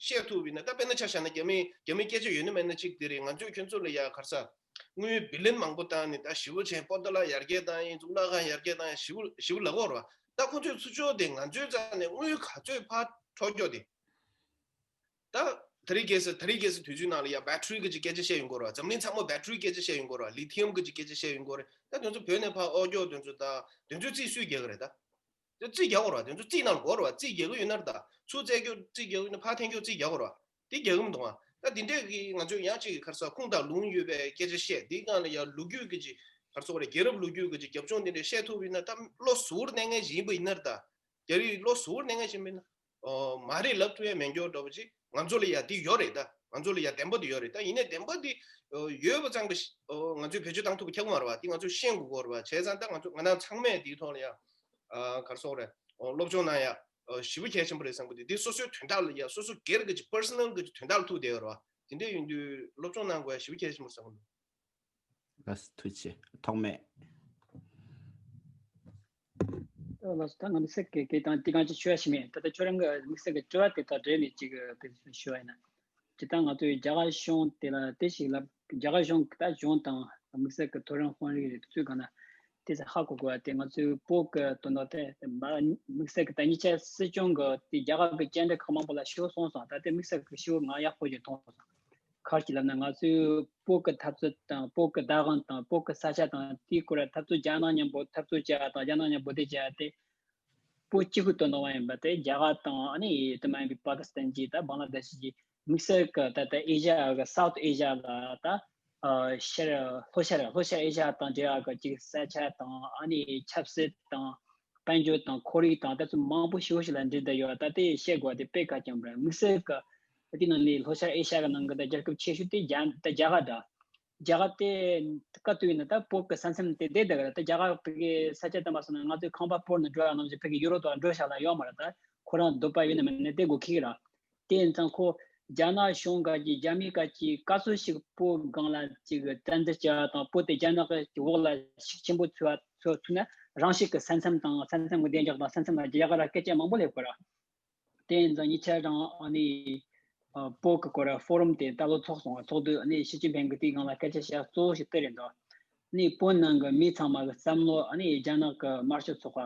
བཤད་ཐུབ་ཡིན་ན། ད་དཔེར་ན་ཆ་བཞག་ན་རྒྱ་མི་རྒྱ་མི་སྐད་ཆ་ཡོད་ན་མེད་ན་གཅིག་དེ་རེད། ང་ཚོས་ཁྱོད་ཚོ་ལ་ཡ་ག་རེ་ཟེར་དངུལ་བི་ལིན་མང་པོ་བཏང་ནས་ད་ཞེ་པོ་བྱས། པོ་ཏ་ལ་ཡར་རྒྱས་བཏང་ཡིན། གཙུག་ལག་ཁང་ཡར་རྒྱས་བཏང་ཡིན། ཞེ་པོ་ཞེ་པོ་ལབ་ཀྱི་ཡོད་རེད་པ། ད་ཁོང་ཚོས་ཚུར་ཕྱོགས་དེ་ང་ཚོའི་རྩ་ནས་དངུལ་ག་ཚོད་ཕར་འཕྲོ་རྒྱུག་དེ། ད་ད་རེས་གལ་སྲིད་ད་རེས་གལ་སྲིད་དུས་ཚོད་ནང་ལ་ཡ་battery་གི་ཅིག་སྐད་ཆ་བཤད་ཡོང་གི་ཡོད་རེད་པ། འཛམ་གླིང་ཚང་མ་battery་སྐད་ཆ་བཤད་ཡོང་གི་ཡོད་རེད་པ། lithium་གི་ཅིག་སྐད་ཆ་བཤད་ཡོང་གི་ཡོད་རེད། ད་དེ་ཚོ་བོད་ནས་ཕར་དབོར་རྒྱུག་དེ་ཚོ་ད་དེ་ཚོའི་རྩིས་སུས་རྒྱག་གི་རེད། ད་དེ་རྩིས་རྒྱག་དགོས་རེད་པ། དེ་ཚོ་རྩིས་ནང་ལ་དགོས་རེད་པ། རྩིས་རྒྱག་གི་ཡོད་ན་རེད། ད་ཚུར་བཙལ་རྒྱུ་རྩིས་རྒྱག་གི་ཡོད་ན་ཕར་འཐེན་རྒྱུ་རྩིས་རྒྱག་དགོས་རེད་པ། དེ་རྒྱག་གི་མི་འདུག་ཨ། ད་དེ་འདྲས་ཀྱི་ང་ཚོས་ཡང་ཅིག་ག་རེ་ཟེར་ཁུངས་དང་ལུང་ཡོད་པའི་སྐད་ཆ་བཤད། དེའི་སྒང་ལ་ཡ་ལོ་རྒྱུས་ཀྱི་ཅིག་ག་རེ་ཟེར་དགོས་རེད། རྒྱལ་རབས་ལོ་རྒྱུས་ཀྱི་ཅིག་རྒྱབ་ལྗོངས་དེ་འདྲས་བཤད་ཐུབ་ཡིན་ན། ད་བློ་གཟུ་བོར་གནས་མཁན་ཞིག་ཡིན་པ་ཡིན་ན་རེད། ད་རྒྱ་རིགས་བློ་གཟུ་བོར་གནས་མཁན་ཞིག་མིན་ན། ཨོ་མ་རེད་ལབ་ཐུབ་ཡ་མེད་མཁན་འདྲ་པོ་ཅིག་ང་ཚོ་ལ་ཡ་དེ་ཡོད་རེད། ད་ང་ཚོ་ལ་ཡ་བདེན་པ་དེ་ཡོད་རེད། ད་ཡིན་ནའི་བདེན་པ་དེ་ཡོད་པ་ཙམ་པ་ཞིག་ང་ཚོས་བེད་སྤྱོད་བཏང་ཐུབ་པ་ཁག་པོ་མ་རེད་པ། དེ་ང་ཚོས་ཤེས་དགོས་ཀྱི་ཡོད་རེད་པ། བྱས་ཙང་ད་ང་ཚོ་ང་རང་ཚང་མས་དེའི་ཐོག་ལ་ཡ་ག་རེ་ཟེར་དགོས་རེད། སློབ་སྦྱོང་གནང་ཡ་ཞེ་པོ་གལ་ཆེན་པོ་རེད་བསམ་གི་འདུག་དེ་སོ་སོའི་དོན་དག་ལ་ཡ་སོ་སོ་སྒེར་གྱི་ཅིག་personal་གྱི་དོན་དག་ལ་ཐུག་བསྡད་ཡོད་རེད་པ། དེ་འདྲས་ཡིན་དུས་སློབ་སྦྱོང་གནང་དགོས་ཡ་ཞེ་པོ་གལ་ཆེན་པོ་རེད་བསམ་གི་འདུག་ལགས་སོ། ཐུགས་རྗེ་ཆེ། ཐོགས་མེད། ལགས་སོ། ད་ང་དམིགས་བསལ་གྱི་སྐད་དང་དེ་གང་ཅི་ཆོས་ཤིག་མེད། ད་ལྟ་ཁྱོད་རང་གི་དམིགས་བསལ་གྱི་དྲི་བ་དེ་དང་འབྲེལ་ནས་ཅིག་དཔེ་ཞུ་བ་ཡིན་ན། ཇི་ལྟར་ང་ཚོའི་རྒྱ་གར་གཞུང་དེ་ལ་དེ་ཞིག་ལབ། རྒྱ་གར་གཞུང་ད་གཞུང་དང་དམིགས་བསལ་གྱི་མཐོ་རིམ་དཔོན་རིགས་རེད། དེ་ཚོས་གང་ན་དེ་ཚོ་ཧ་གོ་དགོས་པ་དེ། ང་ཚོའི་བོད་ཀྱི་དོན་དག་དེ་དམིགས་བསལ་གྱི་ད་ཉེ་ཆར་སྲིད་སྐྱོང་གི་དེ་རྒྱ་གར་གྱི་བཅར་འདྲི་ཁག་མང་པོ་ལ་ཞུ་སོང་སོང་། ད་དེ་དམིགས་བསལ་གྱི་ཞུ་ང་ཡག་པོ་ཞིག་མཐོང་སོང་། ག་རེ་ལབ་ན། ང་ཚོའི་བོད་ཀྱི་འཐབ་རྩོད་དང་བོད་ཀྱི་བདག་དབང་དང་བོད་ཀྱི་ས་ཆ་དང་དེའི་སྐོར་ལ་འཐབ་རྩོད་རྒྱ་ནག་མཉམ་པོ་འཐབ་རྩོད་བྱས་པ་དང་རྒྱ་ནག་མཉམ་པོ་དེ་བྱས་པ་དེ་བོད་གཅིག་པུའི་དོན་དག་མ་ཡིན་པ་དེ་རྒྱ་གར་དང་ཨ་ནི་དེ་མ་ཡིན་པའི་པ་ཀི་སི་ཐན་གྱི་ད་བང་ལ་དེ་ཤི་གྱི་དམིགས་བསལ་གྱི་ད་ལྟ་ཨེ་ཤ་ཡ་གི་South Asia་ལ་ད་ཨ་ཤར་ལྷོ་ཤར་ལྷོ་ཤར་ཨེ་ཤ་ཡ་དང་འབྲེལ་བ་གི་ཅིག་ས་ཆ་དང་ཨ་ནི་ཆབ་སྲིད་དང་དཔལ་འབྱོར་དང་ཁོར་ཡུག་དང་ད་ཚོ་མང་པོ་ཞེ་པོ་ཞིག་ལ་འབྲེལ་བསྡད་ཡོད། ད་དེ་བཤད་དགོས་པ་དེ་དཔེ་གལ་ཆེན་པོ་རེད། དམིགས་བསལ་གྱི་དེ་ནང་ནས་ལྷོ་ཤར་ཨེ་ཤ་ཡ་གི་ནང་གི་ད་རྒྱལ་ཁབ་ཆེ་ཤོས་དེ་རྒྱ་ད་རྒྱ་གར་འདྲ། རྒྱ་གར་དེ་སྐབས་དུས་ཡིན་ན་ད་བོད་ཀྱི་ས་མཚམས་དེ་བསྡད་བསྡད་གི་རེད། ད་རྒྱ་གར་བོད་ཀྱི་ས་ཆ་བསྟན་པ་སོང་ན་ང་ཚོའི་ཁང་པ་སྤོར་ནས་འགྲོ་ཡག་ནང་བཞིན་བོད་ཀྱི་ཡུ་རོ་དང་འགྲོ་བཞག་ལ་ཡོད་མ་རེད། ད་ཁོ་རང་འདོད་པ་ཡོད་ན་མེད་ན་བསྡད་དགོས་ཀྱི་རེད། དེ་ཡིན་ཙང་ཁོ་རྒྱ་ནག་གཞུང་ག་གི་རྒྱ་མི་ག་གི་ག་ཚོད་ཞིག་བོད་སྒང་ལ་ཅིག་བཙན་འཛུལ་བྱས་པ་དང་བོད་དེ་རྒྱ་ནག་གི་འོག་ལ་ཤུགས་ཆེན་པོ་ཚུད་པ་ཚུད་ཚུད་ན་རང་ཤུགས་ཀྱི་ས་མཚམས་དང་ས་མཚམས་ཀྱི་བདེ་འཇགས་དང་ས་མཚམས་ལ་རྒྱ་གར་ལ་སྐད་ཆ་མང་པོ་སླེབས་དགོས་རེད། དེ་ཡིན་ཙང་ཉེ་ཆར་རང་ཨ་ནི་ ཨ་བོད་ཀྱི་སྐོར་ཕོ་རམ་དེ་ད་ལོ་ཚོགས་སོང་བ། ཚོགས་དུས་ཨ་ནི་ཞི་ཅིན་ཕིང་གི་དེའི་སྒང་ལ་སྐད་ཆ་བཤད་གཙོ་བོ་ཞིག་དེ་རེད་འདུག་ཨ་ནི་བོད་ནང་གི་མི་ཚང་མ་གི་བསམ་བློ་ཨ་ནི་རྒྱ་ནག་གི་དམར་ཤོག་ཚོགས་པ་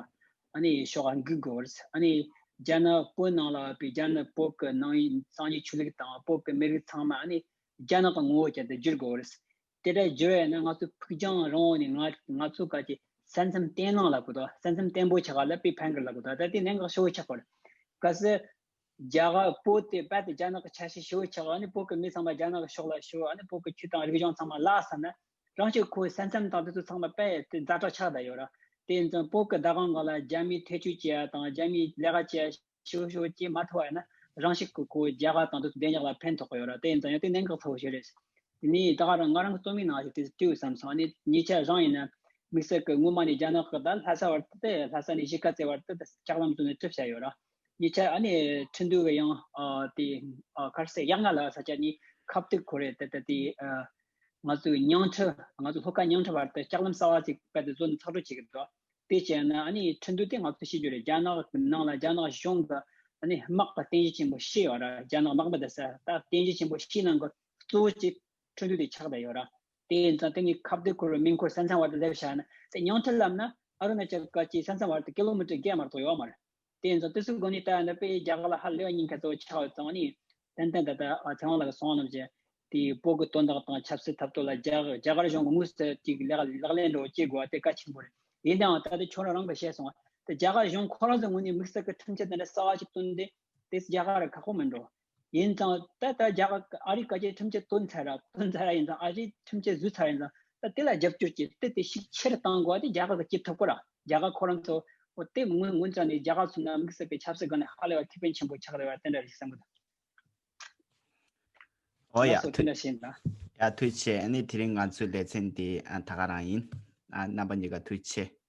ཨ་ནི་ཕྱོགས་ལ་འགུག་དགོས་པ་རེད། ཨ་ནི་རྒྱ་ནག་བོད་ནང་ལ་བ་པའི་རྒྱ་ནག་བོད་ཀྱི་ནང་སངས་རྒྱས་ཆོས་ལུགས་དང་བོད་ཀྱི་མི་རིགས་ཚང་མ་ཨ་ནི་རྒྱ་ནག་གི་ངོ་བོ་ཅན་དུ་བསྒྱུར་དགོས་པ་རེད། དེ་འདྲ་བསྒྱུར་བ་ཡིན་ན་ང་ཚོ་ཕུགས་རྒྱང་རིང་བོ་ནས་ང་ང་ཚོ་ག་ཅིག་ས་མཚམས་བརྟན་ལྷིང་ལབ་གི་འདུག་ས་མཚམས་བརྟན་པོ་ཆགས་ག་ལ་པའི་ཕན་གི་ལབ་གི་འདུག་ད་དེ་གནད་འགག་ཆེ་བོ་ཆགས་པ་རེད། གལ་སྲིད་རྒྱ་གར་བོད་དེ་རྦད་དེ་རྒྱ་ནག་གི་ཆ་ཤས་ཆེ་བོ་ཆགས། ཨ་ནི་བོད་ཀྱི་མི་ཚང་མ་རྒྱ་ནག་གི་ཕྱོགས་ལ་ཤོར། ཨ་ནི་བོད་ཀྱི་ཆོས་དང་རིག་གཞུང་ཚང་མ་བརླག་ཚར་ན་རང་ཅག་ཁོའི་ས་མཚམས་དང་དེ་ཚོ་ཚང་མ་རྦད་དེ་ཛ་དྲག་ཆགས་བསྡད་ཡོད་ར། དེ་ཡིན་ཙང་བོད་ཀྱི་བདག་དབང་སྒང་ལ་རྒྱ་མིའི་ཐེ་བྱུས་བྱེད་ཡ་དང་རྒྱ་མིའི་ལས་ཀ་བྱེད་ཡ་ཞུ་ཞུ་བྱེད་མ་ཐུབ་པ་ཡིན་ན་རང་ཤུགས་ཀྱིས་ཁོ་རྒྱ་གར་དང་དེ་ཚོ་བདེ་འཇགས་ལ་ཕན་ཐོགས་ཀྱི་ཡོད་ར། དེ་ཡིན་ཙང་ཡང་དེ་གནད་འགག་ཚ་བོ་ཞིག་རེད། དེ་ནས་ད་ག་རང་ང་རང་གི་རྩོམ་ཡིག་ནང་ཞིག་དེ་བྲིས་ཡོད་བསམ་སོང་། ཨ་ནི་ཉེ་ཆར་རང་ཡིན་ན་དམིགས་བསལ་གྱི་སྔོན་མ་ནས་རྒྱ་ནག་གི་ད་ལྷ་ས་བར་དུ་དེ་ལྷ་ས་ནས་གཞིས་ཀ་རྩེ་བར་དུ་དེ་ལྕགས་ལམ་བཙུགས་ནས་གྲུབ་བྱ་ཡོད་ར། ཉེ་ཆར་ཨ་ནི་ཁྲིན་ཏུའུ་གི་ཡང་ཨ་དེ་ཨ་གར་སེ་ཡག་ང་ལ་ས་ཆ་ནི་ཁབ་ཏིག་ཁོ་རེ་དེ་དེ་དེ་ཨ་ང་ཚོའི་ཉང་ཁྲི་ང་ཚོ་ལྷོ་ཁ་ཉང་ཁྲི་བར་དུ་ལྕགས་ལམ་གསར་བ་ཅིག་རྦད་དེ་བཟོ་ནས་ཚགས་གྲུབ་བྱེད་ཀྱི་འདུག་དེ་བྱས་ན་ཨ་ནི་ཁྲིན་ཏུའུ་དེ་ང་ཚོ་ཤེས་རྒྱུ་རེད། རྒྱ་ནག་གི་ནང་ལ་རྒྱ་ནག་གཞུང་གི་ཨ་ནི་དམག་གི་རྟེན་གཞི་ཆེན་པོ་བཞི་ཡོད་ར། རྒྱ་ནག་དམག་མི་དེ་ས་ད་རྟེན་གཞི་ཆེན་པོ་བཞི་ནང་གི་གཙོ་བོ་གཅིག་ཁྲིན་ཏུའུ་དེ་ཆགས་བསྡད་ཡོད་ར། དེ་ཡིན་ཙང་དེ་ནི་ཁབ་ཏིག་ཁོ་རེ་མིན་ཁོ་རེ་ས་མཚམས་བར་དུ་སླེབས་བཞག་ན་དེ་ཉང་ཁྲི་ལབ་ན་ཨ་རུ་ན་ཅལ་ག་ཅིག་ས་མཚམས་བར་དུ་ཀི་ལོ་མི་ཊར་བརྒྱད་མ་གཏོགས་ཡོད་མ་རེད། དེ་ཡིན་ཙང་དེ་ཚོའི་སྒོ་ནས་ལྟ་ན་དཔེ་རྒྱ་གར་ལ་ཧ་ལས་པ་ཉེན་ཁ་གཙོ་བོ་ཆགས་ཡོད་ཙང་ནི་ཏན་ཏན་ད་ལྟ་ཨ་ཚེ་དབང་ལགས་གསུངས་ནམ་བྱས་དེ་བོད་ཀྱི་དོན་དག་དང་ཆབ་སྲིད་ཐབས་ཐོག་ལ་རྒྱ་རྒྱ་གར་གཞུང་གི་དངོས་སུ་ཅིག་ལག་ལག་ལེན་འགྲོ་བྱེད་དགོས་པ་དེ་གལ་ཆེན་པོ་རེད། ཡིན་ནའང་ད་ལྟ་ཁྱོད་རང་རང་གིས་བཤད་སོང་བ་དེ་རྒྱ་གར་གཞུང་ཁོ་རང་ཚོའི་ངོས་ནས་དམིགས་བསལ་གྱི་ཁྲིམས་ཆད་དེ་འདྲ་གསར་བ་ཞིག་བཏོན་ཏེ་དེ་རྒྱ་གར་ཁག་པོ་མི་འགྲོ། ཡིན་ཙང་ད་ལྟ་རྒྱ་གར་ཨ་རིས་ག་ཅིག་ཁྲིམས་ཆད་བཏོན་ཚར་ར་བཏོན་ཚར་ར་ཡིན་ཙང་ཨ་རིས་ཁྲིམས་ཆད་བཟོས་ཚར་ཡིན་ཙང་ད་དེ་ལ་རྒྱབ་སྐྱོར་གྱིས་དེ་དེ་ཤུགས་ཆེ་རུ་གཏང་དགོས་པ་དེ་རྒྱ་གར་གྱིས་བྱེད་ཐུབ་ཀྱི་ར། རྒྱ་གར་ཁོ་རང་ཚོ་འོ་དེ་སྔོན་སྔོན་ཙམ་ནས་རྒྱ་གར་ཚོ་ནང་དམིགས་བསལ་གྱི་ཆབ་སྲིད་སྒང་ནས་ཧ་ལས་པ་ཁེ་ཕན་ཆེན་པོ་ཆགས་བསྡད་པ་དེ་འདྲ་རེད་བསམ་གི་འདུག་ཨོ་ཡ། ལགས་སོ། དེ་འདྲ་བྱས་ན། ཡ་ཐུགས་རྗེ་ཆེ། ཨ་ནི་དེ་རིང་ང་ཚོའི་ལེ་ཚན་འདི་ཨ་ད་ག་རང་ཡིན། ཨ་རྣམ་པ་གཉིས་ཀ་ཐུགས་རྗེ་ཆེ།